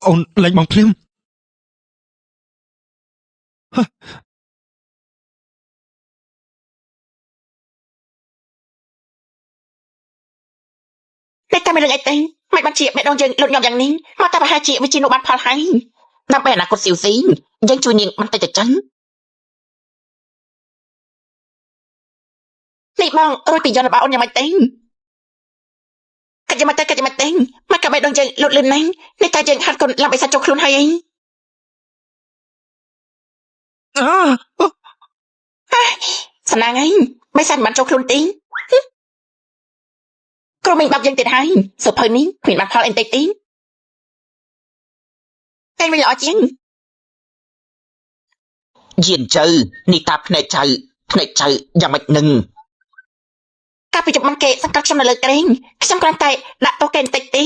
អូនលែងបងភ្លាម តែតែមានរឿងអីទេមិនបានជាមេដងយើងលុតញាប់យ៉ាងនេះមកតែប្រហែលជាវិជានោះបានផលហើយដើម្បីអនាគតស៊ីវស៊ីយើងជួយនាងបន្តិចទៅចឹងនេះបងរួចពីយន្តរបស់អូនយ៉ាងម៉េចទេគិតយ៉ាងម៉េចទៅគិតយ៉ាងម៉េចទេមកក៏បេះដូងយើងលុតលឿនណាស់នេះតែយើងហាត់កូនឡើងបិសាចចូលខ្លួនហើយអី អ សំណាងឯងបិសាចមិនបានចូលខ្លួនទេក្រុមមីងបាប់យើងទៀតហើយសុភៅនេះគ្មានបានផលអីតិចទេតែវិញល្អជាង យានជៅនេះតាភ្នែកចៅភ្នែកចៅយ៉ាងម៉េចនឹង កាលពីជប់មុនគេសង្កត់ខ្ញុំនៅលើក្រែងខ្ញុំគ្រាន់តែដាក់ទោសគេបន្តិចទេ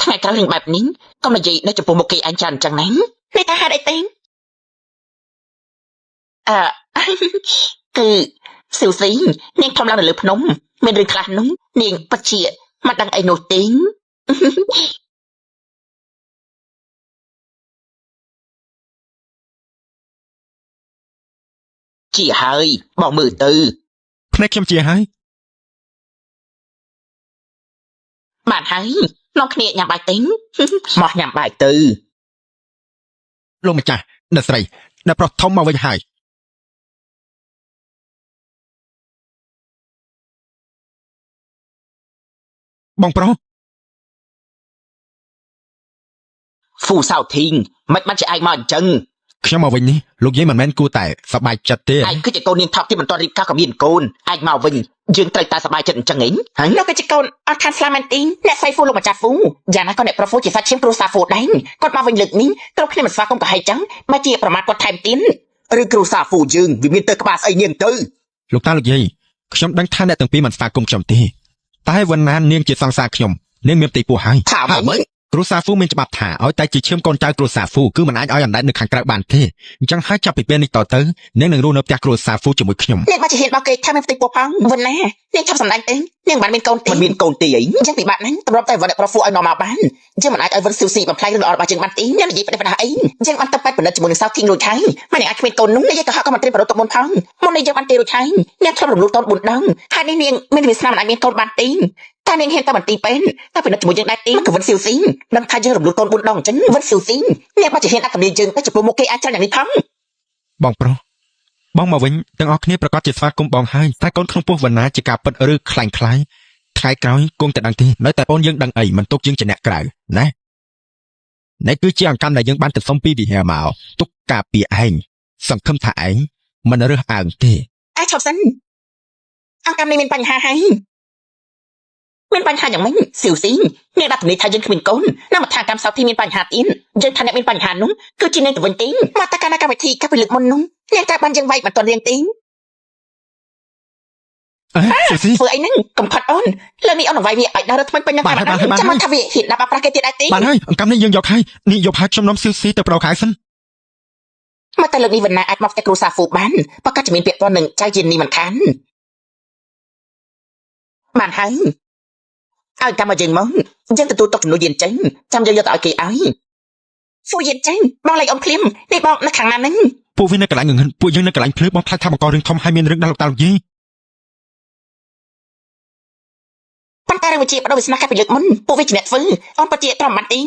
ថ្ងៃក្រោយរឿងបែបនេះកុំនិយាយនៅចំពោះមុខគេឯងច្រើនអញ្ចឹងណា នេះថាហេតុអីទេ អឺ គឺស៊ូស៊ីនាងធំឡើងនៅលើភ្នំមានរឿងខ្លះនោះនាងពិតជាមិនដឹងអីនោះទេ ជាហើយបងមើលទៅ ភ្នែកខ្ញុំជាហើយ បានហើយនាំគ្នាញ៉ាំបាយទេ មកញ៉ាំបាយទៅ លោកម្ចាស់អ្នកស្រីអ្នកប្រុសធំមកវិញហើយបងប្រុស ហ្វូសៅធីងមិនបានជាឯងមកអញ្ចឹង ខ្ញុំមកវិញនេះលោកយាយមិនមែនគួរតែសប្បាយចិត្តទេ ឯងគឺជាកូននាងថប់ទីមិនទាន់រៀបការក៏មានកូនឯងមកវិញយើងត្រូវតែសប្បាយចិត្តអញ្ចឹងឯងហើយ លោកក៏ជាកូនអត់ខានស្លាមែនទីអ្នកស្រីហ្វូលោកម្ចាស់ហ្វូយ៉ាងណាក៏អ្នកប្រុសហ្វូជាសាច់ឈាមគ្រួសារហ្វូដែរគាត់មកវិញលើកនេះគ្រប់គ្នាមិនស្វាគមន៍ក៏ហើយចឹងបើជាប្រមាថគាត់ថែមទៀត ឬគ្រូសាហ្វូយើងវាមានទៅក្បាលស្អីនាងទៅ លោកតាលោកយាយខ្ញុំដឹងថាអ្នកទាំងពីរមិនស្វាគមន៍ខ្ញុំទេតែវណ្ណានាងជាសង្សារខ្ញុំនាងមានផ្ទៃពោះហើយ ថាម៉េច គ្រួសារហ្វូមានច្បាប់ថាឲ្យតែជាឈាមកូនចៅគ្រួសារហ្វូគឺមិនអាចឲ្យអណ្ដែតនៅខាងក្រៅបានទេអញ្ចឹងហើយចាប់ពីពេលនេះតទៅនាងនឹងរស់នៅផ្ទះគ្រួសារហ្វូជាមួយខ្ញុំ នាងបើជាហ៊ានបោកគេថាមានផ្ទៃពោះផងវិញណានាងឆាប់សម្ដែងទេនាងមិនបានមានកូនទេ មិនមានកូនទេអី អញ្ចឹងពិបាកណាស់តម្រាប់តែវណ្ណអ្នកប្រុសហ្វូឲ្យនាំមកបានអញ្ចឹងមិនអាចឲ្យវិនស៊ូស៊ីបំផ្លាញរឿងល្អរបស់យើងបានទេនាងនិយាយប្រទេសបណ្ដាអីអញ្ចឹងបានទៅប៉ែតពិនិត្យជាមួយនឹងសៅធីងរួចហើយមិនអាចគ្មានកូននោះនាងក៏ហកក៏មិនត្រៀមប្រត់ទុកមុនផងមុននេះយើងបានទេរួចហើយនាងធ្លាប់រំលោភតូន4ដងហើយនេះនាងមានវាសនាមិនអាចមានកូនបានទេតែនាងហ៊ានតែបន្ទីពេនតែពិនិត្យជាមួយយើងដែរទេ ក៏វិនស៊ីវស៊ីដឹងថាយើងរំលោះកូន4ដងអញ្ចឹង វិនស៊ូស៊ីនាងបើជាហ៊ានអត្តមានយើងទៅចំពោះមុខគេអាចច្រើនយ៉ាងនេះផង បងប្រុសបងមកវិញទាំងអស់គ្នាប្រកាសជាស្វាគមន៍បងហើយតែកូនក្នុងពោះវណ្ណាជាការពិតឬខ្លាញ់ខ្លាយថ្ងៃក្រោយគង់តែដឹងទេនៅតែបងយើងដឹងអីមិនទុកយើងជាអ្នកក្រៅណានេះគឺជាអង្កម្មដែលយើងបានទៅសុំពីវិហារមកទុកការពារឯងសង្ឃឹមថាឯងមិនរើសអើងទេ អាចឈប់សិនអង្គកម្មនេះមានបញ្ហាហើយមានបញ្ហាយ៉ាងម៉េចស៊ីវស៊ីនាងដាក់ទំនាយថាយើងគ្មានកូនណាមកថាកម្មសៅធីមានបញ្ហាទៀតយើងថាអ្នកមានបញ្ហានោះគឺជានាងទៅវិញទេមកតែកាលណាកម្មវិធីកាលពីលើកមុននោះនាងតែបានយើងវាយមិនទាន់រៀងទេ អេស៊ីស៊ី ធ្វើអីហ្នឹងកំខត់អូនលើកនេះអូននឹងវាយវាឲ្យដល់រត់ថ្មិញពេញនឹង បានហើយបានហើយបាន ចាំមកថាវាហ៊ានដាក់បាប្រាស់គេទៀតដែរទេ បានហើយអង្កម្មនេះយើងយកហើយនេះយកហើយខ្ញុំនាំស៊ីស៊ីទៅប្រោខៅសិន មកតែលើកនេះវណ្ណាអាចមកផ្ទះគ្រូសាហ្វូបានប្រកាសជាមានពាក្យព័ន្ធនឹងចៅជានេះមិនខានបានហើយឲ្យកម្មមកយើងមកយើងទទួលទុកចំនួនយានចេញចាំយើងយកទៅឲ្យគេឲ្យហ្វូយានចេញបងលេខអូនភ្លាមនេះបងនៅខាងណាហ្នឹង ពួកវានៅកន្លែងងងឹតពួកយើងនៅកន្លែងភ្លឺបងខ្លាចថាបង្ករឿងធំហើយមានរឿងដល់លោកតាលោកយាយ ប៉ុន្តែរឿងវិជាបដូរវាសនាកាលពីលើកមុនពួកវាជាអ្នកធ្វើអូនពិតជាទ្រាំបានទេ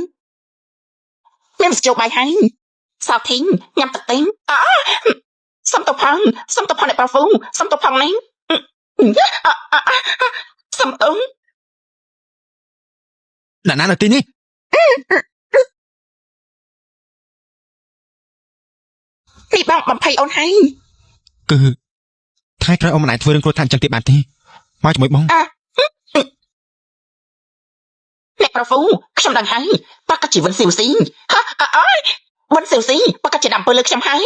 មានមធ្យោបាយហើយសៅធីងញ៉ាំទឹកទេអសុំទៅផងសុំទៅផងអ្នកប្រុសហ្វូសុំទៅផងនេះសុំទៅ អ្នកណានៅទីនេះ នេះបងបំភ័យអូនហើយ គឺថ្ងៃក្រោយអូនមិនអាចធ្វើរឿងគ្រោះថ្នាក់អញ្ចឹងទៀតបានទេមកជាមួយបង អ្នកប្រុសហ្វូខ្ញុំដឹងហើយប្រកាសជាវិនស៊ីវស៊ីហ៎អើយវិនស៊ីវស៊ីប្រកាសជាដាំពើលើខ្ញុំហើយ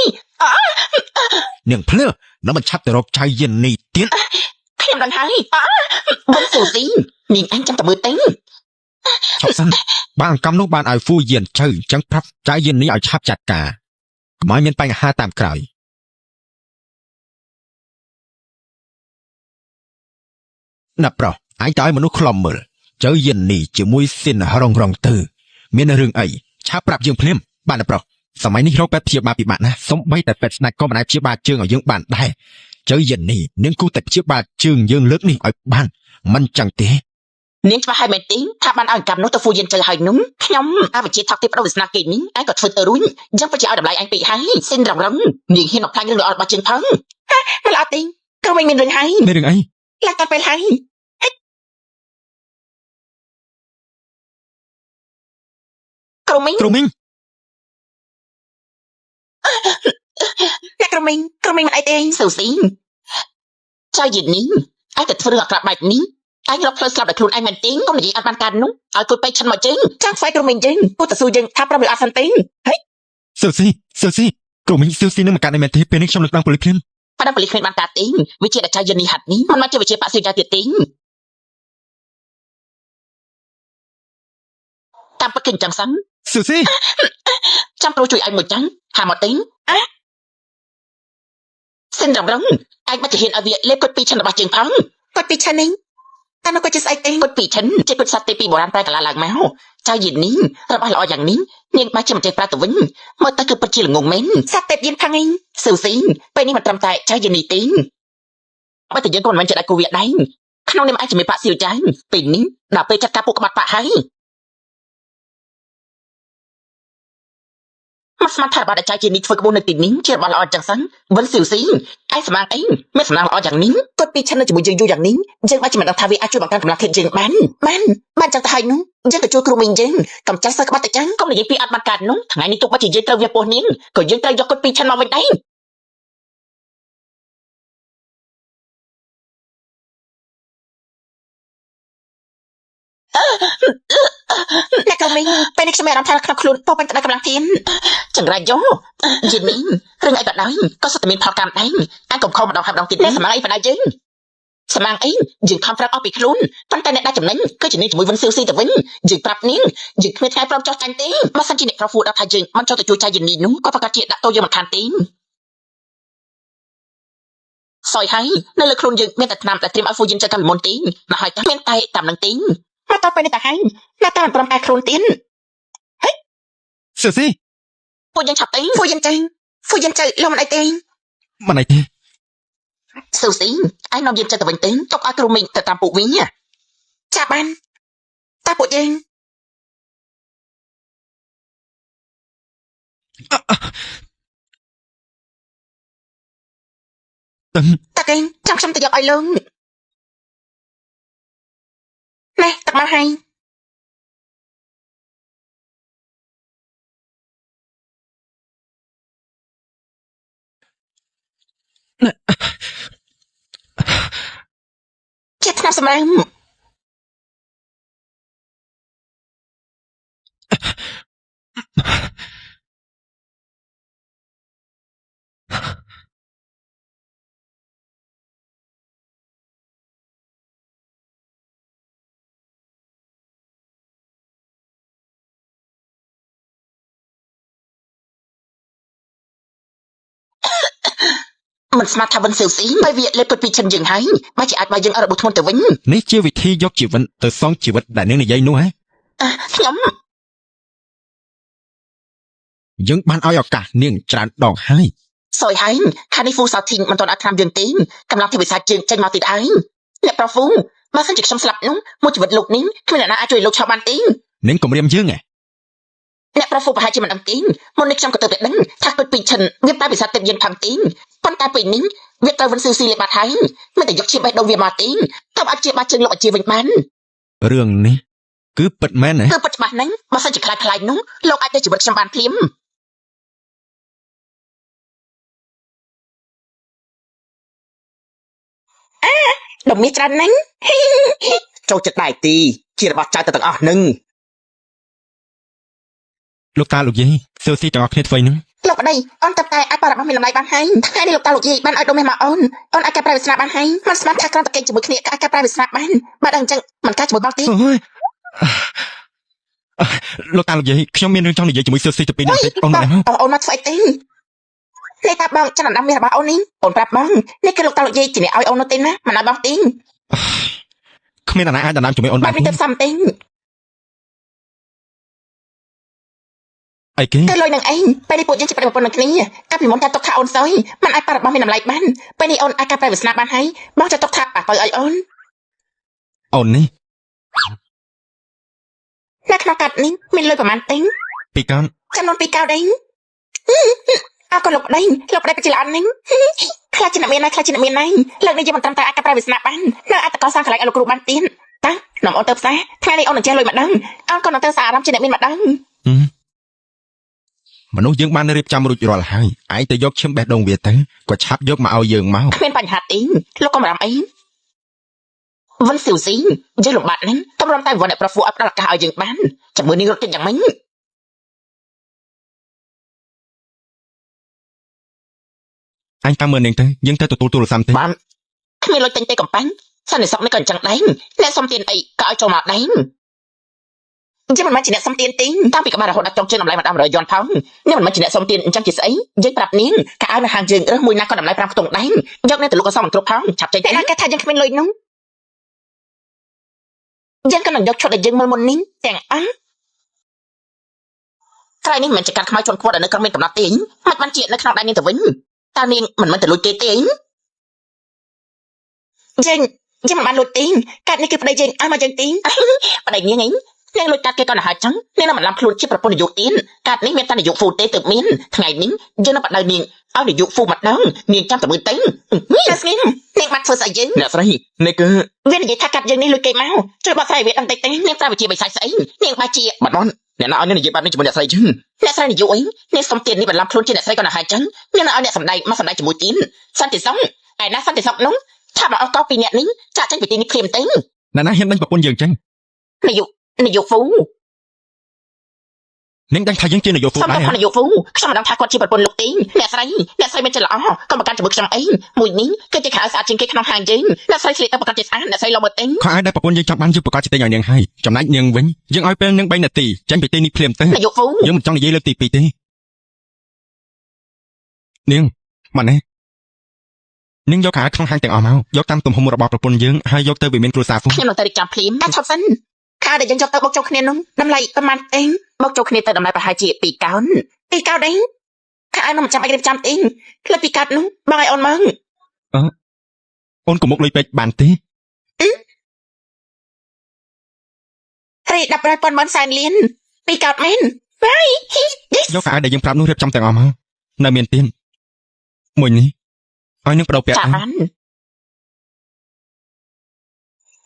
នាងភ្លឺនឹងមិនឆាប់ទៅរកចៅយាននេះទៀត ខ្ញុំដឹងហើយអវិនស៊ីវស៊ីនាងអញចាំតែមើលទេ ឆប់សិនបានអង្កម្មនោះបានឲ្យហ្វូយានចៅអញ្ចឹងប្រាប់ចៅយាននេះឲ្យឆាប់ចាត់ការកុំឲ្យមានបញ្ហាតាមក្រោយ ណាប្រុសឯងតើឲ្យមនុស្សខ្លំមើលចៅយិននេះជាមួយសិនរងរងទៅមានរឿងអីឆាប់ប្រាប់យើងភ្លាមបានណាប្រុសសម័យនេះរកពេទ្យព្យាបាលពិបាកណាស់សំបីតែពេទ្យស្ដេចក៏មិនអាចព្យាបាលជើងឲ្យយើងបានដែរចៅយិននេះនាងគូតែព្យាបាលជើងយើងលើកនេះឲ្យបានមិនចឹងទេ នាងច្បាស់ហើយមែនទេថាបានឲ្យកម្មនោះទៅហ្វូយិនជិលហើយនោះខ្ញុំអវិជ្ជាថោកទាបបដូរវាសនាគេនេះឯងក៏ធ្វើទៅរួចអញ្ចឹងពិតជាឲ្យតម្លៃឯងពេកហើយសិនរងរងនាងហ៊ានបំផ្លាញរឿងល្អរបស់ជើងផងហាមិនល្អទេក៏មិនមានរឿងហើយ មានរឿងអី ឡើងតាពេលហើយគ្រូមីង គ្រូមីង អ្នកគ្រូមីងគ្រូមីងមិនអីទេស៊ូស៊ីចៅយិននេះឯងតែធ្វើរឿងអាក្រក់បែបនេះឯងរកផ្លូវស្លាប់ដោយខ្លួនឯងមែនទេកុំនិយាយអត់បានការនោះឲ្យគួយពេកឆិនមកជើងចាំស្វែងគ្រូមីងយើងពូតស៊ូយើងថាប្រាប់ឬអត់សិនទេ ស៊ូស៊ីស៊ូស៊ីគ្រូមីងស៊ូស៊ីនឹងមកកាត់នៅមែនទេពេលនេះខ្ញុំលើកឡើងប៉ូលីសភ្លាម ប៉ណ្ណឹងប៉ូលីសគ្មានបានការទេវិជាដែលចៅយិននេះហាត់នេះមិនមកជាវិជាបាក់សៀវយ៉ាទៀតទេតាមពិតគឺអញ្ចឹងសិន ស៊ូស៊ី ចាំប្រូជួយឯងមួយចឹងហាមកទេអាសិនរងរងឯងបាច់ជាហ៊ានឲ្យវាលេបគុតពីរឆិនរបស់ជើងផងគុតពីរឆិននេះតែនោះក៏ជាស្អីទេគុតពីរឆិនជាគុតសត្វទេពីបុរាណប្រែកាឡាឡើងមកចៅយិននេះរបស់ល្អយ៉ាងនេះនាងបាច់ជាមិនចេះប្រើទៅវិញមើលទៅគឺពិតជាល្ងងមែនសត្វទេពយិនផាំងឯងស៊ូស៊ីពេលនេះមិនត្រឹមតែចៅយិននេះទេបើតែយើងក៏មិនមែនជាដៃគូវាដែរក្នុងនាមឯងជាមេបាក់សៀវចាញ់ពេលនេះដល់ពេលចាត់ការពួកក្បាត់បាក់ហើយមកស្មានថារបស់ដែលចៅជានេះធ្វើក្បួននៅទីនេះជារបស់ល្អចឹងសិនវិនស៊ីវស៊ីឯងស្មានអីមានសំណាងល្អយ៉ាងនេះគាត់ពីឆិននៅជាមួយយើងយូរយ៉ាងនេះយើងអាចមិនដឹងថាវាអាចជួយបង្កើនកម្លាំងធាតុយើងបានបានបានចឹងទៅហើយនោះយើងក៏ជួយគ្រូមីងយើងកំចាស់សើក្បាត់ទៅចឹងកុំនិយាយពីអត់បានកើតនោះថ្ងៃនេះទុកបើជាយើងត្រូវវាពោះនាងក៏យើងត្រូវយកគាត់ពីឆិនមកវិញដែរអ្នកគ្រូមីងពេលនេះខ្ញុំមានអារម្មណ៍ថាក្នុងខ្លួនពោពេញទៅដោយកម្លាំងធាតុចង្រៃយោយីមីងរឿងអីក៏ដោយក៏សុទ្ធតែមានផលកម្មដែរអញកុំខំម្ដងហើយម្ដងទៀតនេះសម្រាប់អីបណ្ដៃយើងសម្រាប់អីយើងខំប្រាប់អស់ពីខ្លួនប៉ុន្តែអ្នកដែលចំណេញគឺជានាងជាមួយវិនស៊ូស៊ីទៅវិញយើងប្រាប់នាងយើងគ្មានថ្ងៃព្រមចោះចាញ់ទេបើសិនជាអ្នកក្រហ្វូដល់ថាយើងមិនចូលទៅជួយចៃយីនីនោះក៏ប្រកាសជាដាក់ទោសយើងមិនខានទេសយហើយនៅលើខ្លួនយើងមានតែថ្នាំតែត្រៀមឲ្យហ្វូយិនចែកកាលពីមុនទេណាស់ហើយមានតែតាមនឹងទេមកតទៅនេះតែហើយណាតាមព្រមតែខ្លួនទៀត ស៊ូស៊ី ពួកយើងឆាប់ទៅពួកយើងចេញពួកយើងចេញលោកមិនអីទេ មិនអីទេ ស៊ូស៊ីឯងនាំយើងចេញទៅវិញទេទុកឲ្យគ្រូមីងទៅតាមពួកវិញចាប់បានតើពួកយើង តឹង តើគេចាំខ្ញុំទៅយកឲ្យលោកណែទឹកមកហើយជាថ្នាំសម្រាប់មិនស្មានថាវិនសៀវស៊ីបើវាលេបពុតពីឈិនយើងហើយបើជាអាចមកយើងអត់របួសធ្ងន់ទៅវិញ នេះជាវិធីយកជីវិតទៅសងជីវិតដែលនាងនិយាយនោះហ៎ ខ្ញុំ យើងបានឲ្យឱកាសនាងច្រើនដងហើយ សយហើយខានេះហ្វូសាធីងមិនទាន់អាចថ្នាំយើងទេកម្លាំងទេវិសាជើងចេញមកទៀតហើយអ្នកប្រុសហ្វូបើសិនជាខ្ញុំស្លាប់នោះមួយជីវិតលោកនេះគ្មានអ្នកណាអាចជួយលោកឆាប់បានទេ នាងគំរាមយើងហ៎ អ្នកប្រុសហ្វូប្រហែលជាមិនដឹងទេមុននេះខ្ញុំក៏ទៅតែដឹងថាគុជពីឈិនវាតែវិសាទេពយើងផាំទេប៉ុន្តែពេលនេះវាត្រូវវិនស៊ឺស៊ីលេបាត់ហើយមិនតែយកឈាមបេះដូងវាមកទេតើអាចជាបាត់ជើងលោកអាជាវិញបាន រឿងនេះគឺពិតមែនហ៎ គឺពិតច្បាស់ហ្នឹងបើសិនជាខ្លាចខ្លាចនោះលោកអាចទៅជីវិតខ្ញុំបានភ្លាមអាដុំមាសច្រើនណាស់ ចូលចិត្តដែរទីជារបស់ចៅទៅទាំងអស់នឹង លោកតាលោកយាយស៊ូស៊ីទាំងអស់គ្នាធ្វើហ្នឹង លោកប្តីអូនតែតែអាចបរិបមានតម្លៃបានហើយថ្ងៃនេះលោកតាលោកយាយបានឲ្យដុំមាសមកអូនអូនអាចកែប្រែវាសនាបានហើយមិនស្មានថាគ្រាន់តែគេជាមួយគ្នាក៏អាចកែប្រែវាសនាបានបើដល់អញ្ចឹងមិនកែជាមួយបងទេ អូយលោកតាលោកយាយខ្ញុំមានរឿងចង់និយាយជាមួយស៊ូស៊ីទៅពីរនាក់តិចអូន បង ម្នាក់ អូនមកធ្វើអីទេនេះតាបងចាំដណ្ដើមមាសរបស់អូននេះអូនប្រាប់បងនេះគឺលោកតាលោកយាយជាអ្នកឲ្យអូននោះទេណាមិនឲ្យបងទេ គ្មានអ្នកណាអាចដណ្ដើមជាមួយអូន បែ បានទេ បនេះទៅសំទេ អីគេ គឺលុយនឹងឯងពេលនេះពួកយើងជាប្តីប្រពន្ធនឹងគ្នាកាលពីមុនថាទុកថាអូនសុយมันអាចប៉ះរបស់មានតម្លៃបានពេលនេះអូនអាចកាប្រែវាសនាបានហើយបងจะទុកថាប៉ះបើឲ្យអូន អូននេះ នៅក្នុងកាត់នេះមានលុយប្រហែលទិញ ពីកោន ចំនួន2កោដេញអើក៏លោកប្តីលោកប្តីបច្ចុប្បន្ននេះខ្លាចជាអ្នកមានណាយខ្លាចជាអ្នកមានណាយលើកនេះយើងមិនត្រឹមតែអាចកាប្រែវាសនាបាននៅអាចតកសាងកន្លែងឲ្យលោកគ្រូបានទៀតតានាំអូនទៅផ្សារថ្ងៃនេះអូននឹងចេះលុយម្ដងអូនក៏នឹងទៅសារអារម្មណ៍ជាអ្នកមានម្ដង មនុស្សយើងបានរៀបចំរួចរាល់ហើយឯងទៅយកឈាមបេះដូងវាទៅក៏ឆាប់យកមកឲ្យយើងមក គ្មានបញ្ហាទេលោកកុំបារម្ភអីវិនស៊ីវស៊ីយើងលំបាកណាស់តម្រុំតែវណ្ណអ្នកប្រហ្វូឲ្យផ្ដល់ឱកាសឲ្យយើងបានចាំមើលនេះរត់ចេញយ៉ាងម៉េច អញតាមមើលនាងទៅយើងទៅទទួលទូរស័ព្ទទេ បាន គ្មានលុយទិញទេកំប៉ាញ់សន្តិសុខនេះក៏អញ្ចឹងដែរអ្នកសុំទានអីក៏ឲ្យចូលមកដែរយើងមិនមែនជាអ្នកសុំទានទេតាំងពីក្បាលរហូតដល់ចុងជើងតម្លៃម្ដង100យន់ផងអ្នកមិនមែនជាអ្នកសុំទានអញ្ចឹងជាស្អីយើងប្រាប់នាងក៏ឲ្យនៅហាងយើងរើសមួយណាក៏តម្លៃ5ខ្ទង់ដែរយកអ្នកទៅលក់ក៏សមមិនគ្រប់ផងឆាប់ចេញតែណាគេថាយើងគ្មានលុយនោះយើងក៏នឹងយកឈុតដែលយើងមើលមុននេះទាំងអស់ក្រៃនេះមិនមែនជាការខ្មៅជន់ខ្វត់ដែលនៅក្នុងមានកំណត់ទេមិនបានជានៅក្នុងដៃនាងទៅវិញតើនាងមិនមែនទៅលួចគេទេយើងយើងមិនបានលួចទេកាត់នេះគឺប្តីយើងឲ្យមកយើងទេប្តីនាងឯងនាងលួចកាត់គេក៏ណាស់ចឹងនាងនឹងមិនឡាំខ្លួនជាប្រពន្ធនាយកទៀតកាត់នេះមានតែនាយកហ្វូទេទើបមានថ្ងៃនេះយើងនឹងបដៅនាងឲ្យនាយកហ្វូម្ដងនាងចាំតែមើលទៅណាស្ងៀមនាងបាត់ធ្វើស្អីយើង អ្នកស្រីនេះគឺ វានិយាយថាកាត់យើងនេះលួចគេមកជួយបកស្រាយវាដឹងតិចទេនាងប្រើវិជាបិសាចស្អីនាងបាជា បាត់បនអ្នកណាឲ្យអ្នកនិយាយបែបនេះជាមួយអ្នកស្រីជឹង អ្នកស្រីនាយកអីនាងសុំទាននេះបន្លំខ្លួនជាអ្នកស្រីក៏ណាស់ហើយចឹងនាងនឹងឲ្យអ្នកសម្ដែងមកសម្ដែងជាមួយទៀតសន្តិសុខឯណាសន្តិសុខនោះថាមកអស់កោពីអ្នកនេះចាក់ចេញពីទីនេះភ្លាមទេ អ្នកណាហ៊ានដេញប្រពន្ធយើងចឹង នាយកនាយកហ្វូ នាងដឹងថាយើងជានាយកហ្វូ សុំ ដែរ ទោសផងនាយកហ្វូខ្ញុំមិនដឹងថាគាត់ជាប្រពន្ធលោកទេអ្នកស្រីអ្នកស្រីមិនចិត្តល្អកុំប្រកាន់ជាមួយខ្ញុំអីមួយនេះគឺជាខោអាវស្អាតជាងគេក្នុងហាងយើងអ្នកស្រីស្លៀកទៅប្រកាសជាស្អាតអ្នកស្រីលមើលទេ ខោអាវដែលប្រពន្ធយើងចង់បានយើងប្រកាសជាទិញឲ្យនាងហើយចំណែកនាងវិញយើងឲ្យពេលនាង3នាទីចេញពីទីនេះភ្លាមទៅ នាយកហ្វូ យើងមិនចង់និយាយលើកទី2ទេនាងម៉ានេះនាងយកខោអាវក្នុងហាងទាំងអស់មកយកតាមទំហំរបស់ប្រពន្ធយើងហើយយកទៅវិមានគ្រួសារហ្វូ ខ្ញុំនឹងទៅរៀបចំភ្លាមតែឈប់សិនខោដែលយើងយកទៅបុកចូលគ្នានោះតម្លៃប្រហែលទេបុកចូលគ្នាទៅតម្លៃប្រហែលជា2កោន2កោនដែរខោអាវនោះមិនចាំបាច់រៀបចំទេផ្លិត2កោននោះបងឲ្យអូនមក អូនកុំមុខលុយពេកបានទេ រី10រយពាន់ម៉ឺនសែនលានពីកោតមែនបាយ យកខោអាវដែលយើងប្រាប់នោះរៀបចំទាំងអស់មកនៅមានទៀតមួយនេះឲ្យនាងបដូរពាក់ ចាបាន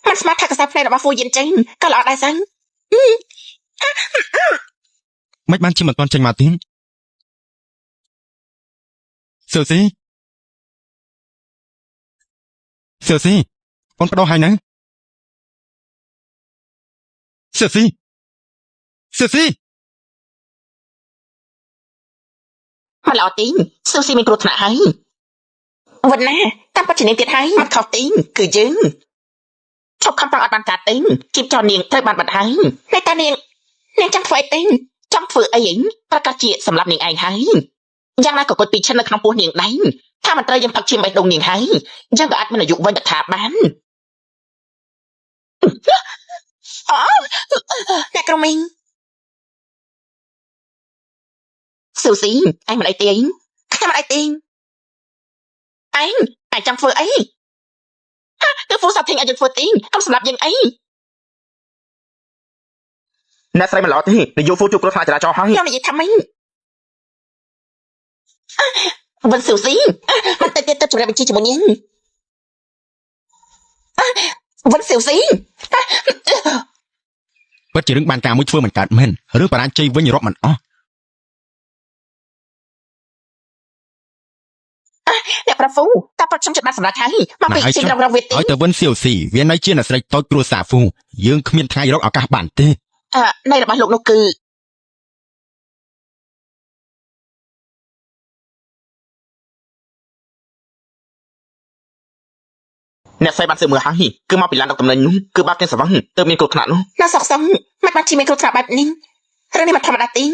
មិនស្មានថាកសែភ្នែករបស់ហ្វូយិនចេញក៏ល្អដែរសឹង មិនបានជាមិនទាន់ចេញមកទៀតស៊ូស៊ីស៊ូស៊ីអូនបដូរហើយណាស៊ូស៊ីស៊ូស៊ី មិនល្អទីងស៊ូស៊ីមានគ្រោះថ្នាក់ហើយវិនណាតាមពិតជានាងទៀតហើយមិនខុសទីងគឺយើងឈប់ខំប្រឹងអត់បានការទីងជីបចោលនាងត្រូវបានបាត់ហើយតែតានាងនាងចង់ធ្វើអីទីងចង់ធ្វើអីឯងប្រកាសជាសម្រាប់នាងឯងហើយយ៉ាងណាក៏គាត់ពីឈិននៅក្នុងពោះនាងដែរថាមិនត្រូវយើងផឹកឈាមបេះដូងនាងហើយយើងក៏អាចមានអាយុវិញតថាបានអូអ្នកក្រុមមីងស៊ូស៊ីឯងមិនអីទេខ្ញុំមិនអីទេឯងឯងចង់ធ្វើអីគឺហ្វូសាធីងឲ្យយើងធ្វើទីកុំសម្រាប់យើងអី អ្នកស្រីមិនល្អទេនាយកហ្វូជួបគ្រោះថ្នាក់ចរាចរណ៍ហើយ ខ្ញុំនិយាយថាម៉េចវិនស៊ូស៊ីមិនទៅទៀតទៅជម្រាបបញ្ជីជាមួយនាងវិនស៊ូស៊ី ពិតជារឿងបានការមួយធ្វើមិនកើតមែនរឿងបរាជ័យវិញរាប់មិនអស់ អ្នកប្រហ្វូតាប្រាប់ខ្ញុំចិត្តបានសម្រាប់ហើយមកពីជាងរងរងវាទី ឲ្យទៅវិញសៀវស៊ីវានៅជាអ្នកស្រីតូចគ្រួសារហ្វូយើងគ្មានថ្ងៃរកឱកាសបានទេ អឺនៃរបស់លោកនោះគឺ អ្នកស្រីបានសើមើលហើយគឺមកពីឡានដឹកតំណែងនោះគឺបាត់ទាំងសវឹងទើបមានគ្រោះថ្នាក់នោះ ណាសកសងមិនបានជាមានគ្រោះថ្នាក់បែបនេះរឿងនេះមិនធម្មតាទេ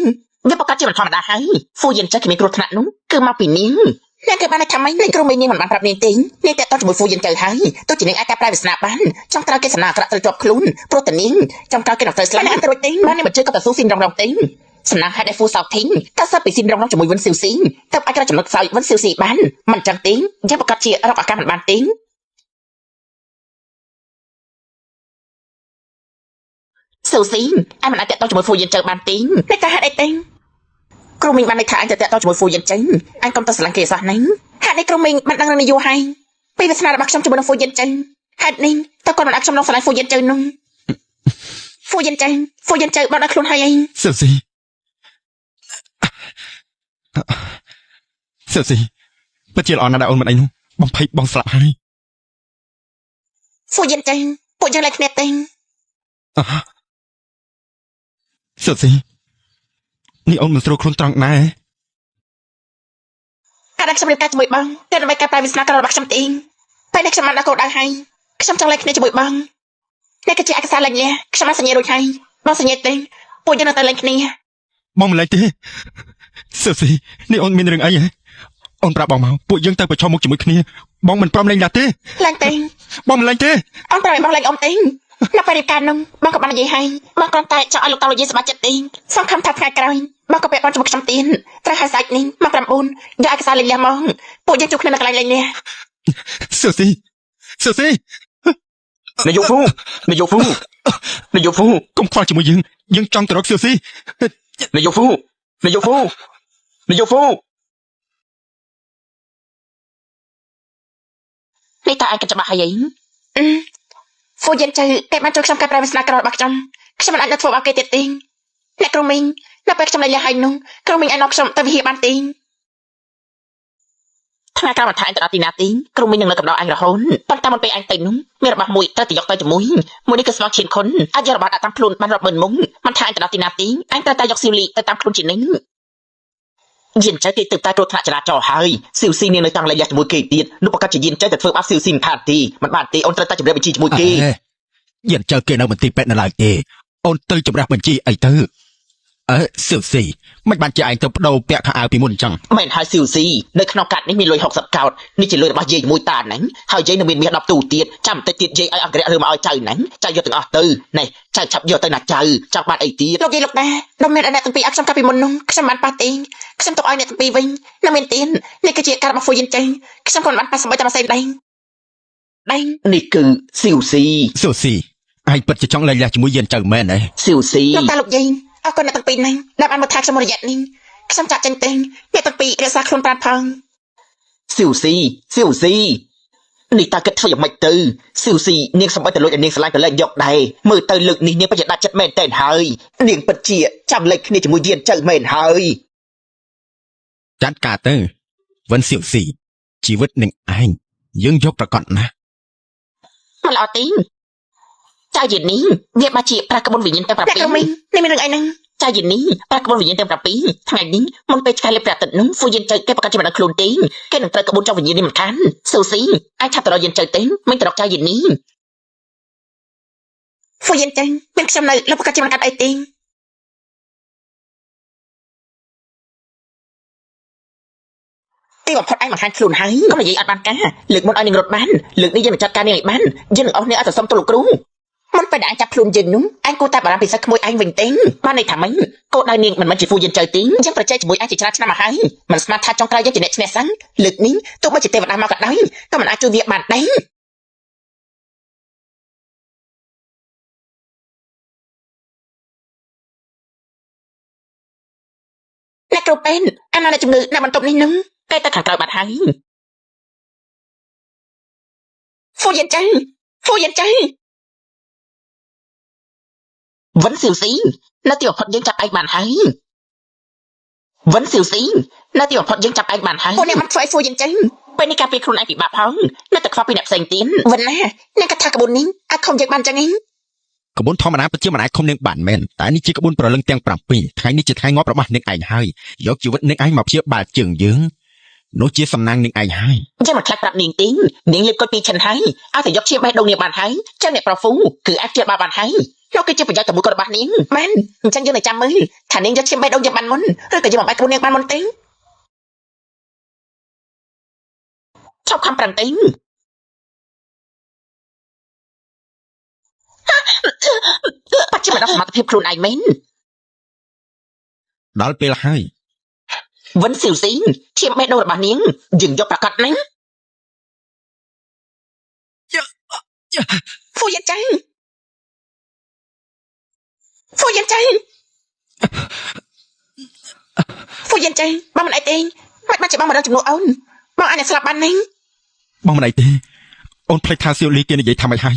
វាប្រកាសជាមិនធម្មតាហើយហ្វូយិនចេះគេមានគ្រោះថ្នាក់នោះគឺមកពីនាង នាងគេបានថាម៉េចនាងគ្រូមីងនាងមិនបានប្រាប់នាងទេនាងតាក់ទងជាមួយហ្វូយិនទៅហើយទោះជានាងអាចកែប្រែវាសនាបានចង់ត្រូវគេសំណាងអាក្រក់ត្រូវជាប់ខ្លួនព្រោះតែនាងចង់ត្រូវគេនឹងត្រូវស្លាប់អត់រួចទេបាននាងមិនជឿក៏ទៅស៊ូស៊ីនរងរងទេសំណាងហេតុដែលហ្វូសោធីងតើសិបពីស៊ីនរងរងជាមួយវិនស៊ីវស៊ីទៅអាចក្រចំណុចខ្សោយវិនស៊ីវស៊ីបានមិនចឹងទេយ៉ាងប្រកាសជារកឱកាសមិនបានទេស៊ូស៊ីអញមិនអាចតាក់ទងជាមួយហ្វូយិនទៅបានទេតែការហេតុអីទេគ្រូមីងបានន័យថាអញទៅតាក់ទងជាមួយហ្វូយិនចេញអញកុំទៅស្រឡាញ់គេសោះហ្នឹងហេតុនេះគ្រូមីងបានដឹងរឿងនេះយូរហើយពីវាសនារបស់ខ្ញុំជាមួយនឹងហ្វូយិនចេញហេតុនេះតើគាត់មិនអាចខ្ញុំនឹងស្រឡាញ់ហ្វូយិនចេញនោះហ្វូយិនចេញហ្វូយិនចេញបានដល់ខ្លួនហើយអី សៀវស៊ីសៀវស៊ីពិតជាល្អណាស់ដែលអូនមិនអីនោះបងភ័យបងស្លាប់ហើយ ហ្វូយិនចេញពួកយើងលែងគ្នាទេ អ่ะសៀវស៊ីនេះអូនមិនស្រួលខ្លួនត្រង់ណា ការដែលខ្ញុំរៀបការជាមួយបងតែដើម្បីកែប្រែវាសនាក្ររបស់ខ្ញុំទេពេលនេះខ្ញុំបានដល់គោលដៅហើយខ្ញុំចង់លែងគ្នាជាមួយបងនេះគឺជាឯកសារលែងលះខ្ញុំបានសញ្ញារួចហើយបងសញ្ញាទេពួកយើងនៅតែលែងគ្នា បងមិនលែងទេសៀវស៊ីនេះអូនមានរឿងអីហ៎អូនប្រាប់បងមកពួកយើងទៅប្រឈមមុខជាមួយគ្នាបងមិនព្រមលែងឡាទេ លែងទេ បងមិនលែងទេ អូនប្រាប់ឲ្យបងលែងអ៊ំទេនៅពេលរៀបការនោះបងក៏បាននិយាយឲ្យបងគ្រាន់តែចង់ឲ្យលោកតាលោកយាយសប្បាយចិត្តទេសង្ឃឹមថាថ្ងៃក្រោយបងក៏ពាក់ព័ន្ធជាមួយខ្ញុំទៀតត្រូវឲ្យស្អែកនេះមក9យកឯកសារលេងលះមកពួកយើងជួបគ្នានៅកន្លែងលេងលះ សៀវស៊ីសៀវស៊ី នាយកហ្វូនាយកហ្វូនាយកហ្វូ កុំខ្វល់ជាមួយយើងយើងចង់ទៅរកសៀវស៊ី នាយកហ្វូនាយកហ្វូនាយកហ្វូ នេះតើឯងក៏ច្បាស់ហើយអីអឺហ្វូយិនចៅគេបានជួយខ្ញុំកែប្រែវាសនាក្ររបស់ខ្ញុំខ្ញុំមិនអាចនៅធ្វើបាបគេទៀតទេអ្នកគ្រូមីងនៅពេលខ្ញុំលេងលះហើយនោះគ្រូមីងអាចនាំខ្ញុំទៅវិហារបានទេថ្ងៃក្រោយមិនថាអញទៅដល់ទីណាទេគ្រូមីងនឹងនៅកំដរអញរហូតប៉ុន្តែមុនពេលអញទៅនោះមានរបស់មួយត្រូវតែយកទៅជាមួយមួយនេះគឺស្មោះឈានខុនអាចយករបស់ដាក់តាមខ្លួនបានរាប់ម៉ឺនមុងមិនថាអញទៅដល់ទីណាទេអញត្រូវតែយកស៊ីវលីទៅតាមខ្លួនជានិញ យានចៅគេទៅតែគ្រោះថ្នាក់ចរាចរណ៍ហើយស៊ីវស៊ីនាងនៅចង់លែងលះជាមួយគេទៀតនោះប្រកាសជាយានចៅតែធ្វើបាបស៊ីវស៊ីមិនខានទេមិនបានទេអូនត្រូវតែជម្រាបបញ្ជីជាមួយគេ អេយានចៅគេនៅមន្ទីរពេទ្យនៅឡើយទេអូនទៅជំរះបញ្ជីអីទៅអេសៀវស៊ីមិនបានជាឯងទៅបដូរពាក់ខោអាវពីមុនអញ្ចឹង មែនហើយស៊ីវស៊ីនៅក្នុងកាតនេះមានលុយ60កោតនេះជាលុយរបស់យាយមួយតាហ្នឹងហើយយាយនៅមានមាស10ទូទៀតចាំបន្តិចទៀតយាយឲ្យអង្គរៈរើមកឲ្យចៅហ្នឹងចៅយកទាំងអស់ទៅនេះចៅឆាប់យកទៅណាចៅចង់បានអីទៀត លោកយាយលោកតាដល់មានអ្នកទាំងពីរឲ្យខ្ញុំកាលពីមុននោះខ្ញុំបានប៉ះទេខ្ញុំទុកឲ្យអ្នកទាំងពីរវិញនៅមានទៀននេះគឺជាការរបស់ហ្វូយិនចេងខ្ញុំក៏មិនបានប៉ះសម្បីតែមួយសេនដែរដែរ នេះគឺស៊ីវស៊ី សៀវស៊ីឯងពិតជាចង់លែងលះជាមួយយានចៅមែនទេ ស៊ីវស៊ី លោកតាលោកយាយអរគុណអ្នកទាំងពីរណាស់ដែលបានមកថាខ្ញុំមួយរយៈនេះខ្ញុំចាក់ចេញទេអ្នកទាំងពីររក្សាខ្លួនប្រាណផង ស៊ីវស៊ីស៊ីវស៊ីនេះតើគិតធ្វើយ៉ាងម៉េចទៅស៊ីវស៊ីនាងសំបីតែលួចឲ្យនាងស្រឡាញ់ក៏លែងយកដែរមើលទៅលើកនេះនាងពិតជាដាច់ចិត្តមែនតែនហើយនាងពិតជាចាំលេខគ្នាជាមួយយានចៅមែនហើយ ចាត់ការទៅវិនសៀវស៊ីជីវិតនឹងឯងយើងយកប្រកបណាស់ មិនល្អទេចៅយាននេះវាបាជាប្រាក្បួនវិញ្ញាណទាំង7អ្នកគ្រូមីងនេះមានរឿងអីហ្នឹងចៅយាននេះប្រាក្បួនវិញ្ញាណទាំង7ថ្ងៃនេះមុនពេលឆ្កែលេបព្រះអាទិត្យនោះហ្វូយិនចៅគេប្រកាសជាមិនដឹងខ្លួនទេគេនឹងត្រូវក្បួនចៅវិញ្ញាណនេះមិនខានស៊ូស៊ីអាចឆាប់ទៅរកយានចៅទេមិនទៅរកចៅយាននេះហ្វូយិនចៅមានខ្ញុំនៅលោកប្រកាសជាមិនកាត់អីទេទីបំផុតឯងបង្ហាញខ្លួនហើយកុំនិយាយអត់បានការលើកមុនឲ្យនាងរត់បានលើកនេះយើងនឹងចាត់ការនាងឲ្យបានយើងនឹងអស់នាងឲ្យទៅសុំទោសលោកគ្រូមុនពេលដែលឯងចាប់ខ្លួនយើងនោះឯងគួរតែបារម្ភពីសិស្សក្មួយឯងវិញទេបានន័យថាម៉េចគោលដៅនាងមិនមែនជាហ្វូយិនចៅទេយើងប្រជែងជាមួយឯងជាច្រើនឆ្នាំមកហើយមិនស្មានថាចុងក្រោយយើងជាអ្នកឈ្នះសឹងលើកនេះទោះបីជាទេវតាមកក៏ដោយក៏មិនអាចជួយវាបានដែរអ្នកគ្រូពេនអាណាអ្នកជំងឺអ្នកបន្ទប់នេះនឹងគេទៅខាងក្រៅបាត់ហើយហ្វូយិនចៅហ្វូយិនចៅ វិនស៊ីវស៊ីនៅទីបំផុតយើងចាប់ឯងបានហើយវិនស៊ីវស៊ីនៅទីបំផុតយើងចាប់ឯងបានហើយ ពួកអ្នកមិនធ្វើឲ្យហ្វូយិនចឹង ពេលនេះការពារខ្លួនឯងពិបាកផងនៅតែខ្វះពីអ្នកផ្សេងទៀត វិនណាអ្នកកថាក្បួននេះអាចខំយើងបានចឹងឯង ក្បួនធម្មតាពិតជាមិនអាចឃុំនាងបានមែនតែនេះជាក្បួនប្រលឹងទាំង7ថ្ងៃនេះជាថ្ងៃងាប់របស់នាងឯងហើយយកជីវិតនាងឯងមកព្យាបាលជើងយើងនោះជាសំណាងនាងឯងហើយ យើងមិនខ្លាចប្រាប់នាងទេនាងលេបគាត់ពីឈិនហើយឲ្យតែយកឈាមបេះដូងនាងបានហើយចឹងអ្នកប្រហ្វូគឺអាចព្យាបាលបានហើយ លោកគឺជាប្រយោជន៍តែមួយគាត់របស់នាងបានអញ្ចឹងយើងនឹងចាំមើលថានាងយកឈាមបេះដូងយើងបានមុនឬក៏យើងបំបែកក្បួននាងបានមុនទេ ឈប់ខំប្រឹងទេបាច់ជាមិនដល់សមត្ថភាពខ្លួនឯងមែន ដល់ពេលហើយ វិនស៊ីវស៊ីងឈាមបេះដូងរបស់នាងយើងយកប្រកាសណាស់ហ្វូយ៉ានចាងហ្វូយ៉ានចាងហ្វូយ៉ានចាងបងមិនអីទេមិនបានជាបងមកដល់ជំនួសអូនបងអាចនឹងស្លាប់បាននេះ បងមិនអីទេអូនភ្លេចថាសៀវលីគេនិយាយថាម៉េចហើយ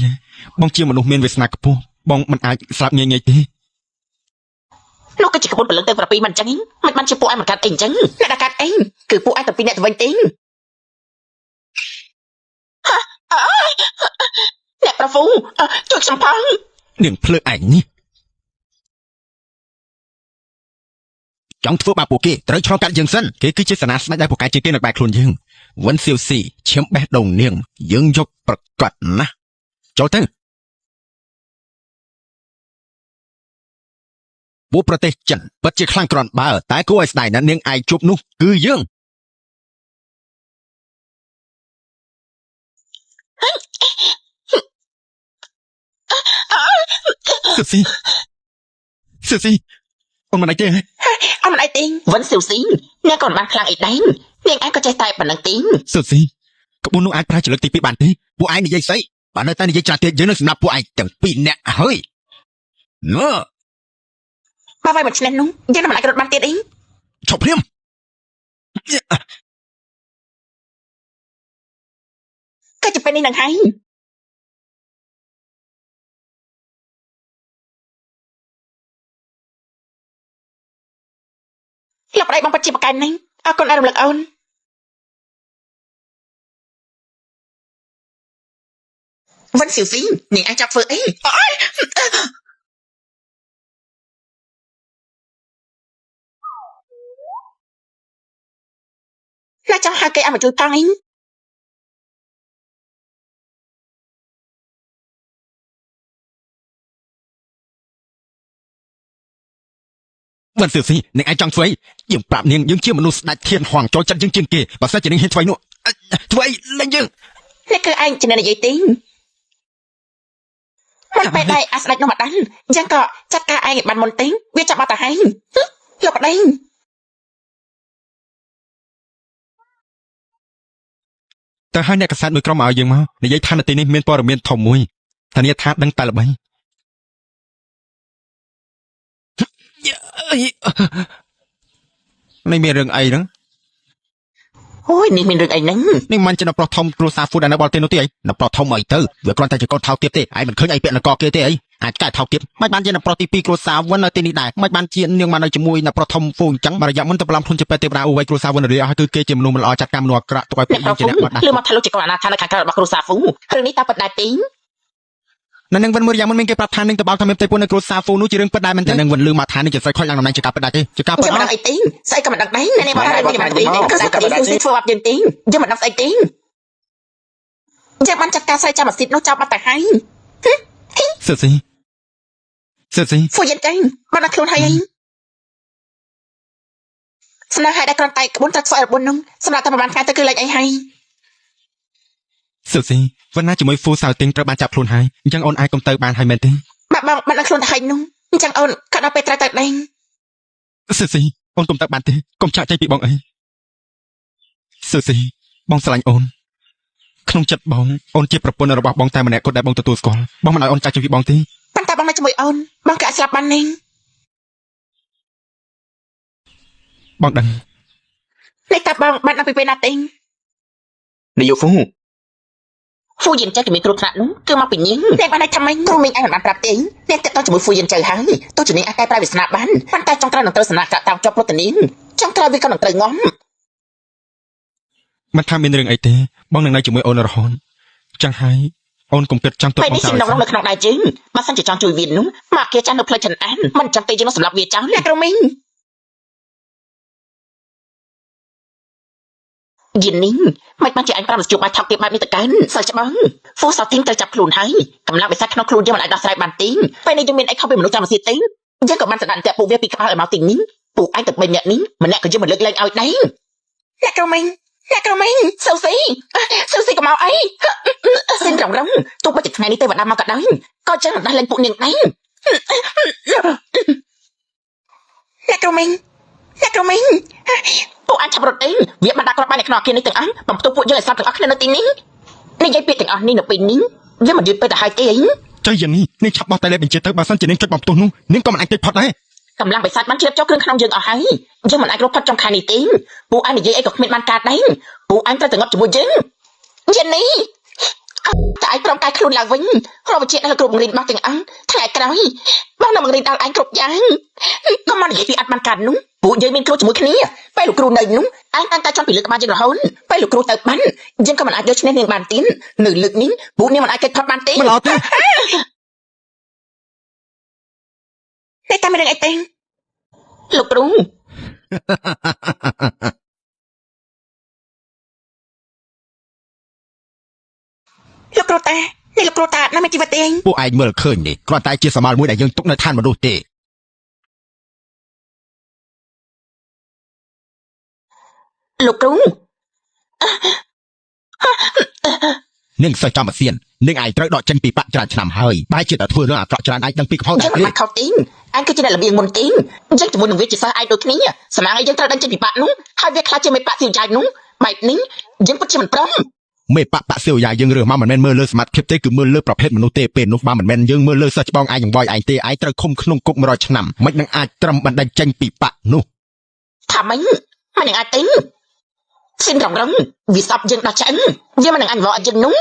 បងជាមនុស្សមានវាសនាខ្ពស់បងមិនអាចស្លាប់ងាយៗទេ នោះគឺជាក្បួនព្រលឹងទៅប្រពីមិនអញ្ចឹងមិនបានជាពួកឯងមិនកាត់អីអញ្ចឹងអ្នកដែលកាត់អីគឺពួកឯងទៅពីអ្នកទៅវិញទេអ្នកប្រហ្វូជួយខ្ញុំផង នាងភ្លើឯងនេះចង់ធ្វើបាបពួកគេត្រូវឆ្លងកាត់យើងសិនគេគឺជាសេនាស្ដេចដែលពូកែជាងគេនៅក្បែរខ្លួនយើងវិនសៀវស៊ីឈាមបេះដូងនាងយើងយកប្រកាសណាស់ចូលទៅពួកប្រទេសចិនពិតជាខ្លាំងក្រាន់បើតែគួរឲ្យស្ដាយណាស់នាងឯងជួបនោះគឺយើងសស៊ីសស៊ីអូនមិនអីទេ អត់មិនអីទេវិនស៊ីវស៊ីអ្នកក៏មិនបានខ្លាំងអីដែរនាងឯងក៏ចេះតែប៉ុណ្្នឹងទេ សស៊ីក្បួននោះអាចប្រើចលឹកទី2បានទេពួកឯងនិយាយស្អីបើនៅតែនិយាយច្រើនទៀតយើងនឹងសម្លាប់ពួកឯងទាំងពីរនាក់ហើយណើ បើវាយមិនឈ្នះនោះយើងនឹងមិនអាចរត់បានទៀតអី ឈប់ភ្លាម ក៏ជាពេលនេះនឹងហើយលោកប្តីបងពិតជាប្រកែកណាស់អរគុណដែលរំលឹកអូនវិនស៊ីវស៊ីនាងឯងចាប់ធ្វើអីអូយណាចង់ហៅគេឲ្យមកជួយផងអី វិនសៀវស៊ីនាងឯងចង់ធ្វើអីយើងប្រាប់នាងយើងជាមនុស្សស្ដេចធានហួងចូលចិត្តយើងជាងគេបើសិនជានាងហ៊ានធ្វើនោះធ្វើអីលេងយើង នេះគឺឯងជាអ្នកនិយាយទេមិនពេលដែរអាស្ដេចនោះមកដល់អញ្ចឹងក៏ចាត់ការឯងឲ្យបានមុនទេវាចាប់បាត់ទៅហើយលោកប្តី តើហើយអ្នកកសែតមួយក្រុមមកឲ្យយើងមកនិយាយថានៅទីនេះមានព័ត៌មានធំមួយធានាថាដឹងតែល្បីនេះមានរឿងអីហ្នឹង អូយនេះមានរឿងអីហ្នឹង នេះមិនជានៅប្រុសធំគ្រួសារហ្វូតដែលនៅបរទេសនោះទេអីនៅប្រុសធំអីទៅវាគ្រាន់តែជាកូនថោកទៀតទេឯងមិនឃើញអីពាក់នៅកគេទេអីអាចកែថោកទៀតមិនបានជានៅប្រុសទី2គ្រួសារវិននៅទីនេះដែរមិនបានជានាងមកនៅជាមួយនៅប្រុសធំហ្វូអញ្ចឹងមួយរយៈមុនទៅបន្លំខ្លួនជាពេទ្យទេវតាអ៊ូវៃគ្រួសារវិនរាអស់គឺគេជាមនុស្សមិនល្អចាត់ការមនុស្សអាក្រក់ទុកឲ្យពួក អ្នក យើង ប្រុស ជាអ្នកបាត់ដា ហ្វូលើមកថាលោកជាកូនអនាថានៅខាងក្រៅរបស់គ្រួសារហ្វូរឿងនេះតើពិតដែរទេ នៅនឹងវិនមួយរយៈមុនមានគេប្រាប់ថានឹងទៅបោកថាមានផ្ទៃពោះនៅគ្រួសារហ្វូនោះជារឿងពិតដែរមែនទេនឹងវិនលឺមកថានេះជាស្រីខ້ອຍឡើងតំណែងជាការពិតដែរទេជាការពិត យើងមិនដឹងអីទេស្អីក៏មិនដឹងដែរអ្នកនេះบอกថាយើងមិនដឹងទេគឺស្អីក៏មិនធ្វើបាបយើងទេយើងមិនដឹងស្អីទេយើងបានចាត់ការស្រីចាំអាស៊ីតនោះចោលបាត់ទៅហើយ សស៊ីសស៊ី ហ្វូយិនចាញ់បានដល់ខ្លួនហើយអីស្នេហាដែលគ្រាន់តែក្បួនត្រូវធ្វើឲ្យរបួននោះសម្រាប់តែប្រហែលថ្ងៃទៅគឺលែងអីហើយ សស៊ីវិនណាជាមួយហ្វូសៅទីងត្រូវបានចាប់ខ្លួនហើយអញ្ចឹងអូនអាចកុំទៅបានហើយមែនទេ បាក់បងបានដល់ខ្លួនទៅហើយនោះអញ្ចឹងអូនក៏ដល់ពេលត្រូវទៅដែរ សស៊ីអូនកុំទៅបានទេកុំចាក់ចែកពីបងអីសស៊ីបងស្រឡាញ់អូនក្នុងចិត្តបងអូនជាប្រពន្ធរបស់បងតែម្នាក់គត់ដែលបងទទួលស្គាល់បងមិនឲ្យអូនចាក់ចែកពីបងទេ ប៉ុន្តែបងនៅជាមួយអូនបងក៏អាចស្លាប់បាននេះ បងដឹង នេះតើបងបានដល់ពីពេលណាទេ នាយកហ្វូ ហ្វូយិនចៅគេមានគ្រោះថ្នាក់នោះគឺមកពីនាងនាងបានឲ្យថាម៉េចគ្រូមីងឯងមិនបានប្រាប់ទេនាងតាក់ទងជាមួយហ្វូយិនចៅហើយទោះជានាងអាចកែប្រែវាសនាបានប៉ុន្តែចុងក្រោយនឹងត្រូវសំណាក់តាមជាប់ព្រោះតែនាងចុងក្រោយវាក៏នឹងត្រូវងំ មិនថាមានរឿងអីទេបងនឹងនៅជាមួយអូនរហូតចឹងហើយអូនកុំគិតចង់ទៅ ពេល បងចោល នេះស៊ីនងនៅក្នុងដៃជើងបើសិនជាចង់ជួយវានោះមកគេចាស់នៅផ្លូវចិនអានមិនចឹងទេយើងនឹងសម្លាប់វាចោលអ្នកគ្រូមីងយិននេះមិនបានជាអញប្រាប់មធ្យោបាយថោកទាបបែបនេះទៅកើនសើច្បាំងហ្វូសៅធីងត្រូវចាប់ខ្លួនហើយកម្លាំងបិសាចក្នុងខ្លួនយើងមិនអាចដោះស្រាយបានទេពេលនេះយើងមានអីខុសពីមនុស្សចាំសៀតទេយើងក៏បានស្ដាប់តែពួកវាពីក្បាលឲ្យមកទីនេះពួកអញទៅបីអ្នកនេះម្នាក់ក៏យើងមិនលើកលែងឲ្យដែរអ្នកគ្រូមីង អ្នកគ្រូមីងសូស៊ីសូស៊ីកុំមកអីសិនរងរងទោះបីជាថ្ងៃនេះទេវតាមកក៏ដោយក៏ចឹងមិនដោះលែងពួកនាងដែរអ្នកគ្រូមីងអ្នកគ្រូមីងពួកអញឆាប់រត់អីវាបានដាក់គ្រាប់បែកនៅក្នុងអគារនេះទាំងអស់បំផ្ទុះពួកយើងឲ្យស្លាប់ទាំងអស់គ្នានៅទីនេះនិយាយពាក្យទាំងអស់នេះនៅពេលនេះវាមិនយឺតពេកទៅហើយទេអី ចុយយ៉ាងនេះនាងឆាប់បោះតែលេខបញ្ជាទៅបើសិនជានាងចុចបំផ្ទុះនោះនាងក៏មិនអាចគេចផុតដែរ កម្លាំងបិសាចបានជ្រាបចូលគ្រឿងក្នុងយើងអស់ហើយយើងមិនអាចរត់ផុតចុងខែនេះទេពួកអញនិយាយអីក៏គ្មានបានការដែរពួកអញត្រូវតែងាប់ជាមួយយើងយ៉ាងនេះតែឯងព្រមកែខ្លួនឡើងវិញរកវិជ្ជាដែលគ្រូបង្រៀនរបស់ទាំងអង្គថ្ងៃក្រោយបងនឹងបង្រៀនដល់ឯងគ្រប់យ៉ាងកុំមកនិយាយពីអត់បានការនោះពួកយើងមានគ្រូជាមួយគ្នាពេលលោកគ្រូនៅនោះឯងតាំងតែជន់ពីលើក្បាលយើងរហូតពេលលោកគ្រូទៅបានយើងក៏មិនអាចយកឈ្នះនាងបានទៀតនៅលើកនេះពួកនាងមិនអាចគេចផុតបានទេ មិនល្អទេ តែតាមរឿងអីទេលោកគ្រូ លោកគ្រូតានេះលោកគ្រូតានៅមានជីវិតទេ ពួកឯងមើលឃើញនេះគ្រាន់តែជាសម័យមួយដែលយើងទុកនៅឋានមនុស្សទេ លោកគ្រូ នាងសិស្សចំសៀននាងឯងត្រូវដកចេញពីបាក់ច្រើនឆ្នាំហើយបែរជាតែធ្វើរឿងអាក្រក់ច្រើនឯងដឹងពីកំហុស យើង ដែរទេ មិនបានខុសទេអញគឺជាអ្នកលំអៀងមុនទេយើងជាមួយនឹងវាជាសិស្សឯងដូចគ្នាស្មាងឯងយើងត្រូវដឹងចេញពីបាក់នោះហើយវាខ្លាចជាមេបាក់សៀវចាយនោះបែបនេះយើងពិតជាមិនព្រម មេបាក់បាក់សៀវយ៉ាយើងរើសមកមិនមែនមើលលើសមត្ថភាពទេគឺមើលលើប្រភេទមនុស្សទេពេលនោះបើមិនមែនយើងមើលលើសិស្សច្បងឯងនឹងវាយឯងទេឯងត្រូវឃុំក្នុងគុក100ឆ្នាំមិននឹងអាចត្រឹមបណ្ដេញចេញពីបាក់នោះ ថាម៉េចមិននឹងអាចទេស៊ីនរងរងវាស្អប់យើងដល់ឆ្អឹងវាមិននឹងអញវល់ឲ្យយើងនោះ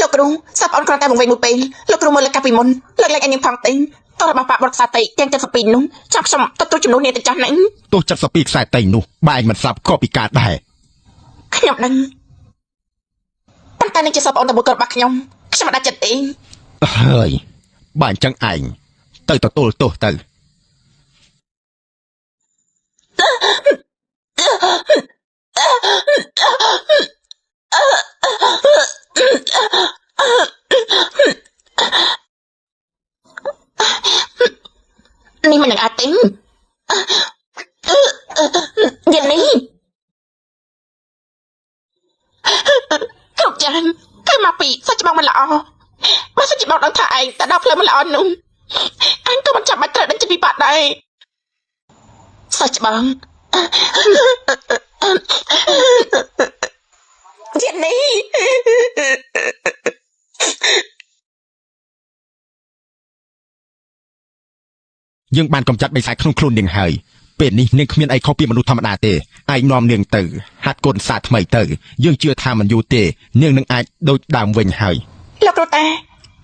លោកគ្រូសាប់អូនគ្រាន់តែបង្វែងមួយពេលលោកគ្រូមើលលើកាពីមុនលើកលែងអញនឹងផងទេតរបស់បាក់បត់ខ្សែតិទាំង72នោះចាំខ្ញុំទទួលជំនួសនេះទៅចាស់ណាស់ ទោះ72ខ្សែតៃនោះបែងមិនស្លាប់ក៏ពិការដែរ ខ្ញុំនឹងប៉ុន្តែនឹងជាសពអូនតែមួយគាត់របស់ខ្ញុំខ្ញុំមិនដាច់ចិត្តទេ ហើយបើអញ្ចឹងឯងទៅទទួលទោសទៅ នេះមិននឹងអាចទេយ៉ាងនេះគ្រប់យ៉ាងគឺមកពីសាច់ច្បងមិនល្អបើសាច់ច្បងដឹងថាឯងតែដល់ផ្លូវមិនល្អនោះអញក៏មិនចាំបាច់ត្រូវដឹងចិត្តពីបាក់ដែរសាច់ច្បងយ៉ាងនេះ យើងបានកំចាត់បិសាចក្នុងខ្លួននាងហើយពេលនេះនាងគ្មានអីខុសពីមនុស្សធម្មតាទេឯងនាំនាងទៅហាត់កូនសាថ្មីទៅយើងជឿថាមិនយូរទេនាងនឹងអាចដូចដើមវិញហើយ លោកគ្រូតា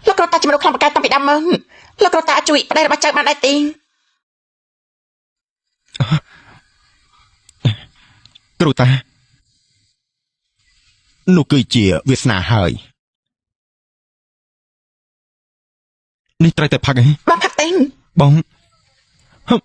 លោកគ្រូតាជាមនុស្សខ្លាំងពូកែតាំងពីដើមមកលោកគ្រូតាអាចជួយប្តីរបស់ចៅបានដែរទេ គ្រូតានោះគឺជាវាសនាហើយនេះត្រូវតែផឹកឯង បងផឹកទេ បងហឹម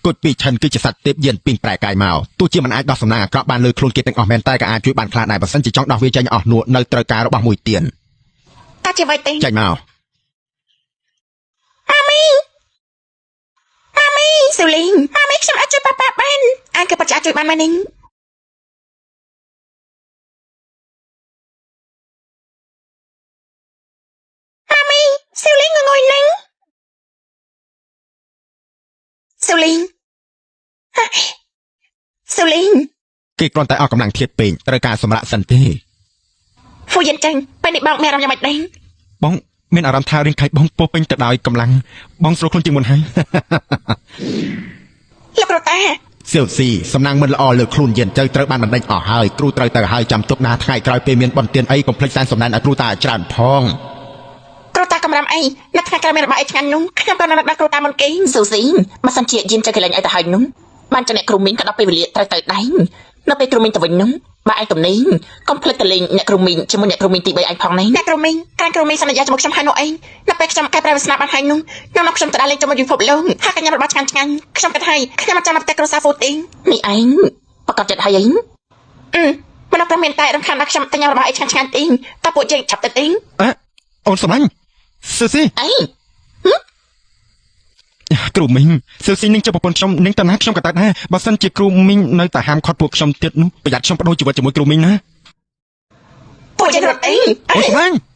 គុជពីឆិនគឺជាសត្វទេពយានពីងប្រែកាយមកទោះជាមិនអាចដោះសំណាងអាក្រក់បានលើខ្លួនគេទាំងអស់មែនតែក៏អាចជួយបានខ្លះដែរបើសិនជាចង់ដោះវាចេញអស់នោះនៅត្រូវការរបស់មួយទៀន តាជាអ្វីទេ ចេញមក ម៉ាមីម៉ាមីស៊ូលីងម៉ាមីខ្ញុំអាចជួយប៉ាប៉ាបានអញក៏ពិតជាអាចជួយបានមែននេះម៉ាមីស៊ូលីងងងុយនឹងស៊ូលីងហ่ะស៊ូលីង គេគ្រាន់តែអស់កម្លាំងធាតពេកត្រូវការសម្រាប់សិនទេ ហ្វូយិនចឹងពេលនេះបងមានអារម្មណ៍យ៉ាងម៉េចដែរ បងមានអារម្មណ៍ថារាងកាយបងពោរពេញទៅដោយកម្លាំងបងស្រួលខ្លួនជាងមុនហើយ លោកគ្រូតា សៀវស៊ីសំណាងមិនល្អលើខ្លួនយានទៅត្រូវបានបណ្ដេញអស់ហើយគ្រូត្រូវទៅហើយចាំទុកណាថ្ងៃក្រោយពេលមានបន្ទានអីកុំភ្លេចសែនសំណែនឲ្យគ្រូតាឲ្យច្រើនផង គ្រូតាកំរាំអីនៅថ្ងៃក្រោយមានរបស់អីឆ្ងាញ់នោះខ្ញុំក៏នឹងនឹកដល់គ្រូតាមុនគេស៊ូស៊ីបើសិនជាយានទៅកន្លែងអីទៅហើយនោះបានចឹងអ្នកគ្រូមីងក៏ដល់ពេលវេលាត្រូវទៅដែរនៅពេលគ្រូមីងទៅវិញនោះបើឯងទំនេរកុំភ្លេចទៅលេងអ្នកគ្រូមីងជាមួយអ្នកគ្រូមីងទី3ឯងផងណាអ្នកគ្រូមីងក្រាញ់គ្រូមីងសន្យាជាមួយខ្ញុំហើយនោះឯងនៅពេលខ្ញុំកែប្រែវាសនាបានហើយនោះខ្ញុំនាំខ្ញុំទៅដើរលេងជាមួយពិភពលោកហើយកញ្ញារបស់ឆ្ងាញ់ឆ្ងាញ់ខ្ញុំគិតហើយខ្ញុំមិនចង់នៅផ្ទះគ្រួសារហ្វូទីនេះឯងប្រកាសចិត្តហើយអីអឺមិនប្រមានតែរំខានដល់ខ្ញុំទៅញ៉ាំរបស់អីឆ្ងាញ់ឆ្ងាញ់ទីតើពួកយើងឆាប់ទៅទី អេអូនសម្លាញ់សៀវស៊ី អី គ្រូមីងសៀវស៊ីងនឹងជាប្រពន្ធខ្ញុំនឹងតាណាខ្ញុំក៏តែដែរបើសិនជាគ្រូមីងនៅតែហាមឃាត់ពួកខ្ញុំទៀតនោះប្រយ័ត្នខ្ញុំបដូរជីវិតជាមួយគ្រូមីងណា ពួកយើងរត់អី អូយស្លាញ់។